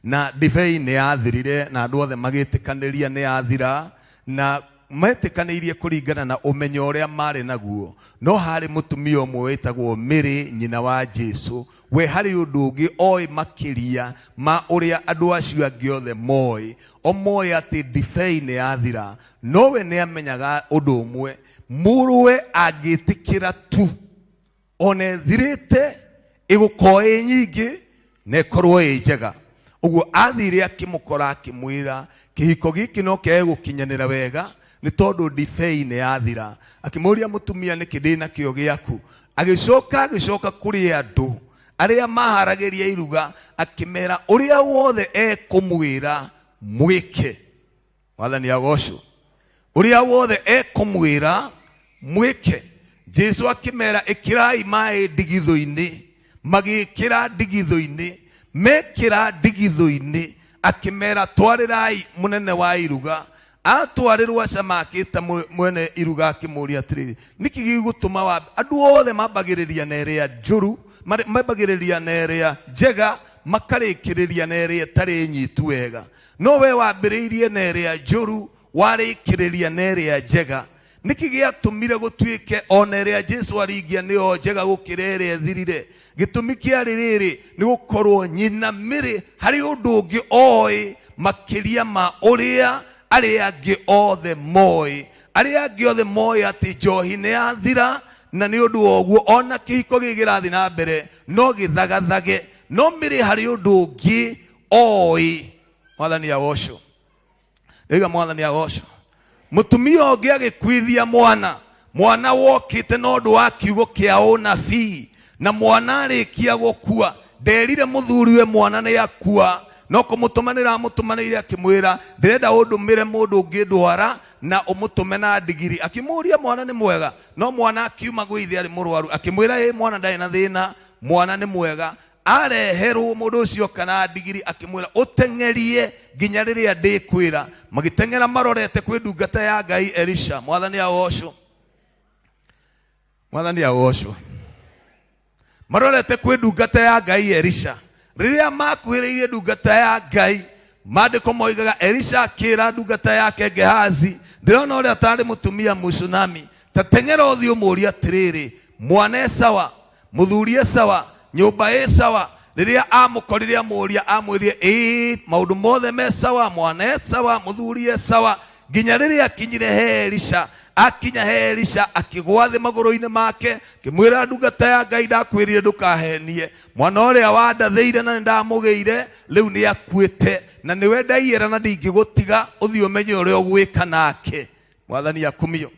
Na ndibei nĩ yathirire na andũ othe magĩtĩkanĩria nĩ yathira, na metĩkanĩirie kũringana na ũmenyo ũrĩa marĩ naguo. No harĩ mũtumia ũmwe wĩtagwo Mary, nyina wa Jesu, we harĩ ũndũ ũngĩ oĩ makĩria ma ũrĩa andũ acio angĩ othe moĩ. O moĩ atĩ ndibei nĩ yathira, no we nĩ amenyaga ũndũ ũmwe, mũrũwe angĩtĩkĩra tu ona ĩthirĩte ĩgũkorwo ĩ nyingĩ na ĩkorwo ĩ njega. Ũguo athire akĩmũkora akĩmwĩra kĩhiko gĩkĩ no kĩage gũkinyanĩra wega nĩ tondũ ndibei nĩ yathira. Akĩmũria mũtumia nĩkĩ ndĩ nakĩo gĩaku. Agĩcoka agĩcoka kũrĩ andũ arĩa maharagĩria iruga akĩmera ũrĩa wothe ekũmwĩra mwĩke. Mwathani agocwo. Ũrĩa wothe ekũmwĩra mwĩke. Jesu akĩmera ĩkĩrai maĩ ndigithũ-inĩ. Magĩkĩra ndigithũ-inĩ. Mekĩra ndigithũ-inĩ akĩmera twarĩrai mũnene wa iruga. Atwarĩrwo acama akĩta mwene iruga akĩmũria atĩrĩrĩ, nĩkĩ gĩgũtũma wa andũ othe mambagĩrĩria na ĩrĩa njũru, mambagĩrĩria na ĩrĩa njega, makarĩkĩrĩria na ĩrĩa ĩtarĩ nyitu wega. No we wambĩrĩirie na ĩrĩa njũru, warĩkĩrĩria na ĩrĩa njega. Nĩkĩ gĩatũmire gũtuĩke ona ĩrĩa Jesu aringia nĩyo njega gũkĩra ĩrĩa ĩthirire? Gĩtũmi kĩarĩ rĩrĩ, nĩ gũkorwo nyina Mary harĩ ũndũ ũngĩ oĩ makĩria ma ũrĩa arĩa angĩ othe moĩ. Arĩa angĩ othe moĩ atĩ njohi nĩ yathira, na nĩ ũndũ wa ũguo ona kĩhiko gĩkĩ kĩrathiĩ na mbere no gĩthagathage. No Mary harĩ ũndũ ũngĩ oĩ. Mwathani agocwo. Rĩga Mwathani agocwo. Mũtumia ũngĩ agĩkuithia mwana, mwana wokĩte na ũndũ wa kiugo kĩa ũnabii, na mwana arĩkia gũkua nderire mũthuriwe mwana nĩ akua, no kũmũtũmanĩra amũtũmanĩire akĩmwĩra ndĩrenda ũndũmĩre mũndũ ũngĩ ndwara na ũmũtũme na ndigiri. Akĩmũria mwana nĩ mwega, no mwana akiuma gwĩ ithe arĩ mũrwaru, akĩmwĩra ĩ mwana ndarĩ na thĩna, mwana nĩ mwega. Areherwo mũndũ ũcio kana ndigiri akĩmwĩra ũteng'erie nginya rĩrĩa ndĩkwĩra. Magĩteng'era marorete kwĩ ndungata ya Ngai Elisha. Mwathani agocwo. Mwathani agocwo. Marorete kwĩ ndungata ya Ngai Elisha. Rĩrĩa makuhĩrĩirie ndungata ya Ngai, maandĩko moigaga Elisha akĩra ndungata yake Gehazi, ndĩrona ũrĩa tarĩ mũtumia Mũshunami, ta teng'era ũthiĩ ũmũrie atĩrĩrĩ, mwana e sawa, mũthuri e sawa, nyũmba ĩ sawa. Rĩrĩa amũkorire amũria, amwĩrire ĩĩ, maũndũ mothe me sawa, mwana e sawa, mũthuri e sawa. Nginya rĩrĩa akinyire he Elisha, akinya he Elisha akĩgwa thĩ magũrũ-inĩ make, akĩmwĩra ndungata ya Ngai, ndakwĩrire ndũkahenie, mwana ũrĩa wandathĩire na nĩndamũgĩire rĩu nĩ akuĩte, na nĩwe ndaiyĩra na ndingĩgũtiga ũthiĩ ũmenye ũrĩa ũgwĩka nake. Mwathani akumio.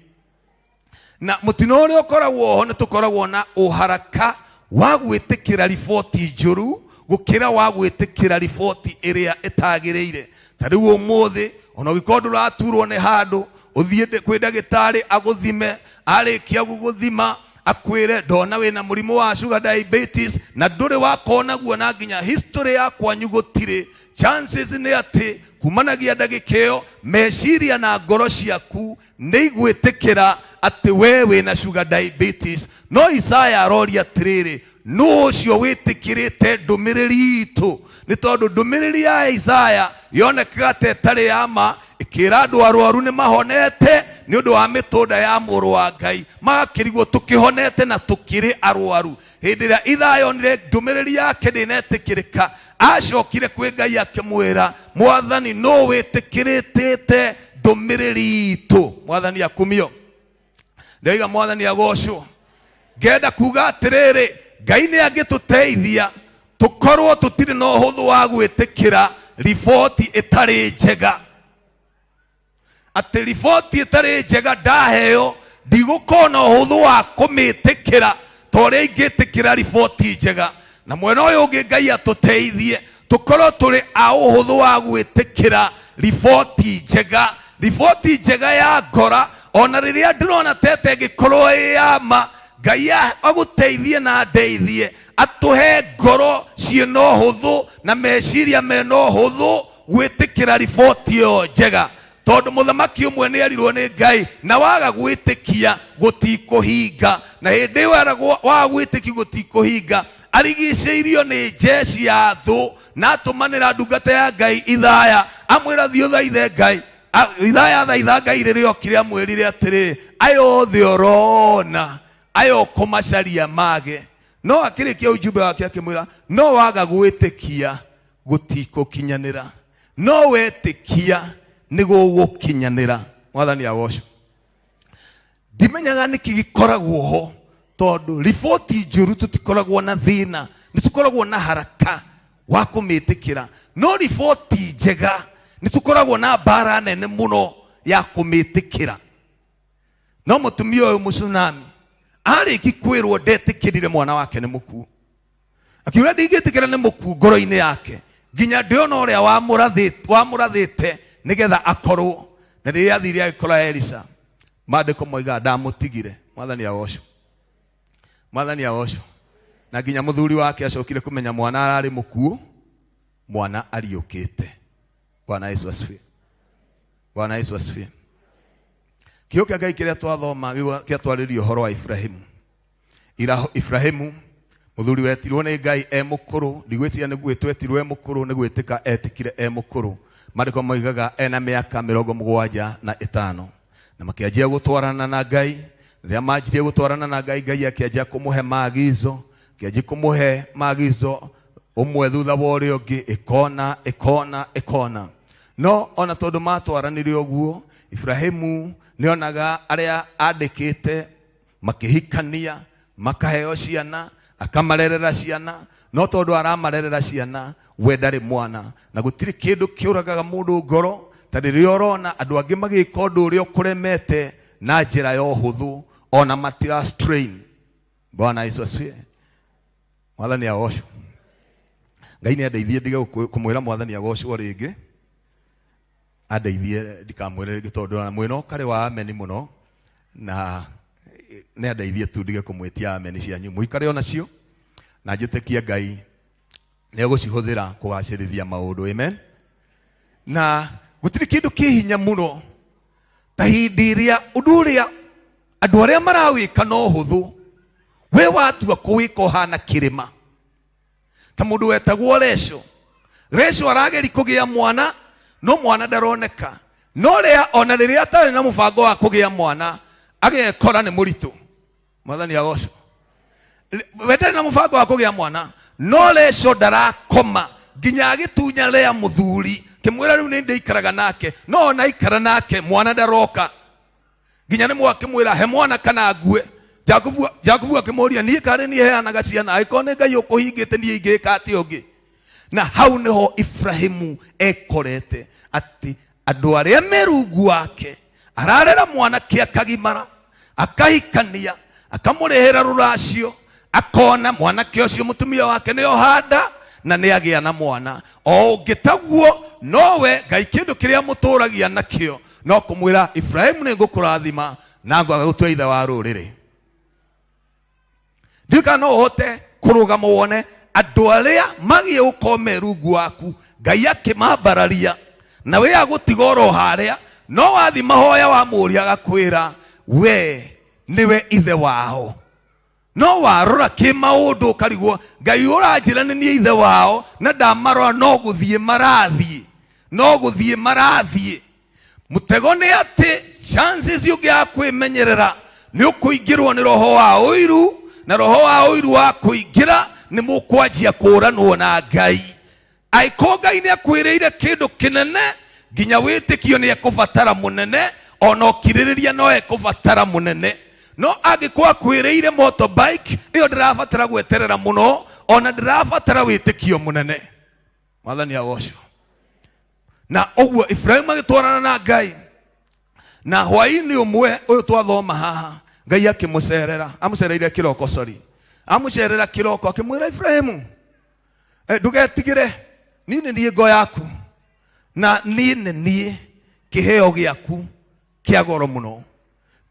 Na mũtino ũrĩa ũkoragwo ho nĩ tũkoragwo na ũharaka wa gwĩtĩkĩra riboti njũru gũkĩra wa gwĩtĩkĩra riboti ĩrĩa ĩtagĩrĩire. Ta rĩu ũmũthĩ ona ũngĩkorwo ndũraturwo nĩ handũ, ũthiĩ kwĩ ndagĩtarĩ agũthime, arĩkia gũgũthima akwĩre ndona wĩna mũrimũ wa sugar diabetes na ndũrĩ wakorwo naguo na nginya history ya kwanyu gũtirĩ, chances nĩ atĩ kumanagia ndagĩka ĩyo meciria na ngoro ciaku nĩ igwĩtĩkĩra atĩ we wĩna sugar diabetes. No Isaya aroria atĩrĩrĩ, nũ ũcio wĩtĩkĩrĩte ndũmĩrĩri itũ? Nĩ tondũ ndũmĩrĩri ya Isaya yonekaga ta ĩtarĩ ya ma, ĩkĩra andũ arwaru nĩ mahonete nĩ ũndũ wa mĩtũnda ya mũrũ wa Ngai, magakĩrigwo tũkĩhonete na tũkĩrĩ arwaru. Hĩndĩ ĩrĩa Isaya onire ndũmĩrĩri yake ndĩnetĩkĩrĩka, acokire kwĩ Ngai akĩmwĩra, Mwathani, nũ wĩtĩkĩrĩtĩte ndũmĩrĩri itũ? Mwathani akumio. Ndĩroiga Mwathani agocwo. Ngenda kuga atĩrĩrĩ, Ngai nĩ angĩtũteithia. Tũkorwo tũtirĩ na ũhũthũ wa gwĩtĩkĩra riboti ĩtarĩ njega, atĩ riboti ĩtarĩ njega ndaheo ndigũkorwo na ũhũthũ wa kũmĩtĩkĩra ta ũrĩa ingĩtĩkĩra riboti njega. Na mwena ũyũ ũngĩ, Ngai atũteithie tũkorwo tũrĩ a ũhũthũ wa gwĩtĩkĩra riboti njega, riboti njega ya ngora, ona rĩrĩa ndĩrona tete ĩngĩkorwo ĩ ya ma. Ngai agũteithie na ndeithie, atũhe ngoro ciĩna ũhũthũ na meciria mena ũhũthũ gwĩtĩkĩra riboti ĩyo njega, tondũ mũthamaki ũmwe nĩ erirwo nĩ Ngai na waga gwĩtĩkia gũtikũhinga. Na hĩndĩ ĩyo eragwo waga gwĩtĩkia gũtikũhinga, arigicĩirio nĩ njeci ya thũ na atũmanĩra ndungata ya Ngai Ithaya, amwĩra thiĩ ũthaithe Ngai. Ithaya athaitha Ngai, rĩrĩa okire amwĩrire atĩrĩ, aya othe ũrona aya ũkũmacaria mage. No akĩrĩkia ujumbe wake akĩmwĩra, no waga gwĩtĩkia gũtikũkinyanĩra, no wetĩkia nĩ gũgũkinyanĩra. Mwathani agocwo. Ndimenyaga nĩkĩ gĩkoragwo ho, tondũ riboti njũru tũtikoragwo na thĩna, nĩ tũkoragwo na haraka wa kũmĩtĩkĩra, no riboti njega nĩ tũkoragwo na mbara nene mũno ya kũmĩtĩkĩra. No mũtumia ũyũ mũcunami arĩki kwĩrwo ndetĩkĩrire mwana wake nĩ mũkuũ, akiuga ndingĩtĩkĩra nĩ mũkuũ ngoro-inĩ yake nginya ndĩona ũrĩa wamũrathĩte nĩgetha akorwo. Na rĩrĩa athire agĩkora Elisha, maandĩko moigaga ndamũtigire. Mwathani agocwo, Mwathani agocwo. Na nginya mũthuri wake acokire kũmenya mwana ararĩ mũkuũ, mwana ariũkĩte. Bwana Yesu asifiwe, Bwana Yesu asifiwe. Kĩo kĩa Ngai kĩrĩa twathoma gĩatwarĩria ũhoro wa Ibrahimu. Ibrahimu mũthuri wetirwo nĩ Ngai e mũkũrũ, ndigwĩciria nĩ gwĩtwo etirwo e mũkũrũ, nĩ gwĩtĩka etĩkire e mũkũrũ. Maandĩko moigaga ena mĩaka 75, na makĩanjia gũtwarana na Ngai. Rĩrĩa manjirie gũtwarana na Ngai, Ngai akĩanjia kũmũhe maagizo, akĩanjia kũmũhe maagizo ũmwe thutha wa ũrĩa ũngĩ, ĩkona ĩkona ĩkona. No ona tondũ matwaranire ũguo, Ibrahimu nĩonaga arĩa andĩkĩte makĩhikania, makaheo ciana, akamarerera ciana, no tondũ aramarerera ciana, we ndarĩ mwana. Na gũtirĩ kĩndũ kĩũragaga mũndũ ngoro ta rĩrĩa ũrona andũ angĩ magĩka ũndũ ũrĩa ũkũremete na njĩra ya ũhũthũ, ona matira strain. Bwana Yesu asifiwe. Mwathani agocwo. Ngai nĩ andeithie ndige kũmwĩra Mwathani agocwo rĩngĩ, andeithie ndikamwĩre rĩngĩ, tondũ ona mwĩna ũkarĩ wa ameni mũno, na nĩ andeithie tu ndige kũmwĩtia ameni cianyu, mũikare o nacio na njĩtĩkie Ngai nĩ egũcihũthĩra kũgacĩrithia maũndũ. Amen. Na gũtirĩ kĩndũ kĩ hinya mũno ta hĩndĩ ĩrĩa ũndũ ũrĩa andũ arĩa marawĩka no ũhũthũ, we watua kũwĩka ũhana kĩrĩma. Ta mũndũ wetagwo Resho. Resho arageri kũgĩa mwana, no mwana ndaroneka. No rĩa ona rĩrĩa atarĩ na mũbango wa kũgĩa mwana, agekora nĩ mũritũ. Mwathani agocwo. We ndarĩ na mũbango wa kũgĩa mwana, no Resho ndarakoma nginya agĩtunya Lea mũthuri, kĩmwĩra rĩu nĩ ndĩikaraga nake, no ona aikara nake mwana ndaroka. Nginya nĩ mwakĩmwĩra he mwana kana ngue. Jakubu akĩmũria, niĩ karĩ niĩ heanaga ciana, angĩkorwo nĩ Ngai ũkũhingĩte niĩ ingĩka atĩa ũngĩ? Na hau nĩho Ibrahimu ekorete atĩ andũ arĩa me rungu wake ararera mwanake akagimara, akahikania, akamũrĩhĩra rũracio, akona mwanake ũcio mũtumia wake nĩ ohanda na nĩ agĩa na mwana. O ũngĩ taguo, nowe Ngai kĩndũ kĩrĩa mũtũragia nakĩo no kũmwĩra, Ibrahimu nĩ ngũkũrathima na ngagũtua ithe wa rũrĩrĩ. Ndiũĩ kana no ũhote kũrũgama wone andũ arĩa magĩe gũkorwo me rungu waku, Ngai akĩmambararia na we agũtiga oro harĩa, no wathi mahoya wamũria agakwĩra we nĩwe ithe wao. No warora kĩ maũndũ ũkarigwo, Ngai ũranjĩra nĩ niĩ ithe wao na ndamarora no gũthiĩ marathiĩ, no gũthiĩ marathiĩ. Mũtego nĩ atĩ chances ũngĩaga kwĩmenyerera nĩ ũkũingĩrwo nĩ roho wa ũiru, na roho wa ũiru wa kũingĩra nĩ mũkwanjia kũranwo na Ngai. Angĩkorwo Ngai nĩ akwĩrĩire kĩndũ kĩnene, nginya wĩtĩkio nĩ ekũbatara mũnene, ona ũkirĩrĩria no ekũbatara mũnene. No angĩkorwo akwĩrĩire motorbike ĩyo, ndĩrabatara gweterera mũno, ona ndĩrabatara wĩtĩkio mũnene. Mwathani agocwo. Na ũguo Ibrahimu agĩtwarana na Ngai, na hwaĩ-inĩ ũmwe ũyũ twathoma haha, Ngai akĩmũcerera. Amũcereire kĩroko, sorry, amũcerera kĩroko, akĩmwĩra, "Ibrahimu, ndũgetigĩre, niĩ nĩ niĩ ngo yaku na niĩ nĩ niĩ kĩheo gĩaku kĩa goro mũno.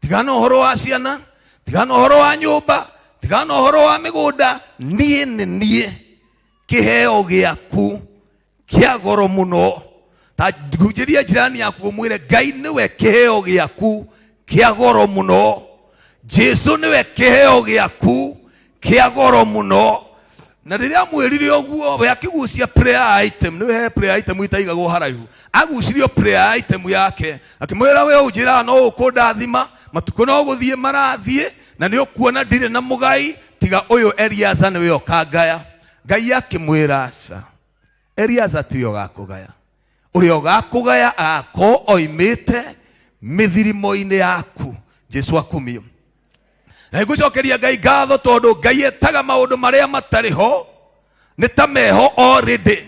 Tigana ũhoro wa ciana, tigana ũhoro wa nyũmba, tigana ũhoro wa mĩgũnda, niĩ nĩ niĩ kĩheo gĩaku kĩa goro mũno." Ta hunjĩria jirani yaku ũmwĩre, "Ngai nĩwe kĩheo gĩaku kĩa goro mũno. Jesu nĩwe kĩheo gĩaku kĩa goro mũno." Na rĩrĩa amwĩrire ũguo, we akĩgucia prayer item. Nĩwe he prayer item itaigagwo haraihu. Agucirio prayer item yake, akĩmwĩra, "We ũnjĩraga no ũkũndathima, matukũ no gũthiĩ marathiĩ, na nĩ ũkuona ndirĩ na mũgai tiga ũyũ Eliaza nĩwe ũkangaya." Ngai akĩmwĩra, "Aca, Eliaza tiwe ũgakũgaya. Ũrĩa ũgakũgaya agakorwo oimĩte mĩthirimo-inĩ yaku." Jesu akumio. Na nĩngũcokeria Ngai ngatho tondũ Ngai etaga maũndũ marĩa matarĩ ho nĩ ta meho already.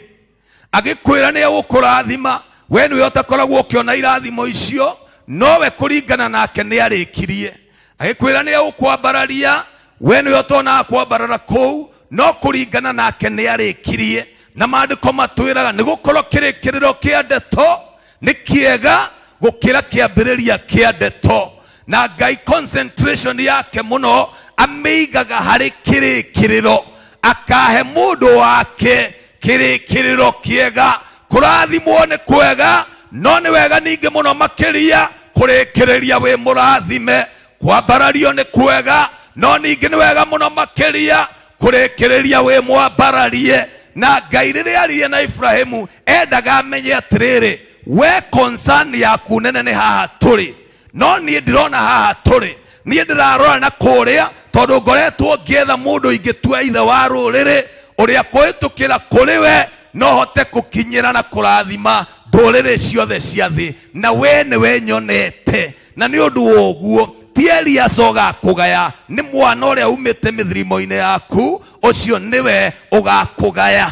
Agĩkwĩra nĩ egũkũrathima, we nĩwe ũtakoragwo ũkĩona irathimo icio, nowe kũringana nake nĩ arĩkirie. Agĩkwĩra nĩ egũkwambararia, we nĩwe ũtonaga kwambarara kũu, no kũringana nake nĩ arĩkirie. Na maandĩko matwĩraga nĩ gũkorwo kĩrĩkĩrĩro kĩa ndeto nĩ kĩega gũkĩra kĩambĩrĩria kĩa ndeto. Na Ngai concentration yake mũno amĩigaga harĩ kĩrĩkĩrĩro, akahe mũndũ wake kĩrĩkĩrĩro kĩega. Kũrathimwo nĩ kwega, no nĩ wega ningĩ mũno makĩria kũrĩkĩrĩria wĩ mũrathime. Kwambarario nĩ kwega, no ningĩ nĩ wega mũno makĩria kũrĩkĩrĩria wĩ mwambararie. Na Ngai rĩrĩa aririe na Ibrahimu, endaga amenye atĩrĩrĩ, we concern yaku nene nĩ haha tũrĩ, no niĩ ndirona haha tũrĩ, niĩ ndĩrarora na kũrĩa, tondũ ngoretwo ngĩetha mũndũ ingĩtua ithe wa rũrĩrĩ, ũrĩa kũhĩtũkĩra kũrĩ we no hote gũkinyĩra na kũrathima ndũrĩrĩ ciothe cia thĩ, na we nĩwe nyonete. Na nĩ ũndũ wa ũguo ti Eliasa ũgakũgaya, nĩ mwana ũrĩa umĩte mĩthirimo-inĩ yaku, ũcio nĩwe ũgakũgaya.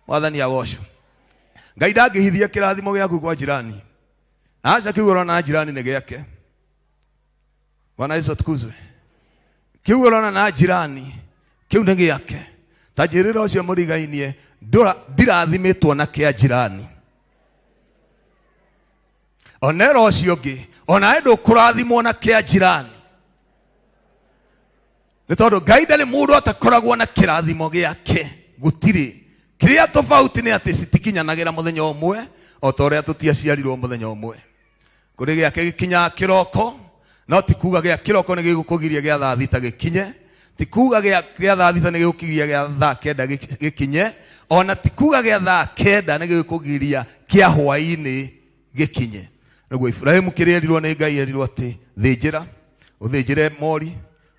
Mwathani agocwo. Ngai ndangĩhithia kĩrathimo gĩaku kwa jirani. Aca, kĩu ũrona jirani nĩ gĩake. Bwana Yesu atukuzwe. Kĩu ũrona na jirani kĩu nĩ gĩake. Ta njĩrĩra ũcio mũrigainie, "Ndirathimĩtwo na kĩa jirani." Onera ũcio ũngĩ, onawe ndũkũrathimwo na kĩa jirani, nĩ tondũ Ngai ndarĩ mũndũ atakoragwo na kĩrathimo gĩake. Gũtirĩ kĩrĩa tofauti nĩ atĩ citikinyanagĩra mũthenya ũmwe, o ta ũrĩa tũtiaciarirwo mũthenya ũmwe. Kũrĩ gĩake gĩkinyaga kĩroko, no ti kuga gĩa kĩroko nĩ gĩgũkũgiria gĩa thaa 6 gĩkinye, ti kuga gĩa thaa 6 nĩ gĩgũkũgiria gĩa thaa 9 gĩkinye, ona ti kuga gĩa thaa 9 nĩ gĩgũkũgiria kĩa hwaĩ-inĩ gĩkinye. Nĩguo Ibrahimu kĩrĩa erirwo nĩ Ngai, erirwo atĩ thĩnjĩra, ũthĩnjĩre mori,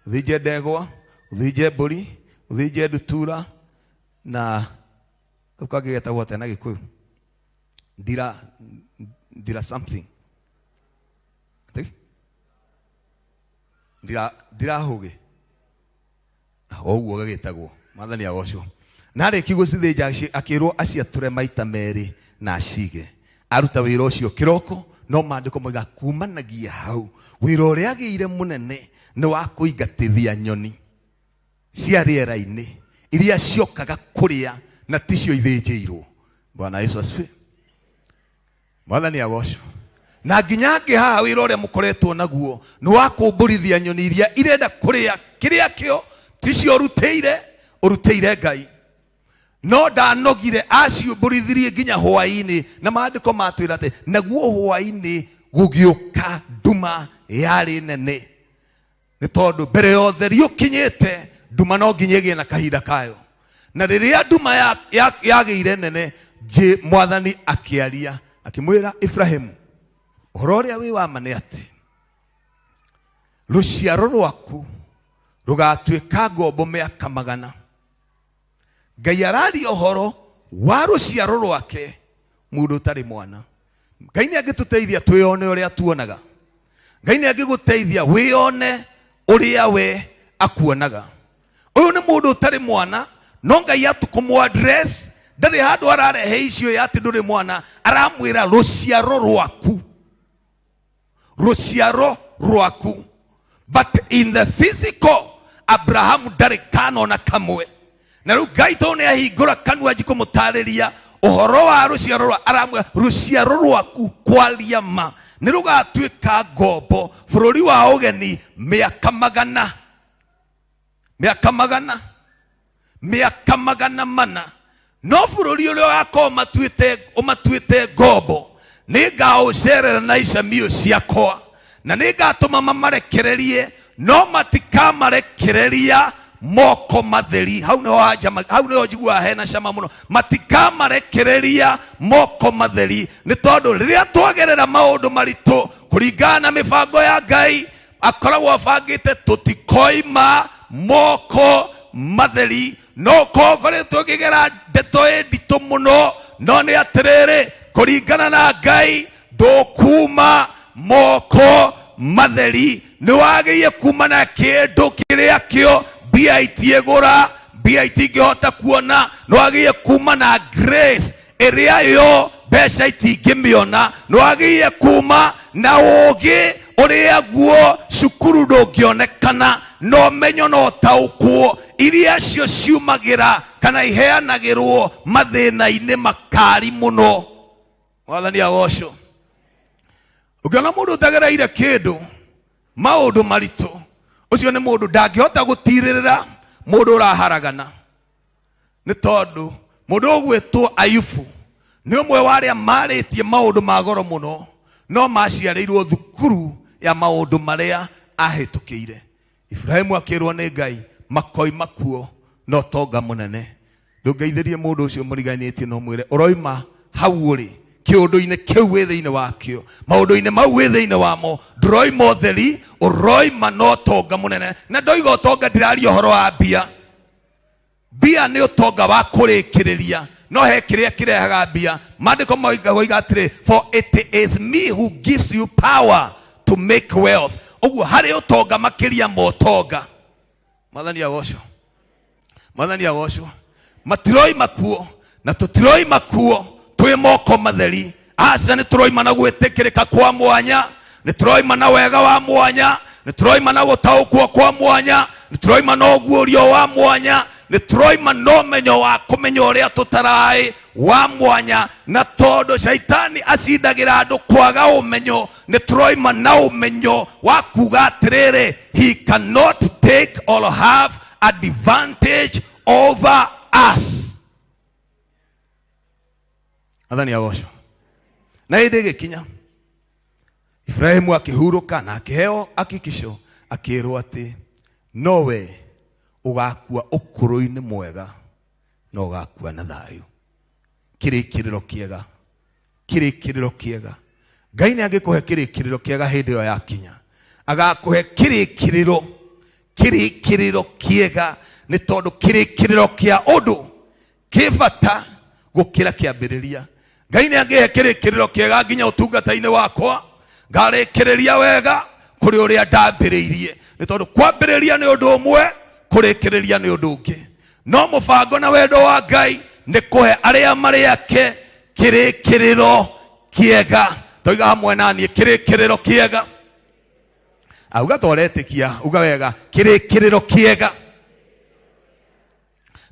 ũthĩnje ndegwa, ũthĩnje mbũri, ũthĩnje ndutura, na kau kangĩ getagwo atĩa na Gĩkũyũ? Ndira, ndira something. Atĩ? Ndira, ndirahũgĩ o ũguo gagĩtagwo. Mwathani agocwo. Na arĩki gũcithĩnja, akĩrwo aciatũre maita merĩ na acige. Aruta wĩra ũcio kĩroko, no maandĩko moiga kumanagia hau wĩra ũrĩa agĩire mũnene nĩ wa kũingatithia nyoni cia rĩera-inĩ iria ciokaga kũrĩa na ticio ithĩnjĩirwo. Bwana Yesu asifiwe. Mwathani agocwo. Na nginya angĩ haha, wĩra ũrĩa mũkoretwo naguo nĩ wa kũmbũrithia nyoni iria irenda kũrĩa kĩrĩa kĩo ticio ũrutĩire, ũrutĩire Ngai. No ndanogire, aciũmbũrithirie nginya hwaĩ-inĩ. Na maandĩko matwĩra atĩ naguo hwaĩ-inĩ gũgĩũka nduma yarĩ nene, nĩ tondũ mbere ya ũtheri ũkinyĩte, nduma no nginya ĩgĩe na kahinda kayo. Na rĩrĩa nduma yagĩire nene, Mwathani akĩaria, akĩmwĩra Ibrahimu, "Ũhoro ũrĩa wĩ wa ma nĩ atĩ rũciaro rwaku rũgatuĩka ngombo mĩaka 100." Ngai araria ũhoro wa rũciaro rwake, mũndũ ũtarĩ mwana. Ngai nĩ angĩtũteithia twĩone ũrĩa tuonaga. Ngai nĩ angĩgũteithia wĩone. Ũrĩa we akuonaga. Ũyũ nĩ mũndũ ũtarĩ mwana, no Ngai atukũmũ address ndarĩ handũ ararehe icio ya atĩ ndũrĩ mwana, aramwĩra rũciaro rwaku, rũciaro rwaku. But in the physical, Abrahamu ndarĩ kana ona kamwe. Na rĩu Ngai tondũ nĩ ahingũra kanua anji kũmũtarĩria ũhoro wa rũciaro rwa, aramwĩra rũciaro rwaku kwaria ma nĩ rũgatuĩka ngombo bũrũri wa ũgeni mĩaka magana, mĩaka magana, mĩaka magana mana. No bũrũri ũrĩa ũgakorwo ũmatuĩte ngombo nĩ ngaũcerera na icamio ciakwa, na nĩ ngatũma mamarekererie, no matikamarekereria moko matheri. Hau nĩho hanjama, hau nĩho njiguaga hena cama mũno. Matikamarekereria moko matheri, nĩ tondũ rĩrĩa twagerera maũndũ maritũ kũringana na mĩbango ya Ngai, akoragwo abangĩte tũtikoima moko matheri. No ũkorwo ũkoretwo ũkĩgera ndeto ĩ nditũ mũno, no nĩ atĩrĩrĩ, kũringana na Ngai ndũkuma moko matheri. Nĩ wagĩire kuma na kĩndũ kĩrĩa kĩo mbia itiĩgũra, mbia itingĩhota kuona. Nĩ wagĩire kuma na grace ĩrĩa yo mbeca itingĩmĩona. Nĩ wagĩire kuma na ũũgĩ ũrĩa guo cukuru ndũngĩonekana, na ũmenyo na ũtaũkwo iria cio ciumagĩra kana iheanagĩrwo mathĩna-inĩ makari mũno. Mwathani agocwo. Ũngĩona mũndũ ũtagereire kĩndũ maũndũ maritũ, ũcio nĩ mũndũ ndangĩhota gũtirĩrĩra mũndũ ũraharagana. Nĩ tondũ mũndũ ũgwĩtwo Ayubu nĩ ũmwe wa arĩa marĩtie maũndũ ma goro mũno, no maciarĩirwo thukuru ya maũndũ marĩa ahĩtũkĩire. Ibrahimu akĩrwo nĩ Ngai makoima kuo na ũtonga mũnene. Ndũngeithĩrie mũndũ ũcio mũriganĩtie na ũmwĩre ũroima hau ũrĩ kĩũndũ-inĩ kĩu wĩ thĩinĩ wakĩo, maũndũ-inĩ mau wĩ thĩinĩ wamo, ndũroima ũtheri, ũroima na ũtonga mũnene. Na ndoiga ũtonga ndiraria ũhoro wa mbia. Mbia nĩ ũtonga wa kũrĩkĩrĩria, no he kĩrĩa kĩrehaga mbia. Maandĩko moiga atĩrĩ, for it is me who gives you power to make wealth. Ũguo harĩ ũtonga makĩria ma ũtonga. Mwathani agocwo, Mwathani agocwo. Matiroima kuo na tũtiroima kuo twĩ moko matheri. Aca, nĩ tũroima na gwĩtĩkĩrĩka kwa mwanya, nĩ tũroima na wega wa mwanya, nĩ tũroima na gũtaũkwo kwa mwanya, nĩ tũroima na ũguũrio wa mwanya, nĩ tũroima na ũmenyo wa kũmenya ũrĩa tũtaraĩ wa mwanya. Na tondũ shaitani acindagĩra andũ kwaga ũmenyo, nĩ tũroima na ũmenyo wa kuga atĩrĩrĩ, he cannot take or have advantage over us. Athani agocwo. Na hĩndĩ ĩgĩkinya Ibrahimu akĩhurũka na akĩheo hakikisho, akĩrwo atĩ nowe ũgakua ũkũrũ-inĩ mwega na ũgakua na thayũ. Kĩrĩkĩrĩro kĩega, kĩrĩkĩrĩro kĩega. Ngai nĩ angĩkũhe kĩrĩkĩrĩro kĩega hĩndĩ ĩyo yakinya, agakũhe kĩrĩkĩrĩro, kĩrĩkĩrĩro kĩega, nĩ tondũ kĩrĩkĩrĩro kĩa ũndũ kĩ bata gũkĩra kĩambĩrĩria. Ngai nĩ angĩhe kĩrĩkĩrĩro kĩega nginya ũtungata-inĩ wakwa, ngarĩkĩrĩria wega kũrĩ ũrĩa ndambĩrĩirie, nĩ tondũ kwambĩrĩria nĩ ũndũ ũmwe, kũrĩkĩrĩria nĩ ũndũ ũngĩ. No mũbango na wendo wa Ngai nĩ kũhe arĩa marĩ ake kĩrĩkĩrĩro kĩega. Toiga hamwe na niĩ, kĩrĩkĩrĩro kĩega. Auga ta ũretĩkia, uga wega, kĩrĩkĩrĩro kĩega.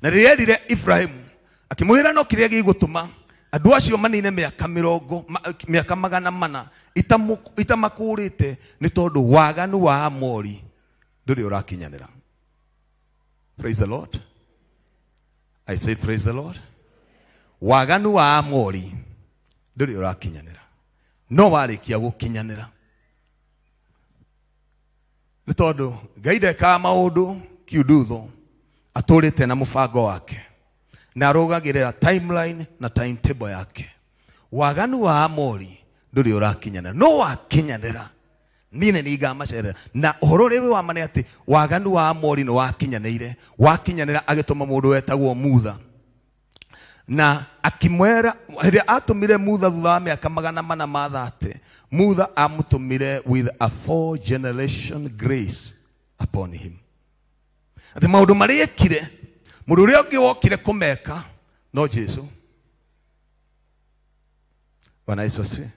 Na rĩrĩa erire Ibrahimu akĩmwĩra no kĩrĩa gĩgũtũma andũ acio manine mĩaka mĩrongo, mĩaka magana mana itamakũrĩte nĩ tondũ waganu wa Amori ndũrĩ ũrakinyanĩra. Praise the Lord. I said praise the Lord. Waganu wa Amori ndũrĩ ũrakinyanĩra, no warĩkia gũkinyanĩra, nĩ tondũ Ngai ndekaga maũndũ kiundutho, atũrĩte na mũbango wake na arũgagĩrĩra timeline na timetable yake. Waganu wa Amori ndũrĩ ũrakinyanĩra, no wakinyanĩra niĩ nĩ ningamacerera. Na ũhoro ũrĩa wĩ wa ma nĩ atĩ waganu wa Amori nĩ wakinyanĩire. Wakinyanĩra agĩtũma mũndũ wetagwo Mutha, na akĩmwĩra hĩndĩ atũmire Mutha thutha wa mĩaka magana mana ma thate, Mutha amũtũmire with a 4 generation grace. upon him. Atĩ maũndũ marĩa ekire mũndũ ũrĩa ũngĩ wokire kũmeka no Jesu. Bwana Yesu asifiwe.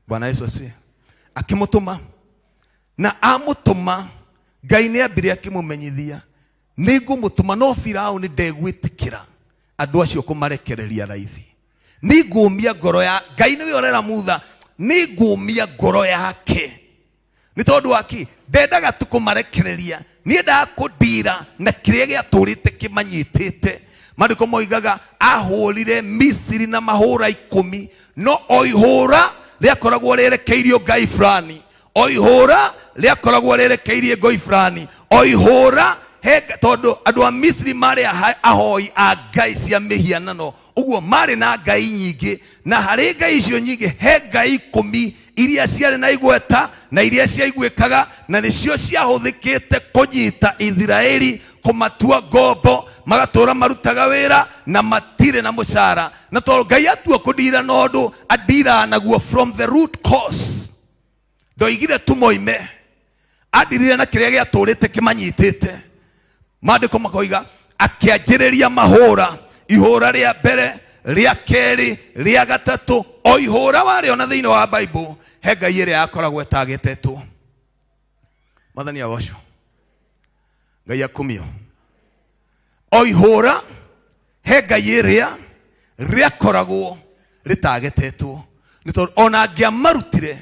Bwana Yesu asifiwe. Akĩmũtũma na amũtũma Ngai nĩ ambire akĩmũmenyithia nĩ ngũmũtũma no Firaũni ndegwĩtĩkĩra andũ acio kũmarekereria raithi. Nĩ ngũmia ngoro ya Ngai nĩwe ũrera Mutha, nĩ ngũmia ngoro yake nĩ tondũ wa kĩ ndendaga tu kũmarekereria niendaga kũndira na kĩrĩa gĩatũrĩte kĩmanyitĩte. Maandĩko moigaga ahũrire Misiri na mahũra 10, no o ihũra rĩakoragwo rĩerekeirio ngai fulani, o ihũra rĩakoragwo rĩerekeirie ngoi fulani, o ihũra he tondũ andũ a Misiri marĩ ahoi a ngai cia mĩhianano, ũguo marĩ na ngai nyingĩ, na harĩ ngai icio nyingĩ he ngai 10 iria ciarĩ na igweta na iria ciaiguĩkaga, na nĩcio ciahũthĩkĩte kũnyita Isiraeli, kũmatua ngombo, magatũra marutaga wĩra na matirĩ na mũcara. Na tondũ Ngai atua kũndira na ũndũ, andiraga naguo from the root cause. Ndoigire tu moime, andirire na kĩrĩa gĩatũrĩte kĩmanyitĩte. Maandĩko makoiga akĩanjĩrĩria mahũra, ihũra rĩa mbere, rĩa kerĩ, rĩa gatatũ, o ihũra warĩona thĩinĩ wa Bible he ngai ĩrĩa yakoragwo ĩtagĩtetwo. Mwathani agocwo, Ngai akumio. O ihũra he ngai ĩrĩa rĩakoragwo rĩtagetetwo, nĩ tondũ ona angĩamarutire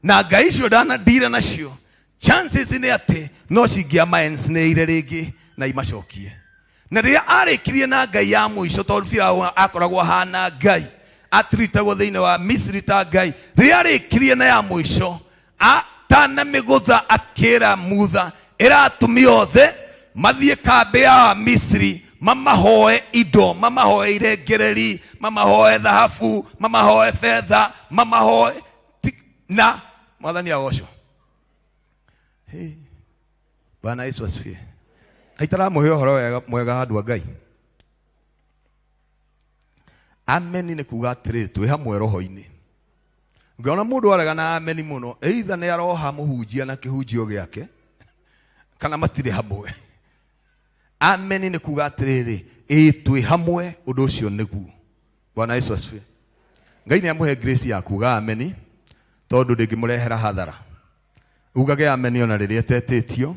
na ngai icio ndanandira nacio, chances nĩ atĩ no cingĩamaensneire rĩngĩ na imacokie. Na rĩrĩa arĩkirie na ngai ya mũico, tondũ Firaũni akoragwo ahana ngai, atiritagwo thĩinĩ wa Misiri ta ngai, rĩrĩa arĩkirie na ya mũico atanamĩgũtha akĩra Mutha, ĩra atumia othe mathiĩ kambĩ ya Misiri mamahoe indo, mamahoe irengereri, mamahoe thahabu, mamahoe betha, mamahoe na Mwathani agocwo. Hey. Bwana Yesu asifiwe. Kaitaramuhe ũhoro mwega andũ a Ngai. Ameni nĩ kuga atĩrĩrĩ, twĩ hamwe roho-inĩ. Ngĩona mũndũ arega na ameni mũno, either nĩ aroha mũhunjia na kĩhunjio gĩake, kana matirĩ hamwe. Ameni nĩ kuga atĩrĩrĩ, ĩĩ twĩ hamwe, ũndũ ũcio nĩguo. Bwana Yesu asifiwe. Ngai nĩ amũhe grace ya kuga ameni, tondũ ndĩngĩmũrehera hathara. Ugage ameni ona rĩrĩa ĩtetĩtio,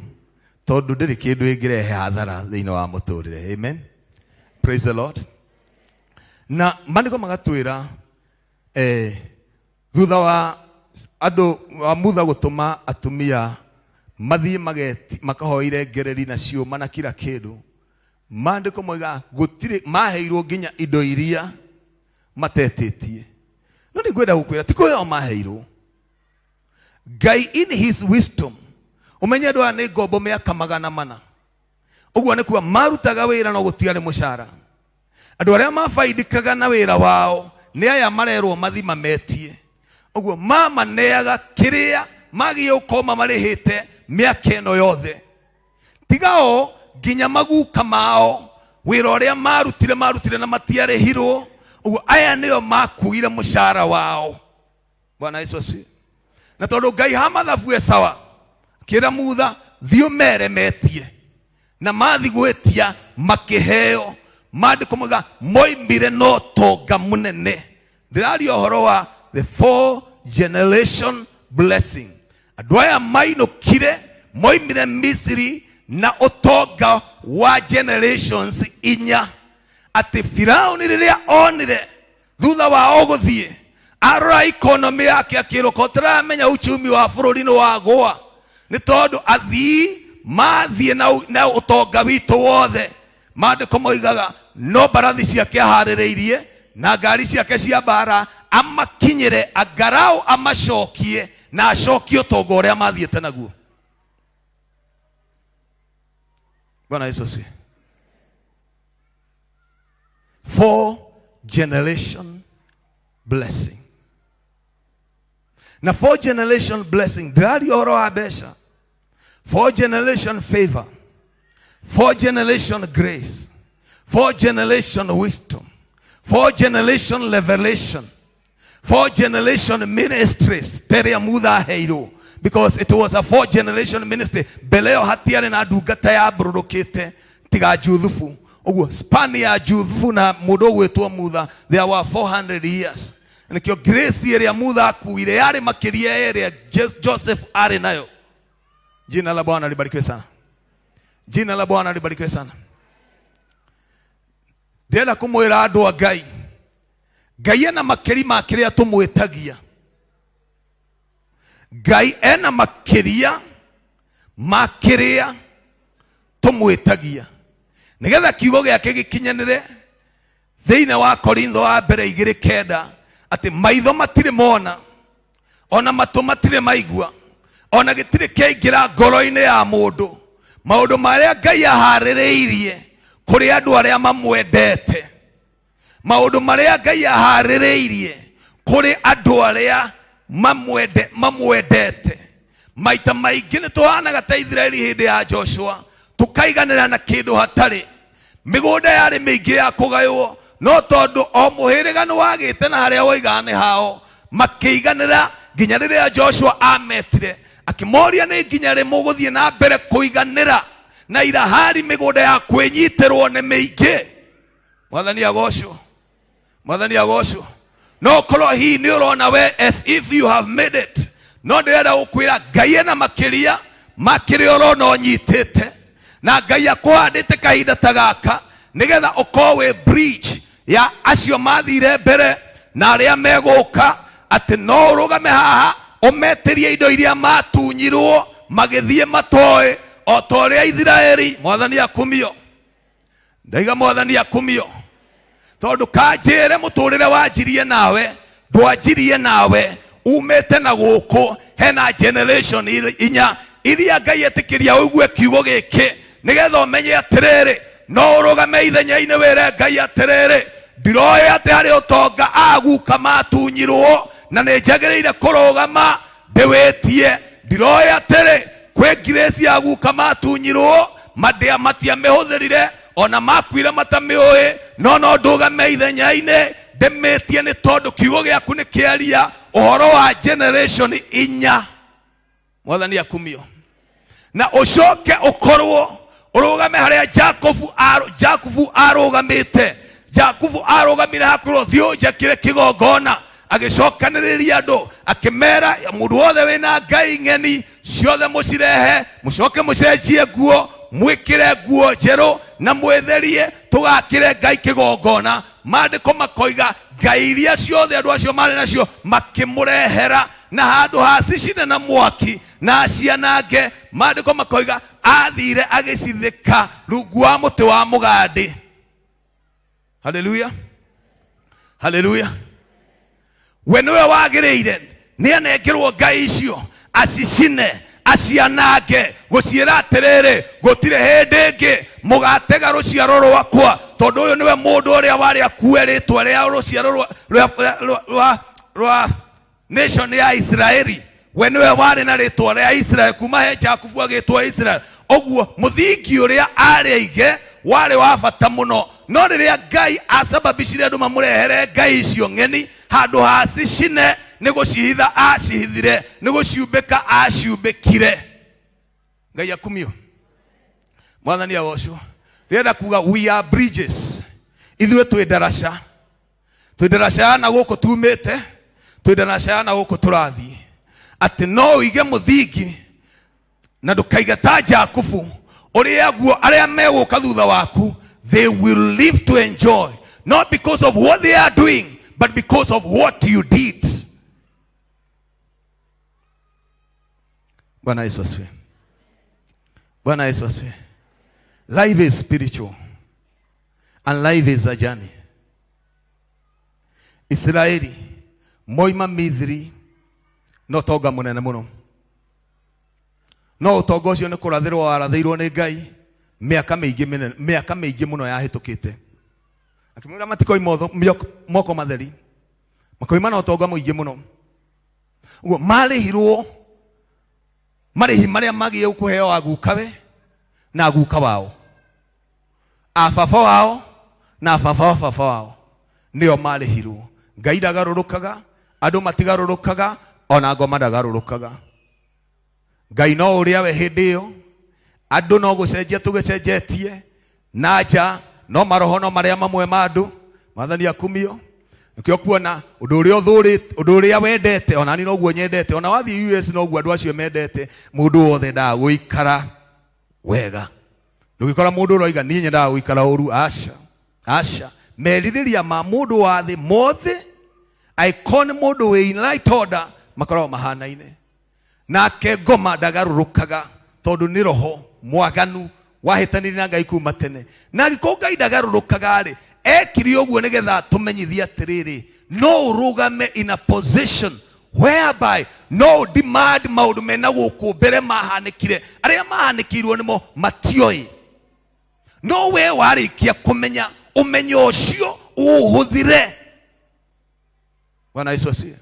tondũ ndĩrĩ kĩndũ ĩngĩrehe hathara thĩinĩ wa mũtũrĩre. Amen. Praise the Lord. Na maandĩko magatwĩra thutha wa andũ wa Mutha gũtũma atumia mathiĩ makahoe irengereri na ciũma na kila kĩndũ, maandĩko moiga gũtirĩ maheirwo nginya indo iria matetĩtie. No nĩ ngwenda gũkwĩra ti kũheo maheirwo. Ngai in his wisdom, ũmenye andũ aya nĩ ngombo mĩaka 400, ũguo nĩ kuga marutaga wĩra no gũtiarĩ mũcara. Andũ arĩa mabaidikaga na wĩra wao nĩ aya marerwo mathi mametie, ũguo mamaneaga kĩrĩa magĩe gũkorwo mamarĩhĩte mĩaka ĩno yothe, tiga o nginya maguka mao wĩra ũrĩa marutire na matiarĩhirwo, ũguo aya nĩo makuire mũcara wao. Bwana Yesu asifiwe. Na tondũ Ngai ha mathabu e sawa, akĩra Mutha thiĩ ũmere metie, na mathi gwĩtia makĩheo. Maandĩko moiga moimire na ũtonga mũnene. Ndĩraria ũhoro wa the 4 generation blessing. Andũ aya mainũkire moimire Misiri na ũtonga wa generations 4, atĩ Firaũni rĩrĩa onire thutha wao gũthiĩ arora economy yake akĩrwo ko tũramenya uchumi wa bũrũri nĩ wagũa, nĩ tondũ athii mathiĩ na ũtonga witũ wothe. Maandĩko moigaga no mbarathi ciake aharĩrĩirie na ngari ciake cia mbara amakinyĩre angarau amacokie na acokie ũtonga ũrĩa mathiĩte naguo. Bwana Yesu asifiwe. 4 generation blessing. Na 4 generation blessing ndĩraria ũhoro wa mbeca, 4 generation favor, 4 generation grace, 4 generation wisdom, 4 generation revelation, 4 generation ministries. Teria Mutha aheirwo Because it was a four generation ministry. Mbere ĩyo hatiarĩ na ndungata yambũrũrũkĩte tiga Juthubu. Ũguo span ya Juthubu na mũndũ ũgwĩtwo Mutha, there were 400 years. Nĩkĩo grace ĩrĩa Mutha akuire yarĩ makĩria ya ĩrĩa Joseph arĩ nayo. Jina la Bwana libarikiwe sana. Jina la Bwana libarikiwe sana. Ndĩrenda kũmwĩra andũ a Ngai, Ngai ena makĩria ma kĩrĩa tũmwĩtagia. Ngai ena makĩria ma kĩrĩa tũmwĩtagia, nĩgetha kiugo gĩake gĩkinyanĩre thĩinĩ wa Korintho wa mbere 2:9, atĩ maitho matirĩ mona, ona matũ matirĩ maigua, ona gĩtirĩ kĩaingĩra ngoro-inĩ ya mũndũ maũndũ marĩa Ngai aharĩrĩirie kũrĩ andũ arĩa mamwendete. Maũndũ marĩa Ngai aharĩrĩirie kũrĩ andũ arĩa mamwendete. Maita maingĩ nĩ tũhanaga ta Isiraeli hĩndĩ ya Joshua, tũkaiganĩra na kĩndũ hatarĩ. Mĩgũnda yarĩ mĩingĩ ya kũgaywo, no tondũ o mũhĩrĩga nĩ wagĩte na harĩa woigaga nĩ hao, makĩiganĩra nginya rĩrĩa Joshua ametire akĩmoria, nĩ nginya rĩ mũgũthiĩ na mbere kũiganĩra na irahari mĩgũnda ya kwĩnyitĩrwo nĩ mĩingĩ? Mwathani agocwo, Mwathani agocwo. No ũkorwo hihi nĩ ũrona we as if you have made it, no ndĩrenda gũkwĩra Ngai ena makĩria ma kĩrĩa ũrona ũnyitĩte, na Ngai akũhandĩte kahinda ta gaka nĩgetha ũkorwo wĩ bridge ya acio mathire mbere na arĩa megũka, atĩ no ũrũgame haha ũmetĩrie indo iria matunyirwo magĩthiĩ matoĩ, o ta ũrĩa Isiraeli. Mwathani akumio, ndaiga Mwathani akumio, tondũ kanjĩre mũtũrĩre wanjirie nawe, ndwanjirie nawe umĩte na gũkũ. Hena generation inya iria Ngai etĩkĩria ũigue kiugo gĩkĩ, nĩgetha ũmenye atĩrĩrĩ, no ũrũgame ithenya-inĩ wĩre Ngai atĩrĩrĩ, ndiroĩ atĩ harĩ ũtonga aguka matunyirwo na nĩ njagĩrĩire kũrũgama ndĩwĩtie. Ndiroĩ atĩrĩ kwĩ grace ya guka matunyirwo mandĩa matiamĩhũthĩrire, ona makuire matamĩũĩ, no no ndũgame ithenya-inĩ ndĩmĩtie, nĩ tondũ kiugo gĩaku nĩ kĩaria ũhoro wa generation inya. Mwathani akumio. Na ũcoke ũkorwo ũrũgame harĩa Jakubu arũgamĩte. Jakubu arũgamire hakuhĩ thiũ njakire kĩgongona, agĩcokanĩrĩria andũ akĩmera, mũndũ wothe wĩna ngai ng'eni ciothe mũcirehe, mũcoke mũcenjie nguo, mwĩkĩre nguo njerũ na mwĩtherie, tũgakĩre Ngai kĩgongona. Maandĩko makoiga ngai iria ciothe andũ acio marĩ nacio makĩmũrehera, na handũ ha cicine na mwaki na cianange, maandĩko makoiga athire agĩcithĩka rungu wa mũtĩ wa mũgandĩ. Haleluya, haleluya. We nĩwe wagĩrĩire nĩ anengerwo ngai icio acicine acianange, gũciĩra atĩrĩrĩ, gũtirĩ hĩndĩ ĩngĩ mũgatega rũciaro rwakwa, tondũ ũyũ nĩwe mũndũ ũrĩa warĩ akue rĩtwa rĩa rũciaro rwa nation ya Israeli. We nĩwe warĩ na rĩtwa rĩa Israel kuma he Jakubu agĩtwo Israel. Ũguo mũthingi ũrĩa arĩ aige warĩ wa bata mũno, no rĩrĩa Ngai acababicire andũ mamũrehere ngai icio ng'eni, handũ ha cicine nĩ gũcihitha acihithire, nĩ gũciumbĩka aciumbĩkire. Ngai akumio, Mwathani agocwo. Ndĩrenda kuga we are bridges, ithuĩ twĩ ndaraca, twĩ ndaraca ya na gũkũ tumĩte, twĩ ndaraca ya na gũkũ tũrathiĩ, atĩ no ũige mũthingi na ndũkaige ta Jakubu ũrĩa guo arĩa megũka thutha waku, they will live to enjoy, not because of what they are doing, but because of what you did. Bwana Yesu asifiwe. Bwana Yesu asifiwe. Life is spiritual and life is a journey. Israeli moima Mithiri no tonga munene muno, no ũtonga ũcio nĩ kũrathĩrwo warathĩirwo nĩ Ngai mĩaka mĩingĩ mĩnene, mĩaka mĩingĩ mũno yahĩtũkĩte, akĩmwĩra matikoima moko matheri, makoima na ũtonga mũingĩ mũno. Ũguo marĩhirwo marĩhi marĩa magĩe kũheo agukawe na aguka wao, a baba wao na baba wa baba wao nĩo marĩhirwo. Ngai ndagarũrũkaga, andũ matigarũrũkaga, ona ngoma ndagarũrũkaga. Ngai no ũrĩa we hĩndĩ ĩyo, andũ no gũcenjia tũgĩcenjetie na nja, no maroho no marĩa mamwe ma andũ. Mwathani akumio. Nĩkĩo kuona ũndũ ũrĩa ũthũrĩte, ũndũ ũrĩa wendete, ona niĩ noguo nyendete, ona wathiĩ US noguo andũ acio mendete, mũndũ wothe endaga gũikara wega. Ndũgĩkora mũndũ ũroiga niĩ nyendaga gũikara ũru, aca aca. Merirĩria ma mũndũ wa thĩ mothe, angĩkorwo nĩ mũndũ wĩ in right order, makoragwo mahanaine. Nake ngoma ndagarũrũkaga, tondũ nĩ roho mwaganu wahĩtanirie na Ngai kuma tene. Na angĩkorwo Ngai ndagarũrũkaga rĩ, ekire ũguo nĩgetha atũmenyithie atĩrĩrĩ, no ũrũgame in a position whereby no demand maũndũ mena gũkũ mbere mahanĩkire, arĩa mahanĩkĩirwo nĩmo matioĩ. No we warĩkia kũmenya, ũmenyo ũcio ũũhũthĩre. Bwana Yesu asifiwe.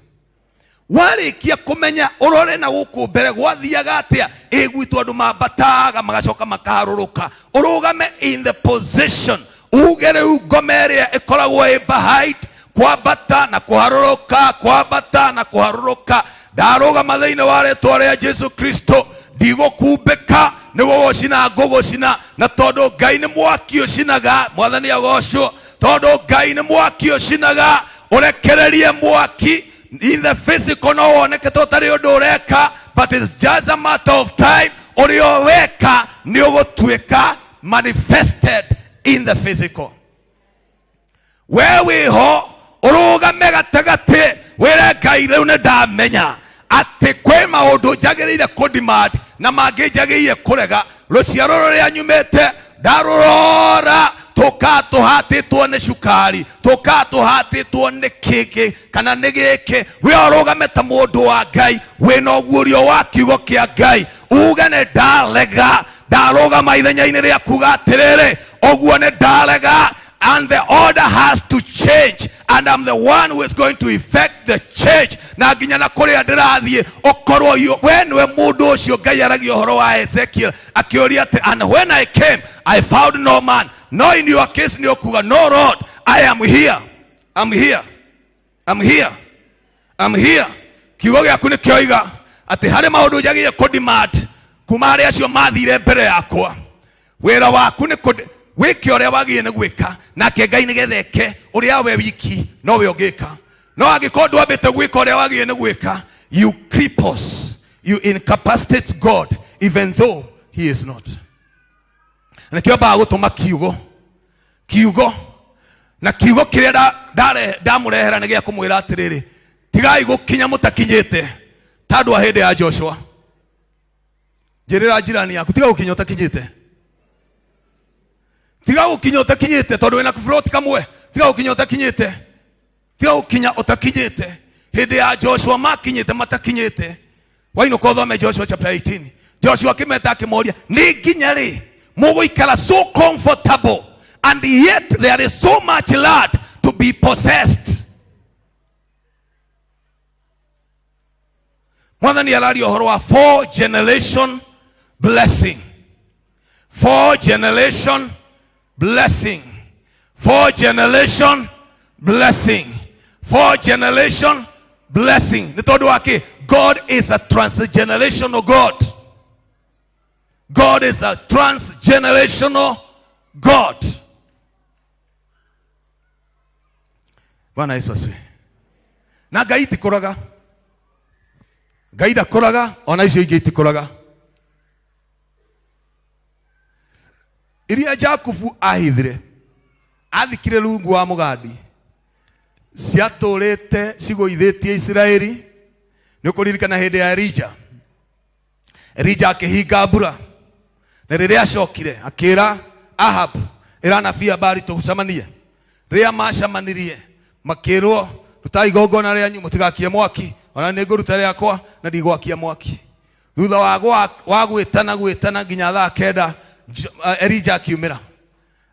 Warĩkia kũmenya ũrore na gũkũ mbere gwathiaga atĩa, ĩ gwitũ andũ mambataga magacoka makaharũrũka, ũrũgame in the position uge rĩu ngoma ĩrĩa ĩkoragwo ĩ behind kwambata na kũharũrũka, kwambata na kũharũrũka, ndarũgama thĩinĩ wa rĩtwa rĩa Jesu Kristo, ndigũkumbĩka, nĩ gũgũcina ngũgũcina. Na tondũ Ngai nĩ mwaki ũcinaga, Mwathani agocwo, tondũ Ngai nĩ mwaki ũcinaga, ũrekererie mwaki in the physical no woneke to ũtarĩ ũndũ ũreka, but it's just a matter of time, ũrĩa ũreka nĩ ũgũtuĩka manifested in the physical. We wĩho ũrũgame gatagatĩ, wĩre Ngai rĩu nĩ ndamenya atĩ kwĩ maũndũ njagĩrĩire kũ-demand na mangĩ njagĩrĩire kũrega. Rũciaro rũrĩa nyumĩte ndarũrora, tũkaa tũhatĩtwo nĩ cukari, tũkaa tũhatĩtwo nĩ kĩngĩ kana nĩ gĩkĩ. We ũrũgame ta mũndũ wa Ngai wĩna ũguũrio wa kiugo kĩa Ngai, uge nĩ ndarega, ndarũgama ithenya-inĩ rĩa kuga atĩrĩrĩ, ũguo nĩ ndarega, and the order has to change, and I'm the one who is going to effect the change. Na nginya na kũrĩa ndĩrathiĩ ũkorwo we nĩwe mũndũ ũcio Ngai aragia ũhoro wa Ezekiel akĩũria atĩ, and when I came I found no man. No in your case nĩ ũkuga, no Lord, I am here, I'm here, I'm here, I'm here. Kiugo gĩaku nĩ kĩoiga atĩ harĩ maũndũ njagĩrĩire kũ-demand kuma harĩ acio mathire mbere yakwa. Wĩra waku nĩ wĩke ũrĩa wagĩrĩire nĩ gwĩka, nake Ngai nĩgetha eke ũrĩa we wiki nowe ũngĩka. No angĩkorwo ndwambĩte gwĩka ũrĩa wagĩrĩire nĩ gwĩka, you cripples, you incapacitate God even though he is not. Na nĩkĩo ambaga gũtũma kiugo, kiugo, na kiugo kĩrĩa ndamũrehera nĩ gĩa kũmwĩra atĩrĩrĩ, tigai gũkinya mũtakinyĩte ta andũ a hĩndĩ ya Joshua. Njĩrĩra jirani yaku, tiga gũkinya ũtakinyĩte, tiga gũkinya ũtakinyĩte, tondũ wĩna kũfloti kamwe. Tiga gũkinya ũtakinyĩte, tiga gũkinya ũtakinyĩte. Hĩndĩ ya Joshua makinyĩte matakinyĩte. Wainũka ũthome Joshua chapter 18. Joshua akĩmeta akĩmoria, nĩ nginya rĩ mũgũikara so comfortable and yet there is so much land to be possessed? Mwathani araria ũhoro wa four generation blessing, four generation blessing, four generation blessing, four generation blessing. Nĩ tondũ wa kĩ? God is a transgenerational God. God is a transgenerational God. Bwana Yesu asifiwe. Na Ngai itikũraga, Ngai ndakũraga, ona icio ingĩ itikũraga. Iria Jakubu ahithire, athikire rungu wa mũgandi, ciatũrĩte cigũithĩtie Isiraeli. Nĩ ũkũririkana hĩndĩ ya Elija, Elija akĩhinga mbura, na rĩrĩa acokire akĩra Ahab, ĩra anabii a Baali tũcemanie. Rĩrĩa macemanirie makĩrwo, rutai igongona rĩanyu, mũtigakie mwaki, ona nĩ ngũruta rĩakwa na ndigwakia mwaki. Thutha wa gwĩtana gwĩtana nginya thaa 9, Elija akiumĩra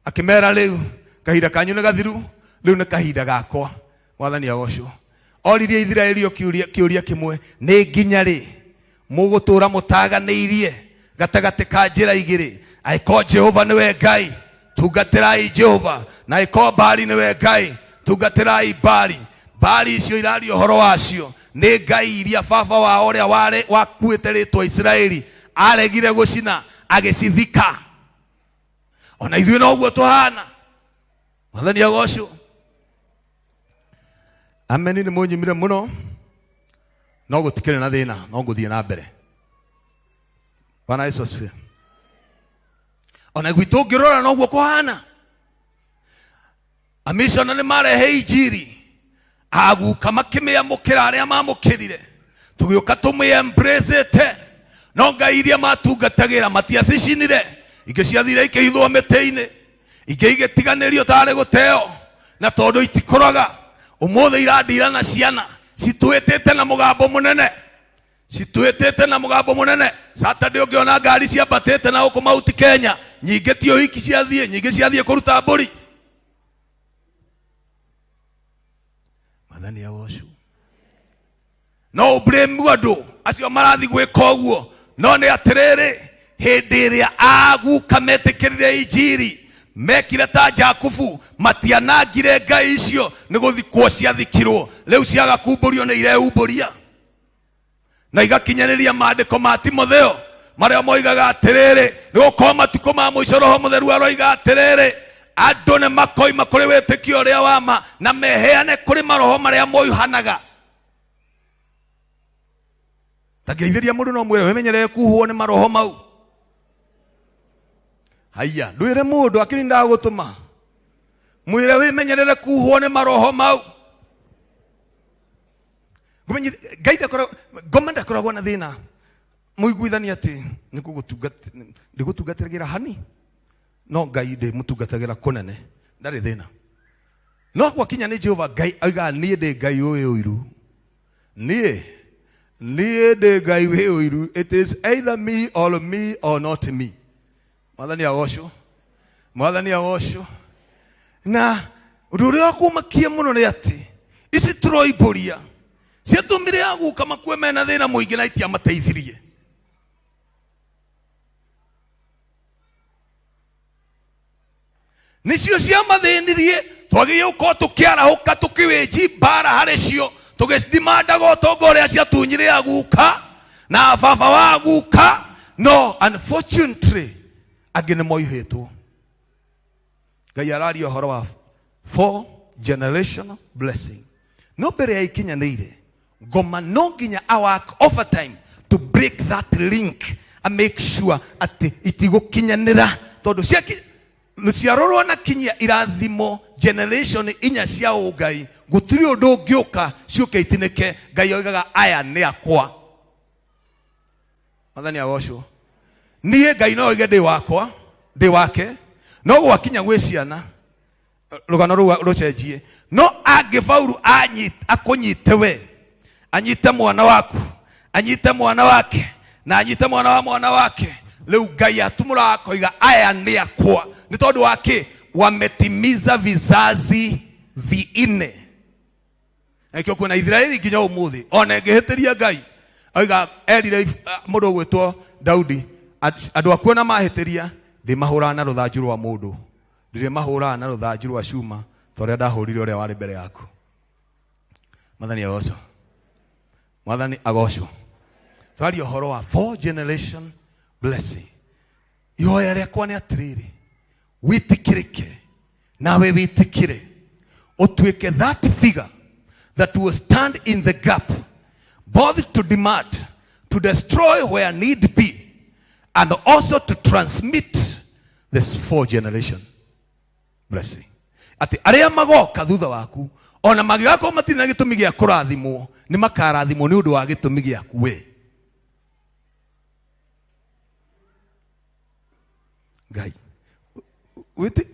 akĩmera, rĩu kahinda kanyu nĩ gathiru, rĩu nĩ kahinda gakwa. Mwathani agocwo. Oririe Isiraeli o kĩũria kĩmwe, nĩ nginya rĩ mũgũtũra mũtaganĩirie gatagatĩ ka njĩra igĩrĩ? Angĩkorwo Jehova nĩwe Ngai, tungatĩrai Jehova, na angĩkorwo Baali nĩwe Ngai, tungatĩrai Baali. Baali icio iraria ũhoro wacio. Nĩ ngai iria baba wao ũrĩa warĩ wakuĩte rĩtwa Isiraeli aregire gũcina agĩcithika. Ona ithuĩ noguo tũhana. Mwathani agocwo. Ameni. Nĩ mũnyimire mũno, no gũtikĩrĩ na thĩna, no ngũthiĩ na mbere. Bwana Yesu asifiwe. Ona gwitũ ũngĩrora noguo kũhana. Amishonarĩ marehe injiri, aguka makĩmĩamũkĩra arĩa mamũkĩrire, tũgĩũka tũmĩembraceĩte, no ngai iria matungatagĩra matiacicinire. Ingĩ ciathire ikĩhithwo mĩtĩ-inĩ, ingĩ igĩtiganĩrio tarĩ gũteo, na tondũ itikũraga ũmũthĩ irandira na ciana citwĩtĩte na mũgambo mũnene, citwĩtĩte na mũgambo mũnene. Saturday ũngĩona ngari ciambatĩte na gũkũ Mount Kenya, nyingĩ ti ũhiki ciathiĩ, nyingĩ ciathiĩ kũruta mbũri. Mwathani agocwo. No ũblame andũ acio marathiĩ gwĩka ũguo, no nĩ atĩrĩrĩ, hĩndĩ ĩrĩa aguka metĩkĩrire injiri, mekire ta Jakubu, matianangire ngai icio, nĩ gũthikwo ciathikirwo. Rĩu ciaga kumbũrio nĩ ireumbũria na igakinyanĩria maandĩko ma Timotheo marĩa moigaga atĩrĩrĩ, nĩ gũkorwo matukũ ma mũico Roho Mũtheru aroiga atĩrĩrĩ, andũ nĩ makoima kũrĩ wĩtĩkio ũrĩa wa ma na meheane kũrĩ maroho marĩa moihanaga. Tangĩithĩria mũndũ no mwĩre wĩmenyerere kuhwo nĩ maroho mau. Haiya, ndwĩre mũndũ akĩrĩ ndagũtũma, mwĩre wĩmenyerere kuhwo nĩ maroho mau. Ngai ndakoragwo, ngoma ndakoragwo na thĩna mũiguithania atĩ ndĩgũtungatagĩra hani, no Ngai ndĩmũtungatagĩra kũnene, ndarĩ thĩna. No gwakinya nĩ Jehova Ngai oigaga niĩ ndĩ Ngai ũĩ ũiru, niĩ ndĩ Ngai wĩ ũiru. It is either me or me or not me. Mwathani agocwo, Mwathani agocwo. Na ũndũ ũrĩa wa kũmakia mũno nĩ atĩ ici tũroimbũria ciatũmire aguka makue mena thĩna mũingĩ na itiamateithirie. Nĩcio ciamathĩnirie, twagĩrĩire gũkorwo tũkĩarahũka tũkĩwĩnji mbara harĩ cio, tũgĩdimandaga ũtonga ũrĩa ciatunyire aguka na baba wa aguka. No unfortunately angĩ nĩ moihĩtwo. Ngai araria ũhoro wa four generational blessing, no mbere ya ikinyanĩire ngoma no nginya a work overtime to break that link a make sure atĩ itigũkinyanĩra, tondũ ciaki rũciaro rwanakinyia irathimo generation inya cia ũngai, gũtirĩ ũndũ ũngĩũka ciũke itinĩke. Ngai oigaga aya nĩ akwa. Mwathani agocwo. Niĩ Ngai no oige ndĩ wakwa, ndĩ wake, no gwakinya gwĩ ciana rũgano rũu rũcenjie. No angĩbauru akũnyite we, anyite mwana waku, anyite mwana wake, na anyite mwana wa mwana wake, rĩu Ngai atumũraga akoiga aya nĩ akwa. Nĩ tondũ wa kĩ? Wametimiza vizazi vinne. Nakĩo kwĩna Isiraeli nginya ũmũthĩ, ona ĩngĩhĩtĩria Ngai oiga erire mũndũ ũgwĩtwo Daudi, andũ akuo na mahĩtĩria ndĩmahũraga na rũthanju rwa mũndũ, ndirĩmahũraga na rũthanju rwa cuma ta ũrĩa ndahũrire ũrĩa warĩ mbere yaku. Mwathani agocwo, Mwathani agocwo. Twaria ũhoro wa four generation blessing. Ihoya rĩakwa nĩ atĩrĩrĩ, wĩtĩkĩrĩke nawe wĩtĩkĩre ũtuĩke that figure that will stand in the gap, both to demand to destroy where need be and also to transmit this four generation blessing, atĩ arĩa magoka thutha waku ona mangĩgakorwo matirĩ na gĩtũmi gĩa kũrathimwo, nĩ makarathimwo nĩ ũndũ wa gĩtũmi gĩaku we. Ngai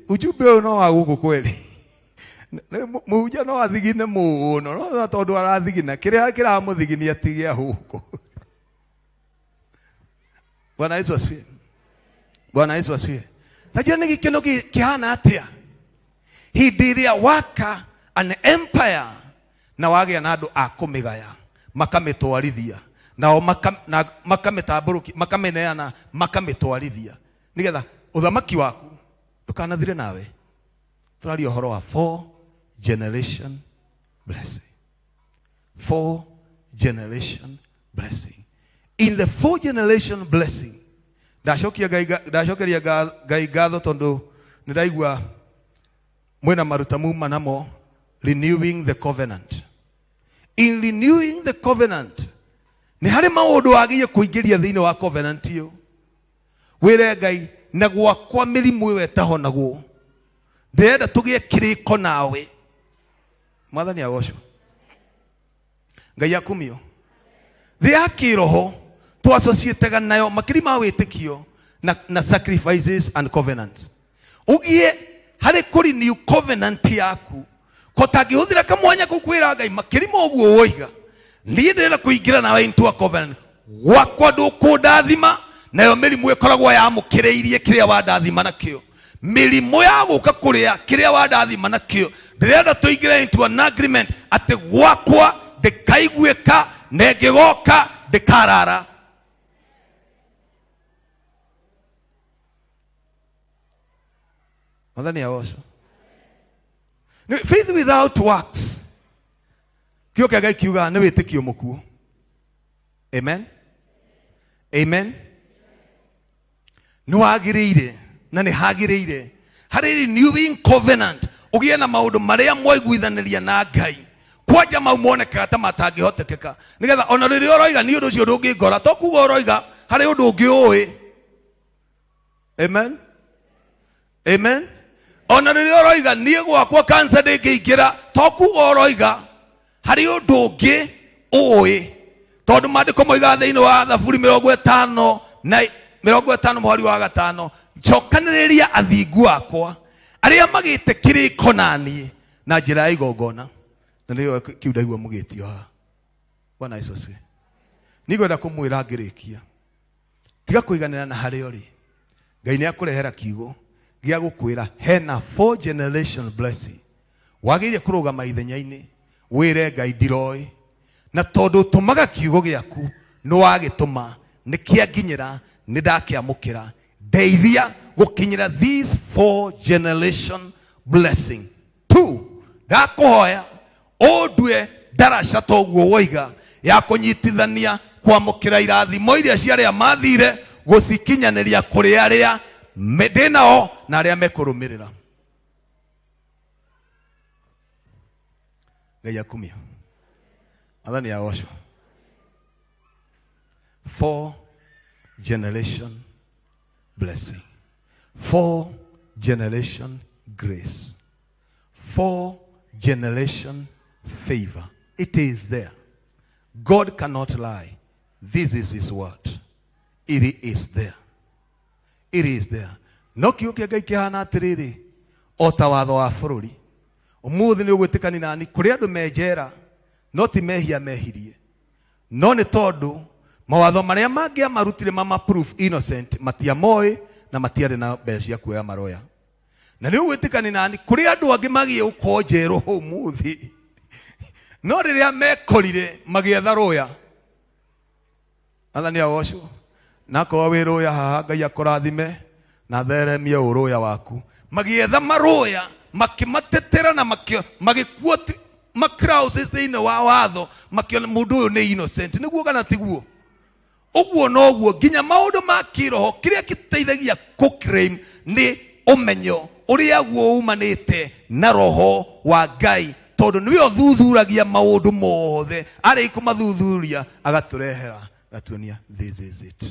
ujumbe ũyũ no wa gũkũ kweri. Mũhunjia no athigine mũno, no tondũ arathigina kĩrĩa kĩramũthiginia ti gĩa gũkũ. Bwana Yesu asifiwe. Bwana Yesu asifiwe. Tajira nĩ gĩkeno kĩhana atĩa hĩndĩ ĩrĩa waka an empire na wagĩa na andũ a kũmĩgaya, makamĩtwarithia nao makamĩtambũrũkia, makamĩneana, makamĩtwarithia, nĩgetha ũthamaki waku ndũkanathire nawe. Tũraria ũhoro wa four generation blessing, four generation blessing. In the four generation blessing, ndacokia Ngai ndacokeria Ngai ngatho tondũ nĩ ndaigua mwĩna maruta muma namo renewing the covenant. In renewing the covenant, nĩ harĩ maũndũ wagĩrĩire kũingĩria thĩinĩ wa covenant ĩyo. Wĩre Ngai na gwakwa mĩrimũ ĩyo ĩtahonagwo, ndĩrenda tũgĩe kĩrĩko nawe. Mwathani agocwo. Ngai akumio. Thĩ ya kĩroho twassociatega nayo makĩria ma wĩtĩkio na sacrifices and covenants. Ũgĩe harĩ kũ renew covenant yaku, ko tangĩhũthĩra kamwanya kau kwĩra Ngai makĩria ma ũguo woiga, niĩ ndĩrenda kũingĩra nawe into a covenant, gwakwa ndũkũndathima nayo mĩrimũ ĩkoragwo yamũkĩrĩirie kĩrĩa wandathima nakĩo, mĩrimũ ya gũka kũrĩa kĩrĩa wandathima nakĩo, ndĩrenda tũingĩre into an agreement atĩ gwakwa ndĩkaiguĩka na ĩngĩgoka ndĩkarara. Mwathani agocwo. Faith without works, kĩo kĩa Ngai kiugaga nĩ wĩtĩkio mũkuũ. Amen. Amen. Nĩ wagĩrĩire na nĩ hagĩrĩire harĩ renewing covenant ũgĩe na maũndũ marĩa mwaiguithanĩria na Ngai, kwanja mau monekaga ta matangĩhotekeka, nĩgetha ona rĩrĩa ũroiga niĩ ũndũ ũcio ndũngĩngora, to kuga ũroiga harĩ ũndũ ũngĩ ũĩ. Amen. Amen. Ona rĩrĩa ũroiga niĩ gwakwa kansa ndĩngĩingĩra, to kuga ũroiga harĩ ũndũ ũngĩ ũĩ, tondũ maandĩko moigaga thĩinĩ wa Thaburi 50 mũhari wa 5, njokanĩrĩria athingu akwa arĩa magĩte kĩrĩko na niĩ na njĩra ya igongona. Na nĩyo kĩu ndaigua mũgĩtio haha. Bwana Yesu asifiwe. Nĩngwenda kũmwĩra ngĩrĩkia, tiga kũiganĩra na harĩa ũrĩ. Ngai nĩ akũrehera kiugo gĩa gũkwĩra hena four generation blessing. Wagĩrĩire kũrũgama ithenya-inĩ wĩre Ngai ndiroĩ, na tondũ ũtũmaga kiugo gĩaku nĩ wagĩtũma, nĩ kĩanginyĩra, nĩ ndakĩamũkĩra, ndeithia gũkinyĩra this four generation blessing. 2, ndakũhoya ũndue ndaraca toguo woiga ya kũnyitithania kwamũkĩra irathimo iria cia arĩa mathire gũcikinyanĩria kũrĩ arĩa ndĩ nao na arĩa mekũrũmĩrĩra. Ngai akumio. Mwathani agocwo. Four generation blessing, four generation grace, four generation favor. It is there. God cannot lie. This is his word. It is there. It is there. No kiugo kĩa Ngai kĩhana atĩrĩrĩ, o ta watho wa bũrũri. Ũmũthĩ nĩ ũgwĩtĩkania nani kũrĩ andũ me njera, no ti mehia mehirie, no nĩ tondũ mawatho marĩa mangĩamarutire mama proof innocent matiamoĩ na matiarĩ na mbeca cia kuoya maroya. Na nĩ ũgwĩtĩkania nani kũrĩ andũ angĩ magĩe gũkorwo njerũ ũmũthĩ, no rĩrĩa mekorire magĩetha rũya. Mwathani agocwo. Na akorwo wĩ rũya haha, Ngai akũrathime na theremie ũrũya waku. Magĩetha marũya, makĩmatetera na magĩkuo ma clauses thĩinĩ wa watho, makĩona mũndũ ũyũ nĩ innocent. Nĩguo kana tiguo? Ũguo noguo nginya maũndũ ma kĩroho, kĩrĩa gĩteithagia kũ claim nĩ ũmenyo ũrĩa guo umanĩte na roho wa Ngai, tondũ nĩwe ũthuthuragia maũndũ mothe. Arĩ kũmathuthuria agatũrehera, agatuonia this is it.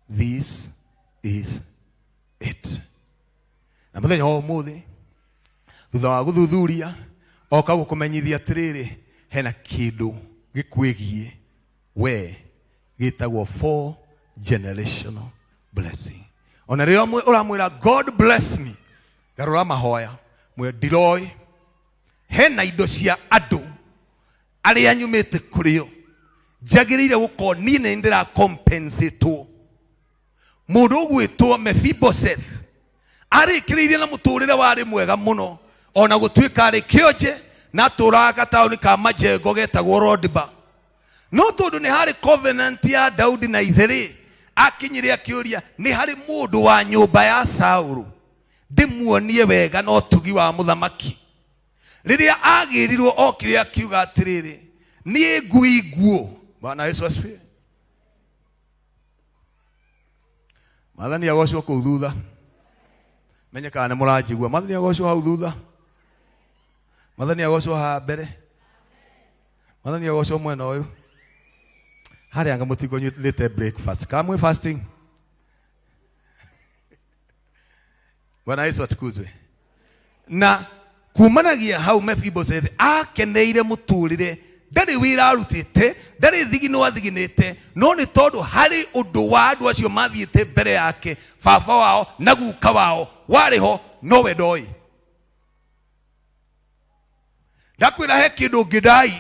This is it. Na mũthenya wa ũmũthĩ, thutha wa gũthuthuria, oka gũkũmenyithia atĩrĩrĩ, hena kĩndũ gĩkwĩgiĩ we gĩtagwo four generational blessing. Ona rĩrĩa ũramwĩra God bless me, garũra mahoya, mwĩre ndiroĩ, hena indo cia andũ arĩa nyumĩte kũrĩo njagĩrĩire gũkorwo niĩ nĩ ndĩra compensatwo. Mũndũ ũgwĩtwo Mephibosheth arĩkĩrĩirie na mũtũrĩre warĩ mwega mũno, ona gũtuĩka arĩ kĩonje na atũraga gataũni ka majengo getagwo Rodiba. No tondũ nĩ harĩ covenant ya Daudi na ithe-rĩ, akinyire akĩũria, nĩ harĩ mũndũ wa nyũmba ya Saũlũ ndĩmuonie wega na ũtugi wa mũthamaki? Rĩrĩa agĩrirwo okire akiuga atĩrĩrĩ, niĩ ngui nguũ. Bwana Yesu asifiwe. Mwathani agocwo kũu thutha. Menye kana nĩ mũranjigua. Mwathani agocwo hau thutha. Mwathani agocwo haha mbere. Mwathani agocwo mwena ũyũ. Harĩa anga mũtikũnyuĩte breakfast. Kana mwĩ fasting? Bwana Yesu atukuzwe. Na kumanagia hau Mephibosheth akeneire mũtũrĩre, ndarĩ wĩra arutĩte, ndarĩ thigino athiginĩte, no nĩ tondũ harĩ ũndũ wa andũ acio mathiĩte mbere yake, baba wao na guka wao warĩ ho, no we ndoĩ. Ndakwĩra he kĩndũ ũngĩndai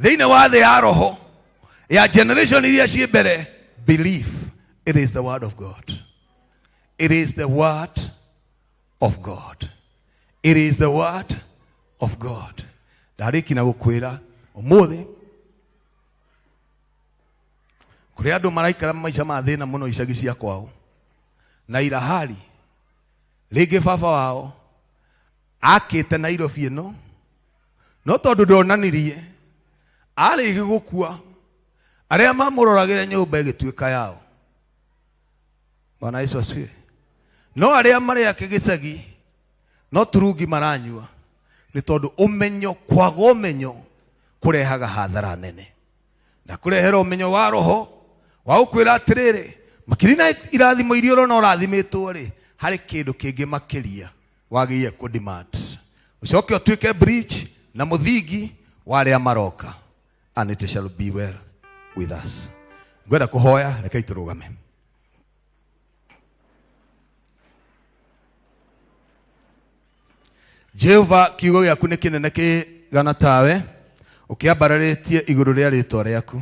thĩinĩ wa thĩ ya roho ya generation iria ciĩ mbere, believe it is the word of God. It is the word of God. It is the word of God. Ndarĩki na gũkwĩra ũmũthĩ kũrĩ andũ maraikara maica ma thĩna mũno icagi cia kwao, na irahari rĩngĩ baba wao akĩte Nairobi ĩno, no tondũ ndonanirie arĩgi gũkua, arĩa mamũroragĩra nyũmba ĩgĩtuĩka yao. Bwana Yesu asifiwe. No arĩa marĩ ake gĩcagi no turungi maranyua, nĩ tondũ ũmenyo, kwaga ũmenyo kũrehaga hathara nene. Na kũrehera ũmenyo wa roho wa gũkwĩra atĩrĩrĩ, makĩria na irathimo iria ũrona ũrathimĩtwo rĩ, harĩ kĩndũ kĩngĩ makĩria wagĩrĩire kũ demand, ũcoke ũtuĩke bridge na mũthingi wa arĩa maroka, and it shall be well with us. Ngwenda kũhoya, rekei tũrũgame. Jehova, kiugo gĩaku nĩ kĩnene kĩgana tawe, ũkĩambararĩtie igũrũ rĩa rĩtwa rĩaku.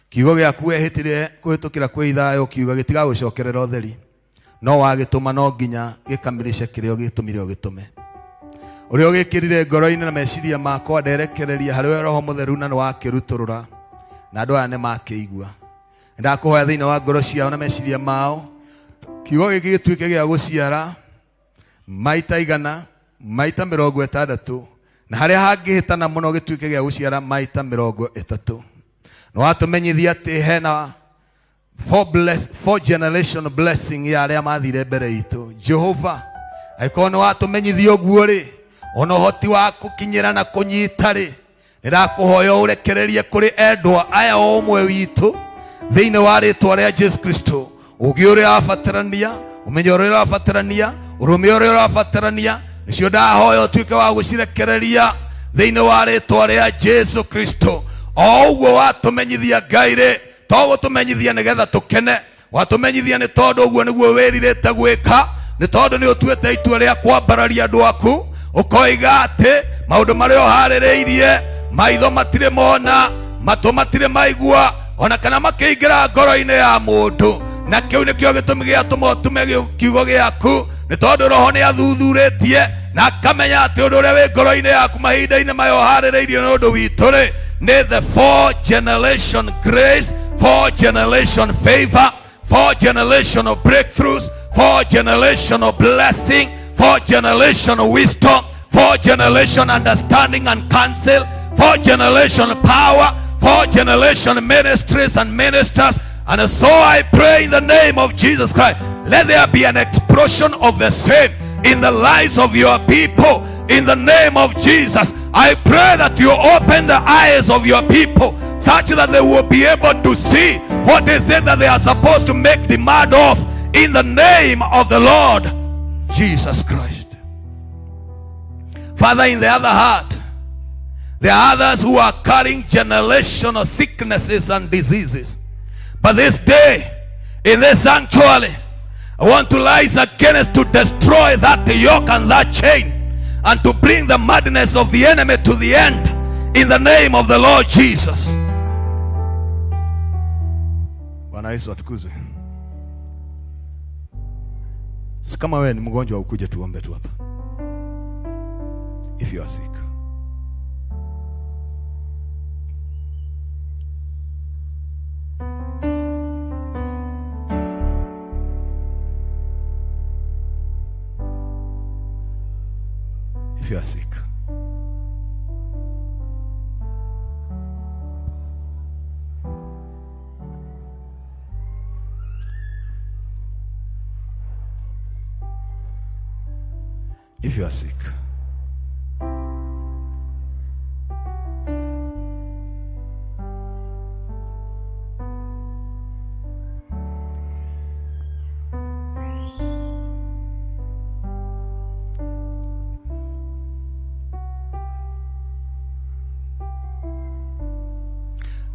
Kiugo gĩaku wehĩtire kũhĩtũkĩra kwĩ ithayũ, ũkiuga gĩtigagũcokerera ũtheri, no wagĩtũma no nginya gĩkamilishe kĩrĩa ũgĩtũmire ũgĩtũme. Ũrĩa ũgĩkĩrire ngoro-inĩ na meciria makwa nderekereria harĩ we Roho Mũtheru, na nĩwakĩrutũrũra, na andũ aya nĩmakĩigua. Ndakũhoya thĩinĩ wa ngoro ciao na meciria mao, kiugo gĩkĩ gĩtuĩke gĩa gũciara maita igana, maita mĩrongo ĩtandatũ, na harĩa hangĩhĩtana mũno gĩtuĩke gĩa gũciara maita mĩrongo ĩtatũ. Nĩwatũmenyithia atĩ hena four generation blessing ya arĩa mathire mbere itũ. Jehova, angĩkorwo nĩwatũmenyithia ũguo rĩ, ona ũhoti wa gũkinyĩra na kũnyita rĩ, nĩndakũhoya ũrekererie kũrĩ endwa aya o ũmwe witũ thĩinĩ wa rĩtwa rĩa Jesu Kristo, ũgĩ ũrĩa ũrabatarania, ũmenyo ũrĩa ũrabatarania, ũrũme ũrĩa ũrabatarania, nĩcio ndahoya ũtuĩke wa gũcirekereria thĩinĩ wa rĩtwa rĩa Jesu Kristo. O ũguo watũmenyithia Ngai rĩ, to gũtũmenyithia nĩgetha tũkene, watũmenyithia nĩ tondũ ũguo nĩguo wĩrirĩte gwĩka, nĩ tondũ nĩ ũtuĩte itua rĩa kwambararia andũ aku, ũkoiga atĩ maũndũ marĩa ũharĩrĩirie maitho matirĩ mona, matũ matirĩ maigua, ona kana makĩingĩra ngoro-inĩ ya mũndũ. Na kĩu nĩkĩo gĩtũmi gĩatũma ũtume kiugo gĩaku, nĩ tondũ roho nĩ athuthurĩtie na akamenya atĩ ũndũ ũrĩa wĩ ngoro-inĩ yaku mahinda-inĩ maya ũharĩrĩirio nĩ ũndũ witũ rĩ, nĩ the four generation grace, four generation favor, four generational breakthroughs, four generational blessing, four generational wisdom, four generation understanding and counsel, four generation power, four generation ministries and ministers. And so I pray in the name of Jesus Christ, let there be an explosion of the same in the lives of your people. In the name of Jesus, I pray that you open the eyes of your people such that they will be able to see what is it that they are supposed to make demand of, in the name of the Lord Jesus Christ. Father, in the other heart, there are others who are carrying generational sicknesses and diseases. But this day, in this sanctuary, I want to rise against to destroy that yoke and that chain, and to bring the madness of the enemy to the end, in the name of the Lord Jesus. Bwana Yesu atukuzwe. Si kama wewe ni mgonjwa ukuje tuombe tu hapa. If you are sick. If you are sick. If you are sick.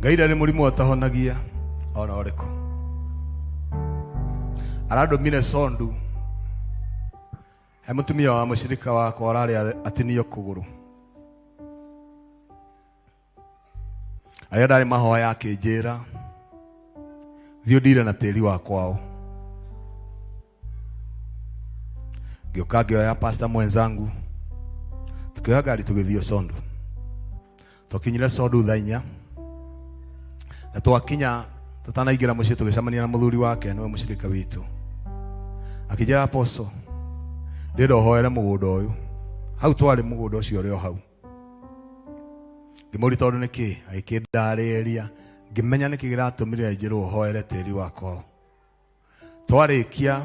Ngai ndarĩ mũrimũ atahonagia ona ũrĩkũ. Arandũmire Sondu he mũtumia wa mũcirika wakwa ũrarĩ atinio kũgũrũ. Arĩa ndarĩ mahoya akĩnjĩra thiĩ ũndire na tĩri wa kwao. Ngĩũka ngĩoya pastor mwenzangu tukĩoya ngari tũgĩthiĩ Sondu. Twakinyire Sondu thaa inya na twakinya tutanaingĩra mũciĩ tũgĩcemania na mũthuri wake nĩwe mũcirika witũ. Akĩnjĩra apostle, ndĩrenda ũhoere mũgũnda ũyũ. Hau twarĩ mũgũnda ũcio ũrĩ o hau. Ngĩmũria tondũ nĩkĩ, agĩkĩndarĩria, ngĩmenya nĩkĩ kĩratũmire njĩrwo hoere tĩri wakwa. Twarĩkia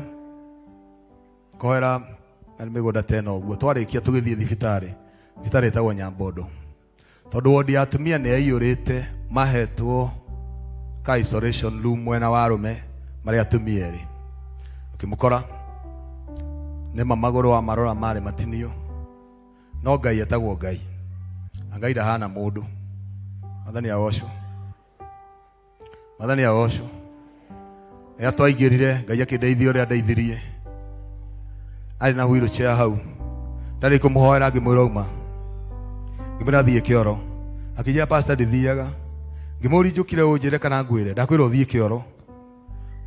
kũhoera mĩgũnda ta ĩno ũguo, twarĩkia tũgĩthiĩ thibitarĩ, thibitarĩ ĩtagwo Nyambondo. Tondũ wodi ya atumia nĩ yaiyũrĩte, mahetwo ka isolation room mwena wa arũme marĩ atumia erĩ. Ũkĩmũkora nĩma magũrũ wa marora marĩ matinio, no Ngai etagwo Ngai, na Ngai ndahana mũndũ. Mwathani agocwo. Mwathani agocwo. Rĩrĩa twaingĩrire Ngai akĩndeithia ũrĩa andeithirie. Arĩ na wheelchair hau. Ndarĩ kũmũhoera ngĩmwĩra uma. Ngĩmwĩra thiĩ kĩoro. Akĩnjĩra pastor ndithiaga. Ngĩmũria njũkire ũnjĩre kana ngwĩre. Ndakwĩra ũthiĩ kĩoro.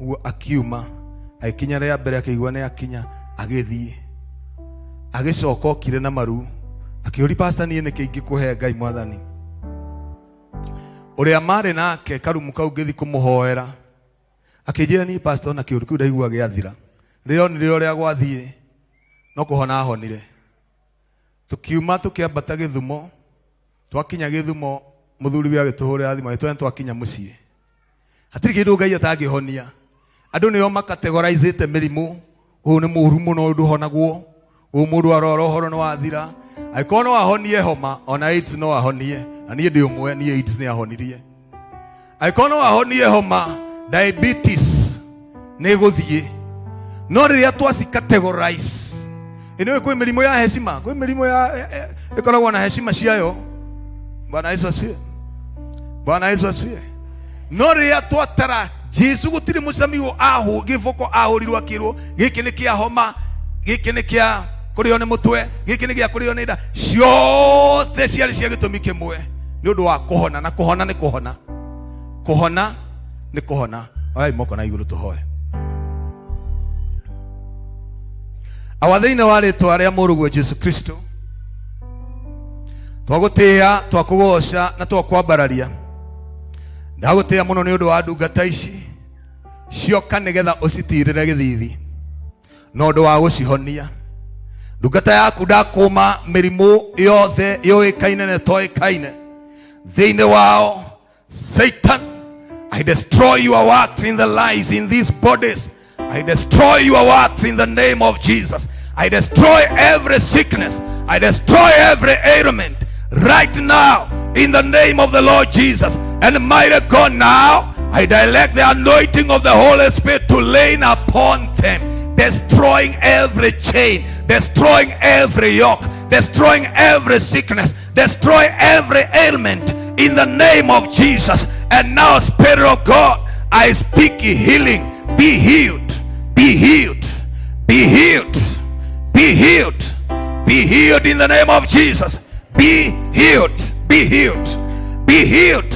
Ũguo akiuma agĩkinya rĩa mbere akĩigua nĩ akinya agĩthiĩ. Agĩcoka okire na maru. Akĩũria pastor niĩ nĩkĩ ingĩkũhe Ngai mwathani. Ũrĩa marĩ nake karumu kau ngĩthi kũmũhoera akĩnjĩra niĩ pastor ona kĩũndũ kĩu ndaigua gĩathira rĩo nĩrĩo ũrĩa gwathiĩ no kũhona ahonire. Tũkiuma tũkĩambata Gĩthumo, twakinya Gĩthumo mũthuri we agĩtũhũrĩra thimũ agĩtwĩra nĩtwakinya mũciĩ. Hatirĩ kĩndũ Ngai atangĩhonia. Andũ nĩo makategoraizĩte mĩrimũ, ũyũ nĩ mũru mũno, ũyũ ndũhonagwo, ũyũ mũndũ arwara ũhoro nĩ wathira. Angĩkorwo no ahonie homa, ona AIDS no ahonie. Na niĩ ndĩ ũmwe, niĩ AIDS nĩ ahonirie. Angĩkorwo no ahonie homa, diabetes nĩ ĩgũthiĩ. No rĩrĩa twaci categorize, ĩnĩwe kwĩ mĩrimũ ya heshima, kwĩ mĩrimũ ya ĩkoragwo na heshima ciayo. Bwana Yesu asifiwe. Bwana Yesu asifiwe. No rĩrĩa twatara Jesu gũtirĩ mũcamiũ ahũ gĩboko ahũrirwo akĩrwo gĩkĩ nĩ kĩa homa, gĩkĩ nĩ kĩa kũrĩo nĩ mũtwe, gĩkĩ nĩ gĩa kũrĩo nĩ nda, ciothe ciarĩ cia gĩtũmi kĩmwe nĩ ũndũ wa kũhona, na kũhona nĩ kũhona, kũhona nĩ kũhona. Oyai moko na igũrũ tũhoe. Awa thĩinĩ wa rĩtwa rĩa mũrũguo Jesu Kristo, twagũtĩĩa, twakũgoca na twakwambararia. Ndagũtĩĩa mũno nĩ ũndũ wa ndungata ici cioka nĩgetha ũcitirĩre gĩthithi na ũndũ wa gũcihonia. Ndungata yaku ndakũma mĩrimũ yothe yũĩkaine na ĩtoĩkaine thĩinĩ wao. Satan, I destroy your works in the lives, in these bodies. I destroy your works in the name of Jesus. I destroy every sickness. I destroy every ailment right now in the name of the Lord Jesus. And mighty God, now I direct the anointing of the Holy Spirit to lean upon them, destroying every chain, destroying every yoke, destroying every sickness, destroy every ailment in the name of Jesus. And now, Spirit of God, I speak healing. Be healed, be healed, be healed, be healed, be healed in the name of Jesus. Be healed, be healed, be healed,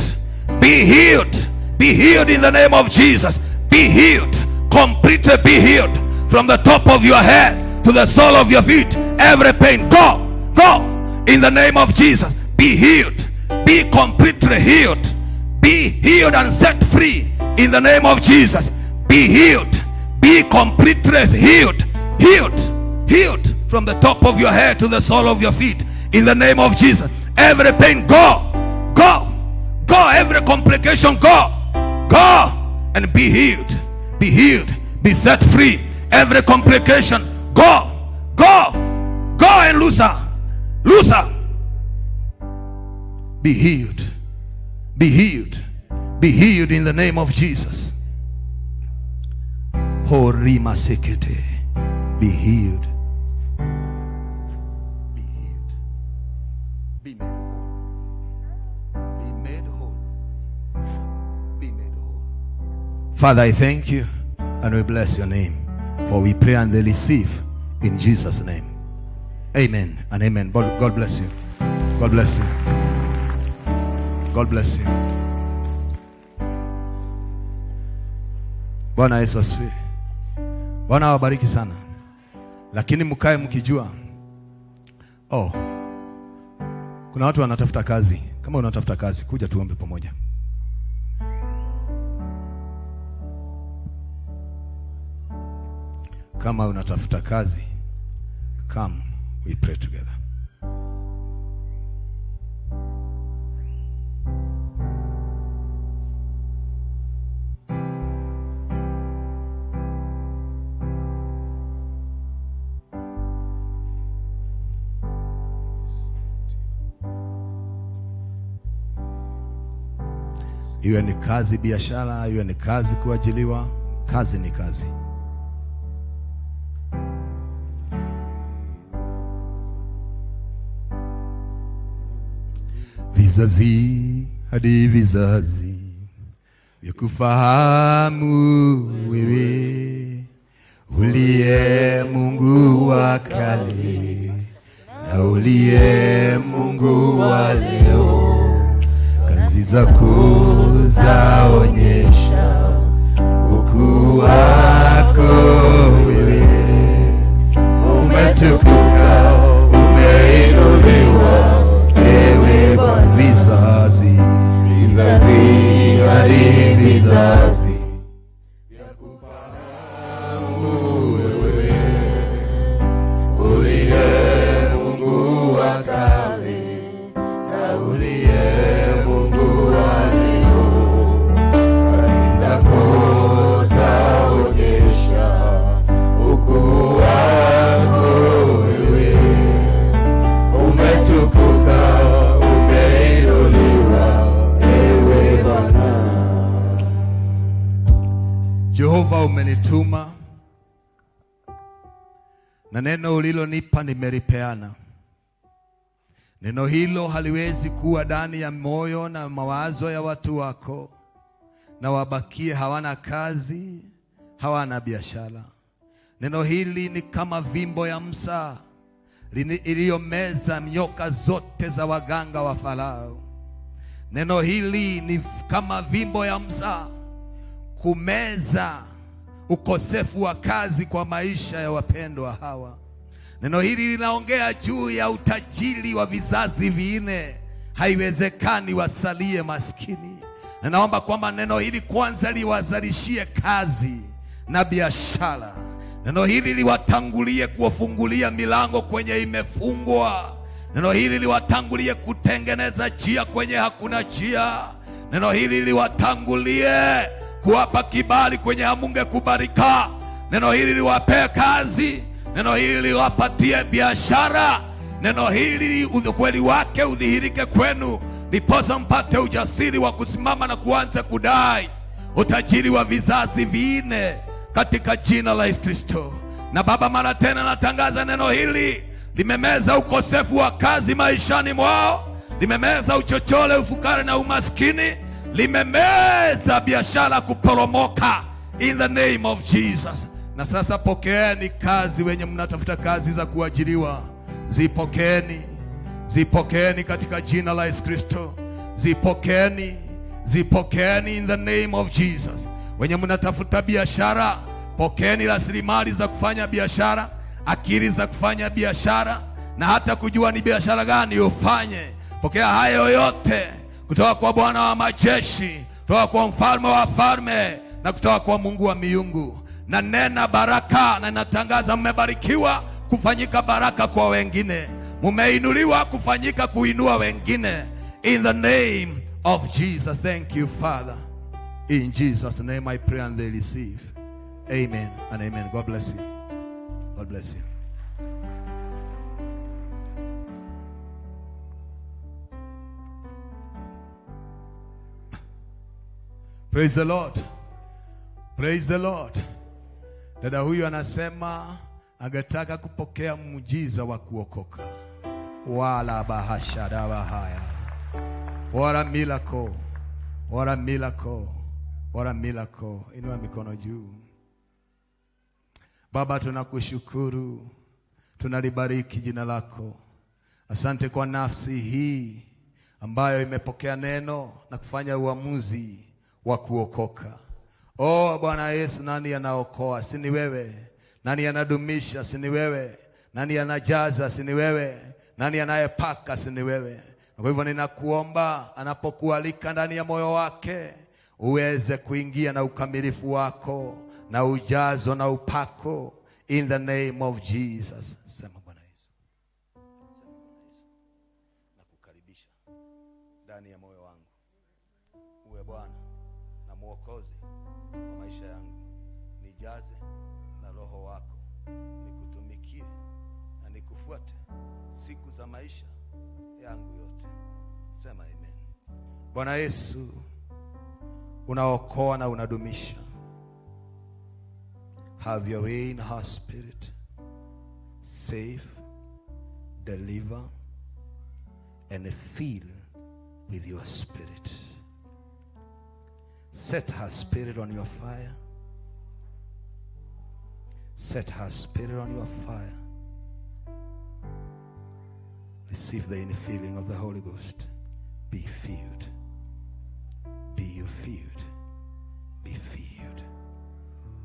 be healed, be healed in the name of Jesus. Be healed, completely be healed from the top of your head to the sole of your feet. Every pain, go, go in the name of Jesus. Be healed, be completely healed, be healed and set free in the name of Jesus. Be healed, be completely healed, healed, healed from the top of your head to the sole of your feet in the name of Jesus. Every pain, go, go, go. Every complication, go, go, and be healed, be healed, be set free. Every complication, go, go, go. Loose her. Loose her. Be healed. Be healed. Be healed in the name of Jesus. Horima sekete. Be healed. Be healed. Be made whole. Be made whole. Be made whole. Father, I thank you and we bless your name. For we pray and they receive in Jesus' name. Amen and amen. God bless you. God bless you. God bless you. Bwana Yesu asifiwe. Bwana awabariki sana. Lakini mkae mkijua. Oh. Kuna watu wanatafuta kazi. Kama unatafuta kazi, kuja tuombe pamoja. Kama unatafuta kazi, come we pray together. Iwe ni kazi biashara, iwe ni kazi kuajiliwa, kazi ni kazi. Vizazi hadi vizazi vyakufahamu wewe, uliye Mungu wa kale na uliye Mungu wa leo. Kazi zako zaonyesha ukuu wako wewe, umetukuka, umeinuliwa ewe Bwana. Vizazi, vizazi hadi vizazi vyakufahamu wewe, uliye Mungu wa kale na uliye Mungu wa leo. Kazi zako zaonyesha ukuu wako wewe, umetukuka, umeinuliwa ewe Bwana. Jehova, umenituma na neno ulilonipa nimelipeana. Neno hilo haliwezi kuwa ndani ya moyo na mawazo ya watu wako na wabakie hawana kazi, hawana biashara. Neno hili ni kama vimbo ya Musa iliyomeza nyoka zote za waganga wa Farao. Neno hili ni kama vimbo ya Musa kumeza ukosefu wa kazi kwa maisha ya wapendwa hawa. Neno hili linaongea juu ya utajiri wa vizazi vinne. Haiwezekani wasalie maskini. Na naomba kwamba neno hili kwanza liwazalishie kazi na biashara. Neno hili liwatangulie kuwafungulia milango kwenye imefungwa. Neno hili liwatangulie kutengeneza njia kwenye hakuna njia. Neno hili liwatangulie kuwapa kibali kwenye hamungekubalika. Neno hili liwapee kazi. Neno hili liwapatie biashara. Neno hili ukweli wake udhihirike kwenu, ndiposa mpate ujasiri wa kusimama na kuanza kudai utajiri wa vizazi vinne katika jina la Yesu Kristo. Na Baba, mara tena natangaza neno hili limemeza ukosefu wa kazi maishani mwao, limemeza uchochole, ufukara na umaskini, limemeza biashara kuporomoka in the name of Jesus. Na sasa pokeeni kazi, wenye mnatafuta kazi za kuajiriwa, zipokeeni, zipokeeni katika jina la Yesu Kristo, zipokeeni, zipokeeni in the name of Jesus. Wenye mnatafuta biashara, pokeeni rasilimali za kufanya biashara, akili za kufanya biashara, na hata kujua ni biashara gani ufanye. Pokea hayo yote kutoka kwa Bwana wa majeshi, kutoka kwa mfalme wa falme, na kutoka kwa Mungu wa miungu. Na nena baraka, na natangaza mmebarikiwa kufanyika baraka kwa wengine, mumeinuliwa kufanyika kuinua wengine, in the name of Jesus. Thank you, Father. In Jesus' name I pray and they receive. Amen and amen. God bless you. God bless you. Praise the Lord. Praise the Lord. Dada huyu anasema angetaka kupokea muujiza wa kuokoka. Wala bahasha haya. What a miracle. What a miracle. What a miracle. Inua mikono juu. Baba, tunakushukuru, tunalibariki jina lako. Asante kwa nafsi hii ambayo imepokea neno na kufanya uamuzi wa kuokoka. Oh Bwana Yesu, nani anaokoa? Si ni wewe? Nani anadumisha? Si ni wewe? Nani anajaza? Si ni wewe? Nani anayepaka? Si ni wewe? Na kwa hivyo ninakuomba, anapokualika ndani ya moyo wake uweze kuingia na ukamilifu wako na ujazo na upako, in the name of Jesus. Sema Bwana Yesu, sema Bwana Yesu, nakukaribisha ndani ya moyo wangu, uwe Bwana na Mwokozi wa maisha yangu, nijaze na Roho wako, nikutumikie na nikufuate siku za maisha yangu yote. Sema amen. Bwana Yesu, unaokoa na unadumisha. Have your way in her spirit. Save, deliver, and fill with your spirit. Set her spirit on your fire. Set her spirit on your fire. Receive the infilling of the Holy Ghost. Be filled. Be you filled. Be filled.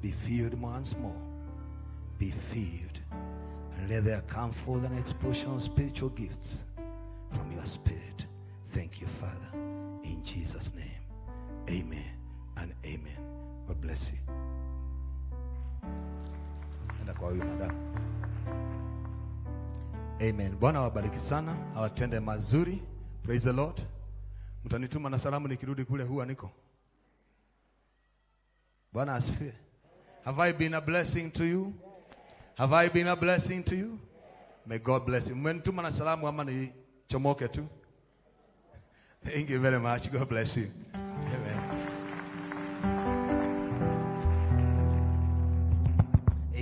Be filled once more. Be filled. And let there come forth an explosion of spiritual gifts from your spirit. Thank you, Father. In Jesus' name. Amen and amen. God bless you. Enda kwa huyu madam. Amen. Bwana awabariki sana, awatende mazuri. Praise the Lord. Mtanituma na salamu nikirudi kule huwa niko. Bwana asifiwe. Have I been a blessing to you? Have I been a blessing to you? May God bless you. Mmenituma na salamu ama nichomoke tu? Thank you very much. God bless you. Amen.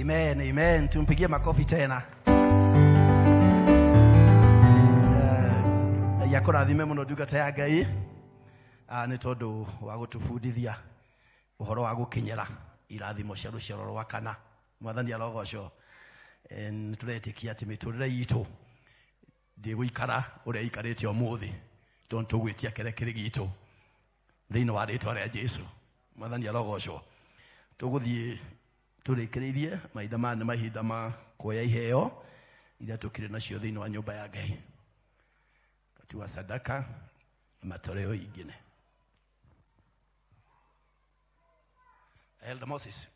Amen, amen. Tumpigie makofi tena. Ngai akũrathime mũno ndungata ya Ngai, nĩ tondũ wa gũtũbundithia ũhoro wa gũkinyĩra irathimo cia rũciaro rwa kana. Mwathani arogocwo. Nĩ tũretĩkia atĩ mĩtũrĩre itũ ndĩgũikara ũrĩa ĩikarĩte ũmũthĩ, tondũ tũgwĩtia kĩrĩa kĩrĩ gitũ thĩinĩ wa rĩtwa rĩa Jesu. Mwathani arogocwo. Tũgũthiĩ tũrĩkĩrĩirie mahinda maya nĩ mahinda ma kuoya iheo iria tũkĩrĩ nacio thĩinĩ wa nyũmba ya Ngai, wakati wa sadaka na matoleo ingine. Elder Moses,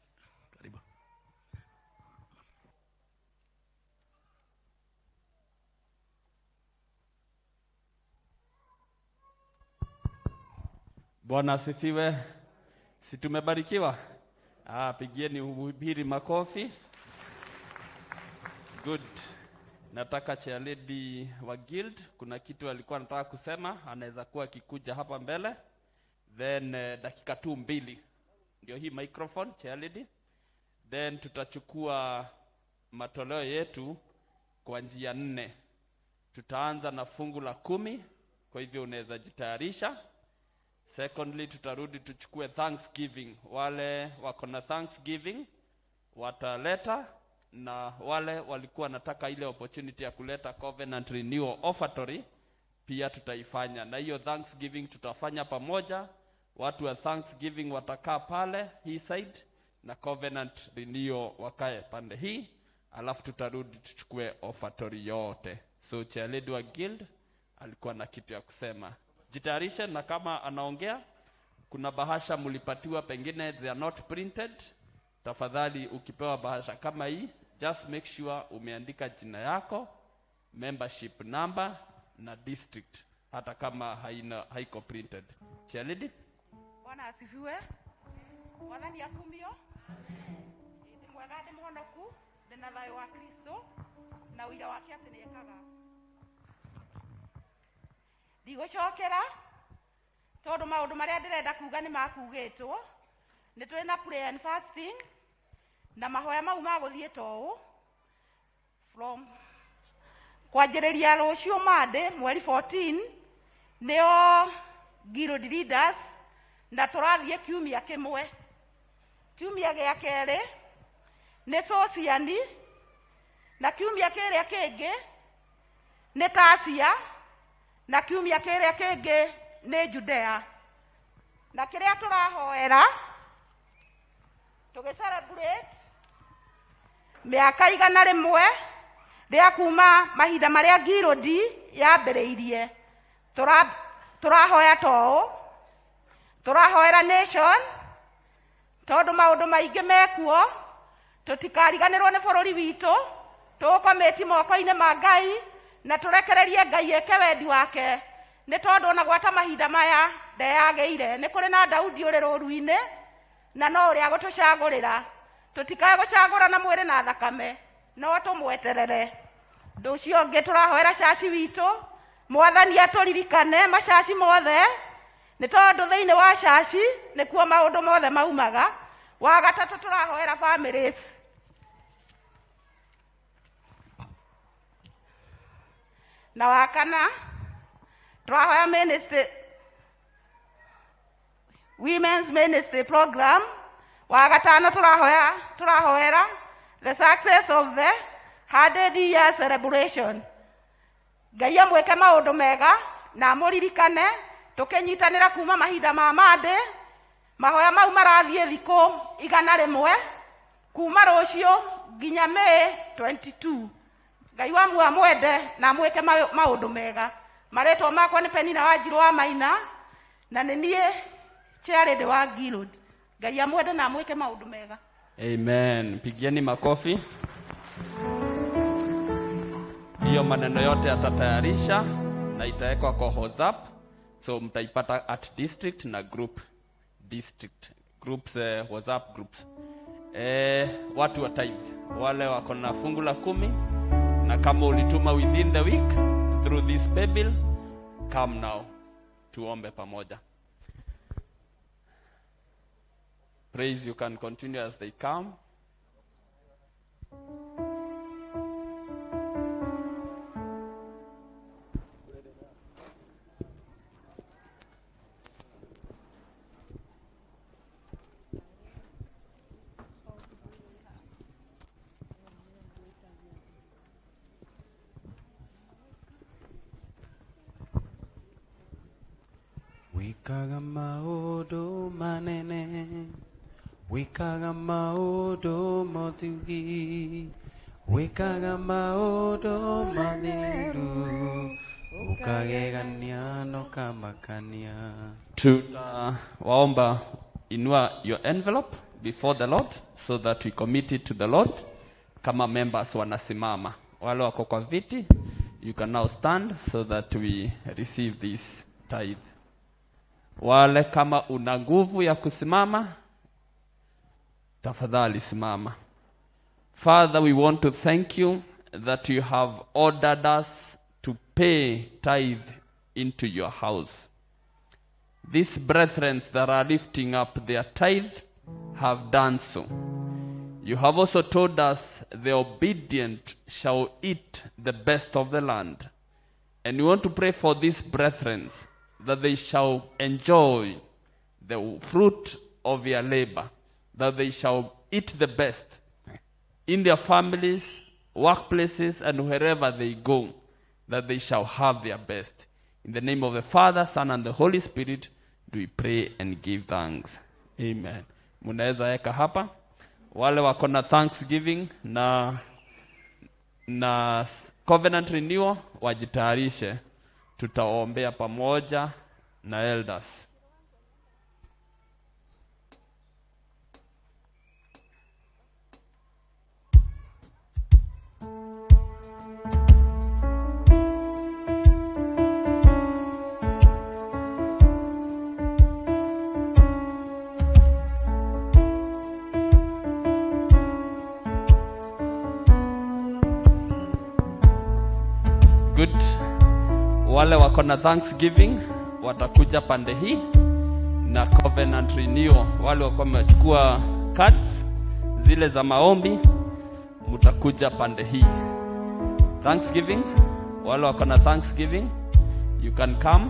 karibu. Bwana asifiwe. Si tumebarikiwa? Pigieni mhubiri makofi. Good. Nataka chair lady wa guild, kuna kitu alikuwa anataka kusema, anaweza kuwa akikuja hapa mbele. Then dakika tu 2 ndio hii microphone chair lady. Then tutachukua matoleo yetu kwa njia 4. Tutaanza na fungu la 10, kwa hivyo unaweza jitayarisha. Secondly, tutarudi tuchukue Thanksgiving. Wale wako na Thanksgiving wataleta, na wale walikuwa wanataka ile opportunity ya kuleta Covenant Renewal Offertory pia tutaifanya. Na hiyo Thanksgiving tutafanya pamoja. Watu wa Thanksgiving watakaa pale hii side na Covenant Renewal wakae pande hii, alafu tutarudi tuchukue offertory yote. So chair lady wa guild alikuwa na kitu ya kusema. Jitayarishe, na kama anaongea kuna bahasha mlipatiwa, pengine they are not printed. Tafadhali ukipewa bahasha kama hii, just make sure umeandika jina yako, membership number na district, hata kama haiko printed. Chair lady. Bwana asifiwe. Mwathani akumio. Ndi mwega, ndi muhonoku, ndi na thayũ wa Kristo na ũira wake atĩ nĩekaga. Ndigũcokera Tondũ maũndũ marĩa ndĩrenda kuga nĩ makugĩtwo. Nĩ tũrĩ na prayer and fasting, na mahoya mau magũthiĩ ta ũũ from kwanjĩrĩria rũciũ Monday mweri 14 nĩo Guild Leaders, na tũrathiĩ kiumia kĩmwe. Kiumia gĩa kerĩ nĩ Sociani, na kiumia kĩrĩa kĩngĩ nĩ Tasia, na kiumia kĩrĩa kĩngĩ nĩ Judea. Na kĩrĩa tũrahoera tũgĩ celebrate mĩaka 100 rĩa kuma mahinda marĩa Guild yambĩrĩirie, tũrahoya toũ, tũrahoera nation tondũ maũndũ maingĩ mekuo, tũtikariganĩrwo nĩ bũrũri witũ, tũũkomĩti moko-inĩ ma Ngai na tũrekererie Ngai eke wendi wake, nĩ tondũ ona gwata mahinda maya ndeyagĩire. Nĩ kũrĩ na Daudi ũrĩ rũru-inĩ na no ũrĩa gũtũcagũrĩra, tũtikae gũcagũra na mwĩrĩ na thakame, no tũmweterere. Ũndũ ũcio ũngĩ tũrahoera caci witũ, Mwathani atũririkane macaci mothe, nĩ tondũ thĩinĩ wa caci nĩkuo maũndũ mothe maumaga. Wa gatatũ tũrahoera families. Na wa kana tũrahoya ministry, women's ministry program. Wa gatano tũrahoya, tũrahoera the success of the 100 year celebration. Ngai amwĩke maũndũ mega na amũririkane, tũkĩnyitanĩra kuma mahinda ma Monday. Mahoya mau marathiĩ thikũ 100 kuma rũciũ nginya May 22. Ngai wa muoyo amwende na amwĩke maũndũ mega. Marĩtwa makwa nĩ Penina Wanjirũ wa Maina, na nĩ niĩ chairlady wa Guild. Ngai amwende na amwĩke maũndũ mega. Amen. Pigieni makofi. Hiyo maneno yote atatayarisha na itawekwa kwa WhatsApp, so mtaipata at district na group, district groups, WhatsApp groups. Watu wa tithe wale wako na fungu la 10, na kama ulituma within the week through this pay bill, come now tuombe pamoja. Praise, you can continue as they come. Wĩkaga maũndũ manene, wĩkaga maũndũ mothugi, wĩkaga maũndũ matheru, ũkagegania na ũkamakania. Tutawaomba inua your envelope before the Lord so that we commit it to the Lord. Kama members wanasimama, wale wako kwa viti, you can now stand so that we receive this tithe. Wale kama una nguvu ya kusimama, tafadhali simama. Father, we want to thank you that you have ordered us to pay tithe into your house. These brethren that are lifting up their tithe have done so. You have also told us the obedient shall eat the best of the land. And we want to pray for these brethren that they shall enjoy the fruit of their labor, that they shall eat the best in their families, workplaces, and wherever they go, that they shall have their best. In the name of the Father, Son, and the Holy Spirit, do we pray and give thanks. Amen. Munaweza weka hapa. Wale wako na thanksgiving na covenant renewal wajitayarishe, tutaombea pamoja na elders. Good. Wale wako na thanksgiving watakuja pande hii na covenant renewal. Wale walikuwa wamechukua cards zile za maombi, mtakuja pande hii. Thanksgiving, wale wako na Thanksgiving you can come,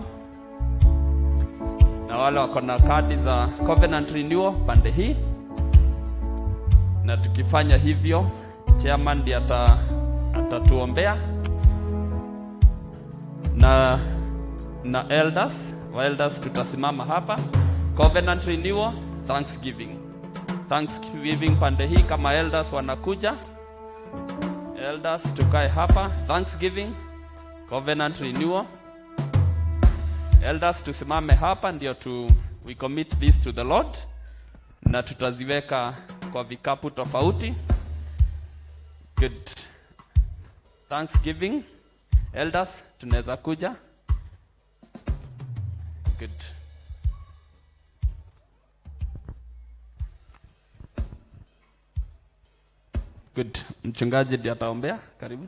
na wale wako na kadi za covenant renewal pande hii. Na tukifanya hivyo, chairman ndiye atatuombea na elders wa elders tutasimama hapa. Covenant renewal, Thanksgiving, Thanksgiving pande hii, kama elders wanakuja, elders tukae hapa. Thanksgiving, covenant renewal, elders tusimame hapa ndio tu we commit this to the Lord, na tutaziweka kwa vikapu tofauti. Good. Thanksgiving, elders tunaweza kuja. Good. Good. Mchungaji ndiye ataombea. Karibu.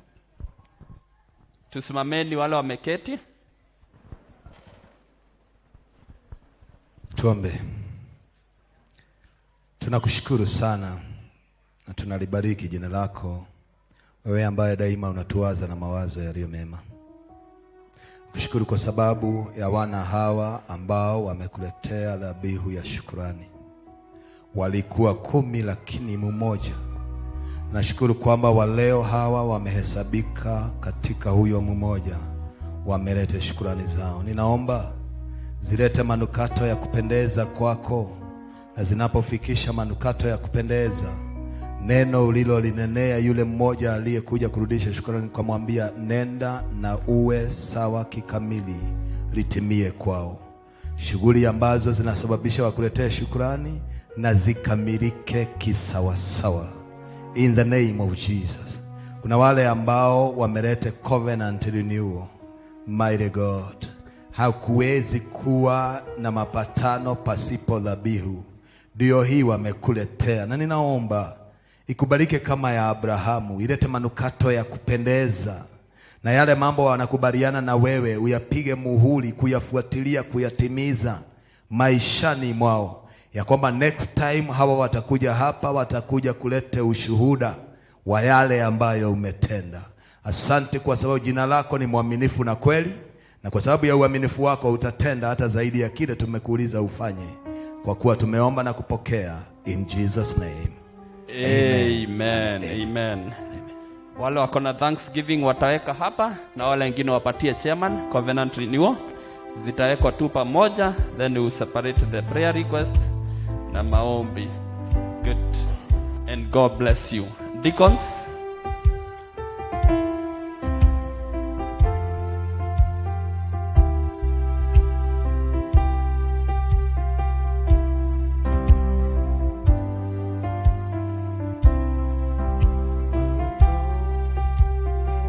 Tusimameni wale wameketi. Tuombe. Tunakushukuru sana na tunalibariki jina lako, wewe ambaye daima unatuwaza na mawazo yaliyo mema. Kushukuru kwa sababu ya wana hawa ambao wamekuletea dhabihu ya shukurani. Walikuwa 10 lakini mmoja. Nashukuru kwamba waleo hawa wamehesabika katika huyo mmoja, wameleta shukurani zao. Ninaomba zilete manukato ya kupendeza kwako, na zinapofikisha manukato ya kupendeza, neno ulilolinenea yule mmoja aliyekuja kurudisha shukrani, kumwambia nenda na uwe sawa kikamili, litimie kwao. Shughuli ambazo zinasababisha wakuletee shukrani na zikamilike kisawasawa, in the name of Jesus. Kuna wale ambao wameleta covenant renewal. Mighty God, hakuwezi kuwa na mapatano pasipo dhabihu. Ndio hii wamekuletea, na ninaomba ikubalike kama ya Abrahamu, ilete manukato ya kupendeza, na yale mambo wanakubaliana na wewe uyapige muhuri, kuyafuatilia, kuyatimiza maishani mwao, ya kwamba next time hawa watakuja hapa, watakuja kulete ushuhuda wa yale ambayo umetenda. Asante kwa sababu jina lako ni mwaminifu na kweli, na kwa sababu ya uaminifu wako utatenda hata zaidi ya kile tumekuuliza ufanye, kwa kuwa tumeomba na kupokea in Jesus name. Amen. Amen. Amen. Wale wako na Thanksgiving wataweka hapa, na wale wengine wapatie chairman. Covenant renewal zitawekwa tu pamoja, then we separate the prayer request na maombi. Good. And God bless you. Deacons.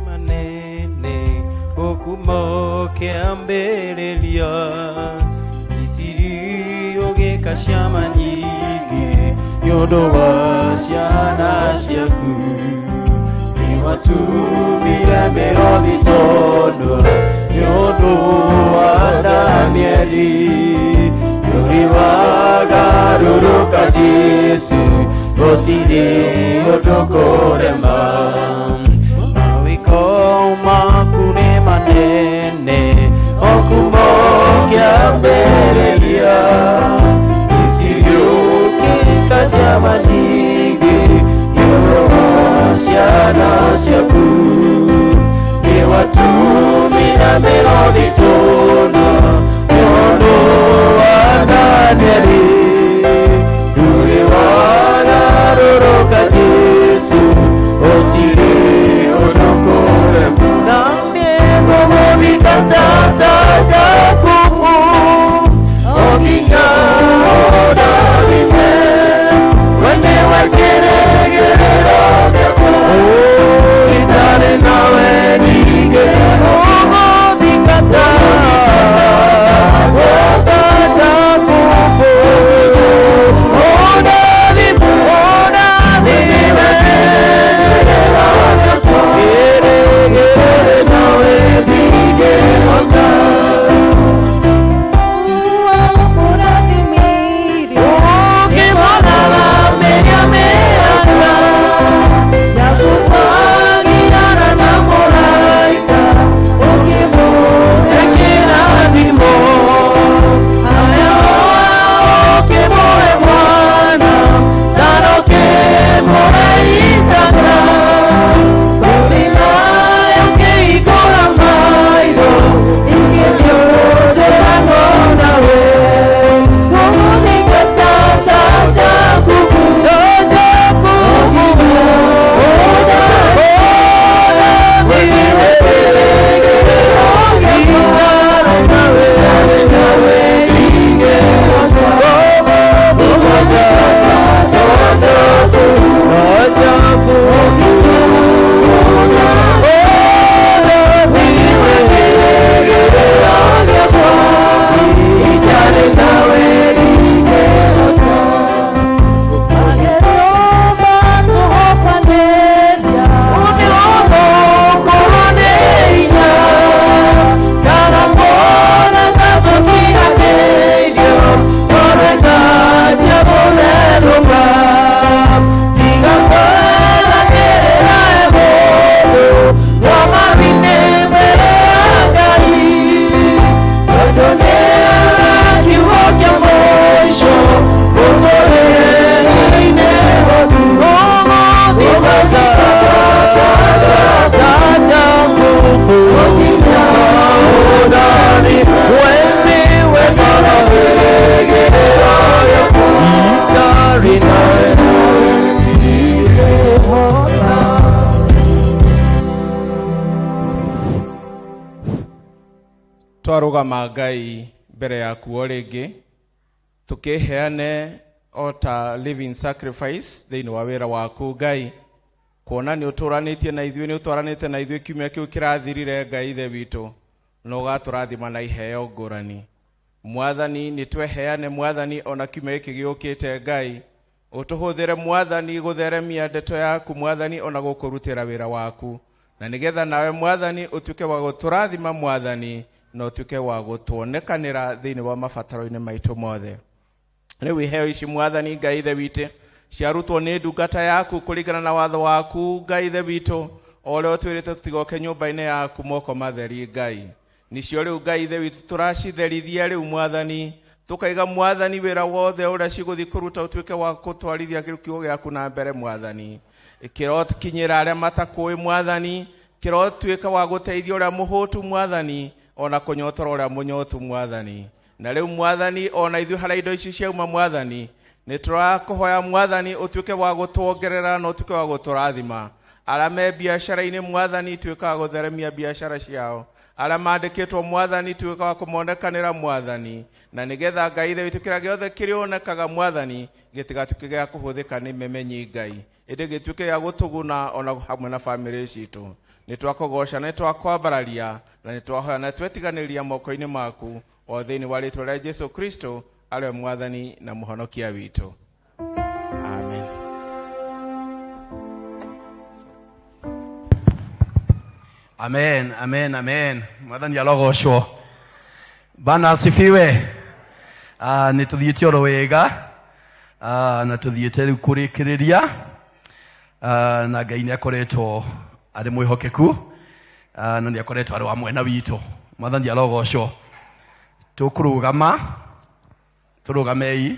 Manene okumokeambĩrĩria Misiri ũgĩka ciama nyingĩ nĩ ũndũ wa ciana ciaku. Nĩwatumire mĩrothi tondũ nĩ ũndũ wa Danieli. Nĩũrĩ wagarũrũka Jesũ, gũtirĩ ũndũ kũrema. Mawĩko maku nĩ manene okumokeambĩrĩria Misiri ũgĩka ciama nyingĩ nĩ ũndũ wa ciana ciaku. Nĩwatumire mĩrothi tũnua nĩ ũndũ wa Danieli. Ndũrĩ wagarũrũka Jesũ, gũtirĩ ũndũ kũrema. Na nĩngũgũthika ta Jakubu, o nginya ũndathime. We nĩwe kĩĩrĩgĩrĩro gĩakwa, itarĩ nawe ningĩ ũgũthika ta Jakubu. Ũndathime, ũndathime, kĩĩrĩgĩrĩro nawe ndingĩhota. Twarũgama Ngai mbere yaku o rĩngĩ, tũkĩheane o ta living sacrifice thĩinĩ wa wĩra waku Ngai, kuona nĩ ũtũranĩtie na ithuĩ, nĩ ũtwaranĩte na ithuĩ kiumia kĩu kĩrathirire Ngai Ithe witũ, na ũgatũrathima na iheo ngũrani. Mwathani, nĩ tweheane Mwathani ona kiumia gĩkĩ gĩũkĩte Ngai, Ũtũhũthĩre Mwathani gũtheremia ndeto yaku Mwathani ona gũkũrutĩra wĩra waku, na nĩgetha nawe Mwathani ũtuĩke wa gũtũrathima Mwathani, na ũtuĩke wa gũtuonekanĩra thĩinĩ wa mabataro-inĩ maitũ mothe. Rĩu iheo ici Mwathani Ngai Ithe witũ ciarutwo nĩ ndungata yaku kũringana na watho waku Ngai Ithe witũ, o ũrĩa ũtwĩrĩte tũtigoke nyũmba-inĩ yaku moko matheri Ngai. Nĩcio rĩu Ngai Ithe witũ tũracitherithia rĩu Mwathani, tũkaiga Mwathani wĩra wothe ũrĩa cigũthiĩ kũruta ũtuĩke wa kũtwarithia kiugo gĩaku na mbere Mwathani. Kĩrokinyĩra arĩa matakũĩ Mwathani, kĩrotuĩka wa gũteithia ũrĩa mũhũtu Mwathani, ona kũnyotora ũrĩa mũnyotu Mwathani. Na rĩu Mwathani, ona ithuĩ harĩa indo ici ciauma Mwathani, nĩ tũrakũhoya Mwathani ũtuĩke wa gũtuongerera na ũtuĩke wa gũtũrathima. Arĩa me biacara-inĩ Mwathani, tuĩka wa gũtheremia biacara ciao. Arĩa mandĩkĩtwo Mwathani, tuĩka wa kũmonekanĩra Mwathani, na nĩgetha Ngai Ithe witũ kĩrĩa gĩothe kĩrĩonekaga Mwathani gĩtigatuĩke gĩa kũhũthĩka nĩ memenyi Ngai, ĩndĩ gĩtuĩke gĩa gũtũguna ona hamwe na bamĩrĩ citũ. Nĩ twakũgoca, nĩ twakwambararia, na nĩ twahoya na twetiganĩria moko-inĩ maku, o thĩinĩ wa rĩtwa rĩa Jesu Kristo arĩwe Mwathani na Mũhonokia witũ. Amen. Amen, amen, amen. Mwathani arogocwo. Bwana asifiwe. Ah, nĩ tũthiĩte oro wega. Ah, na tũthiĩte rĩu kũrĩkĩrĩria. Ah, na Ngai nĩ akoretwo arĩ mwĩhokeku. Ah, na nĩ akoretwo arĩ wa mwena witũ. Mwathani arogocwo. Tũkũrũgama, tũrũgamei.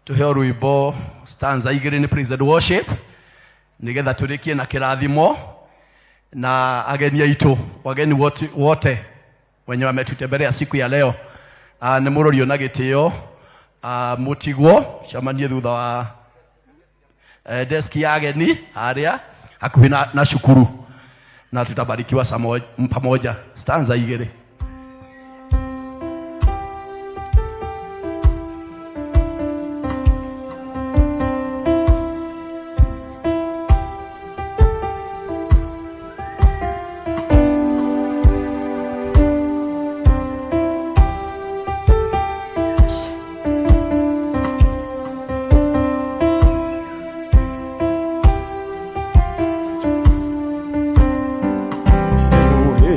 Tuheo rwimbo stanza igĩrĩ nĩ praise and worship nĩgetha tũrĩkie na kĩrathimo na ageni aitũ wageni wote, wote wenye wametutembelea siku ya leo. Nĩ mũrorio na gĩtĩo mũtigwo cemanie thutha wa deski ya ageni harĩa hakuhĩ na, na cukuru na tutabarikiwa pamoja stanza igĩrĩ.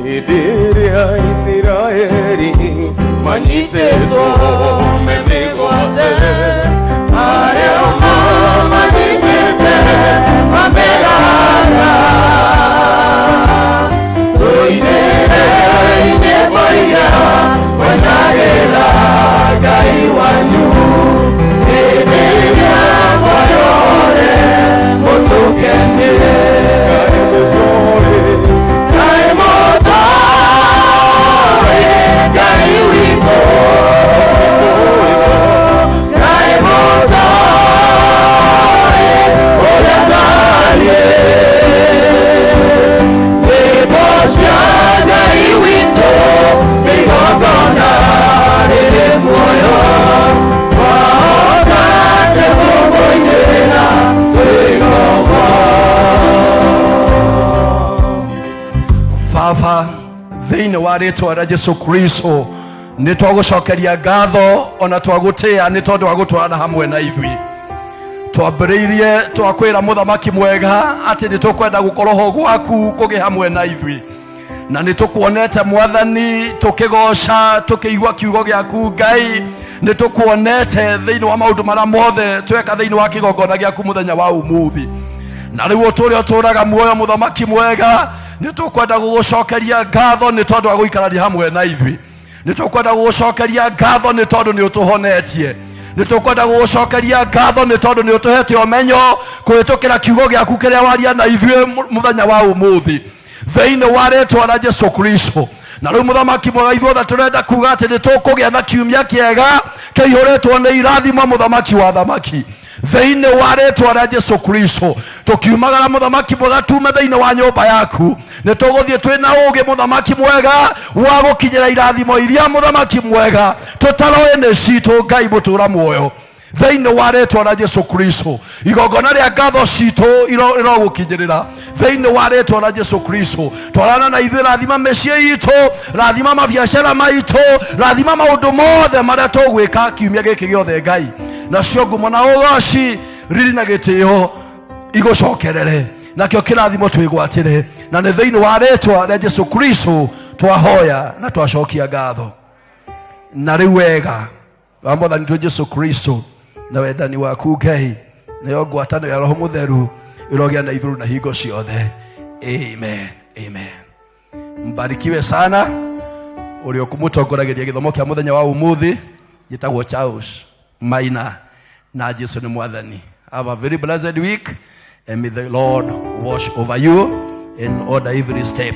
Hĩndĩ ĩrĩa Isiraeli manyitĩtwo me mĩgwate, arĩa mamanyitĩte mameraga, tũinĩre nyĩmbo iria mwenagĩra Ngai wanyu, hĩndĩ ĩrĩa mwayore mũtũkenie. Ngai mũtũĩ, Ngai mũtũĩ, Ngai witũ, Ngai mũtũĩ, ũrĩa tariĩ. Nyĩmbo cia Ngai witũ nĩ igongona rĩrĩ muoyo, twahota atĩa kũmũinĩra twĩgomwo. Baba, thĩinĩ wa rĩtwa rĩa Jesu Kristo nĩ twagũcokeria ngatho ona twagũtĩa nĩ tondũ wa gũtwarana hamwe na ithuĩ. Twambĩrĩirie twakwĩra mũthamaki mwega atĩ nĩ tũkwenda gũkorwo ho gwaku kũgĩ hamwe na ithuĩ, na nĩ tũkuonete Mwathani tũkĩgoca tũkĩigua kiugo gĩaku Ngai, nĩ tũkuonete thĩinĩ wa maũndũ marĩa mothe tweka thĩinĩ wa kĩgongona gĩaku mũthenya wa ũmũthĩ. Na rĩu ũtũũre ũtũũraga muoyo mũthamaki mwega, nĩ tũkwenda gũgũcokeria ngatho nĩ tondũ wa gũikarania hamwe na ithuĩ. Nĩ tũkwenda gũgũcokeria ngatho nĩ tondũ nĩ ũtũhonetie. Nĩ tũkwenda gũgũcokeria ngatho nĩ tondũ nĩ ũtũhete ũmenyo kũhĩtũkĩra kiugo gĩaku kĩrĩa waria na ithuĩ mũthenya wa ũmũthĩ thĩinĩ wa rĩtwa rĩa Jesu Kristo. Na rĩu mũthamaki mwega, ithuothe tũrenda kuga atĩ nĩ tũkũgĩa na kiumia kĩega kĩihũrĩtwo nĩ irathimo, mũthamaki wa thamaki. Thĩinĩ wa rĩtwa rĩa Jesu Kristo, tũkiumagara mũthamaki mwega tume thĩinĩ wa nyũmba yaku, nĩ tũgũthiĩ twĩ na ũũgĩ mũthamaki mwega wa gũkinyĩra irathimo iria mũthamaki mwega tũtaroĩ nĩ citũ. Ngai mũtũra muoyo, thĩinĩ wa rĩtwa rĩa Jesu Kristo, igongona rĩa ngatho citũ irogũkinyĩrĩra thĩinĩ wa rĩtwa rĩa Jesu Kristo. Twarana na ithuĩ, rathima mĩciĩ itũ, rathima mabiacara maitũ, rathima maũndũ mothe marĩa tũgwĩka kiumia gĩkĩ gĩothe. Ngai, nacio ngumo na ũgoci, riri na gĩtĩo igũcokerere, nakĩo kĩrathimo twĩgwatĩre, na nĩ thĩinĩ wa rĩtwa rĩa Jesu Kristo twahoya na twacokia ngatho. Na rĩu wega wa mwathani witũ Jesu Kristo na wendani waku Ngai nayo ngwatanĩro ya Roho Mũtheru ĩrogĩa na ithuĩ na hingo ciothe. Amen, amen. Mbarikiwe sana. Ũrĩa ũkũmũtongorageria gĩthomo kĩa mũthenya wa ũmũthĩ gĩtagwo Charles Maina, na Jesu nĩ mwathani. Have a very blessed week and may the Lord watch over you and order every step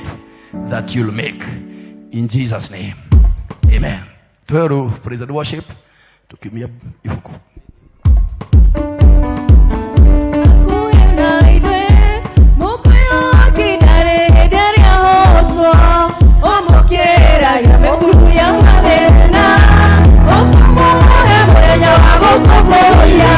that you'll make, in Jesus' name, amen. Tweru praise and worship tukiumia ibuku. Na ithuĩ mũkũyũ ndarĩ hĩndĩ ĩrĩa hotwo ũmũkĩragia mĩkuru ya mathĩna ũkamũhe mũthenya wa gũkũngũiya.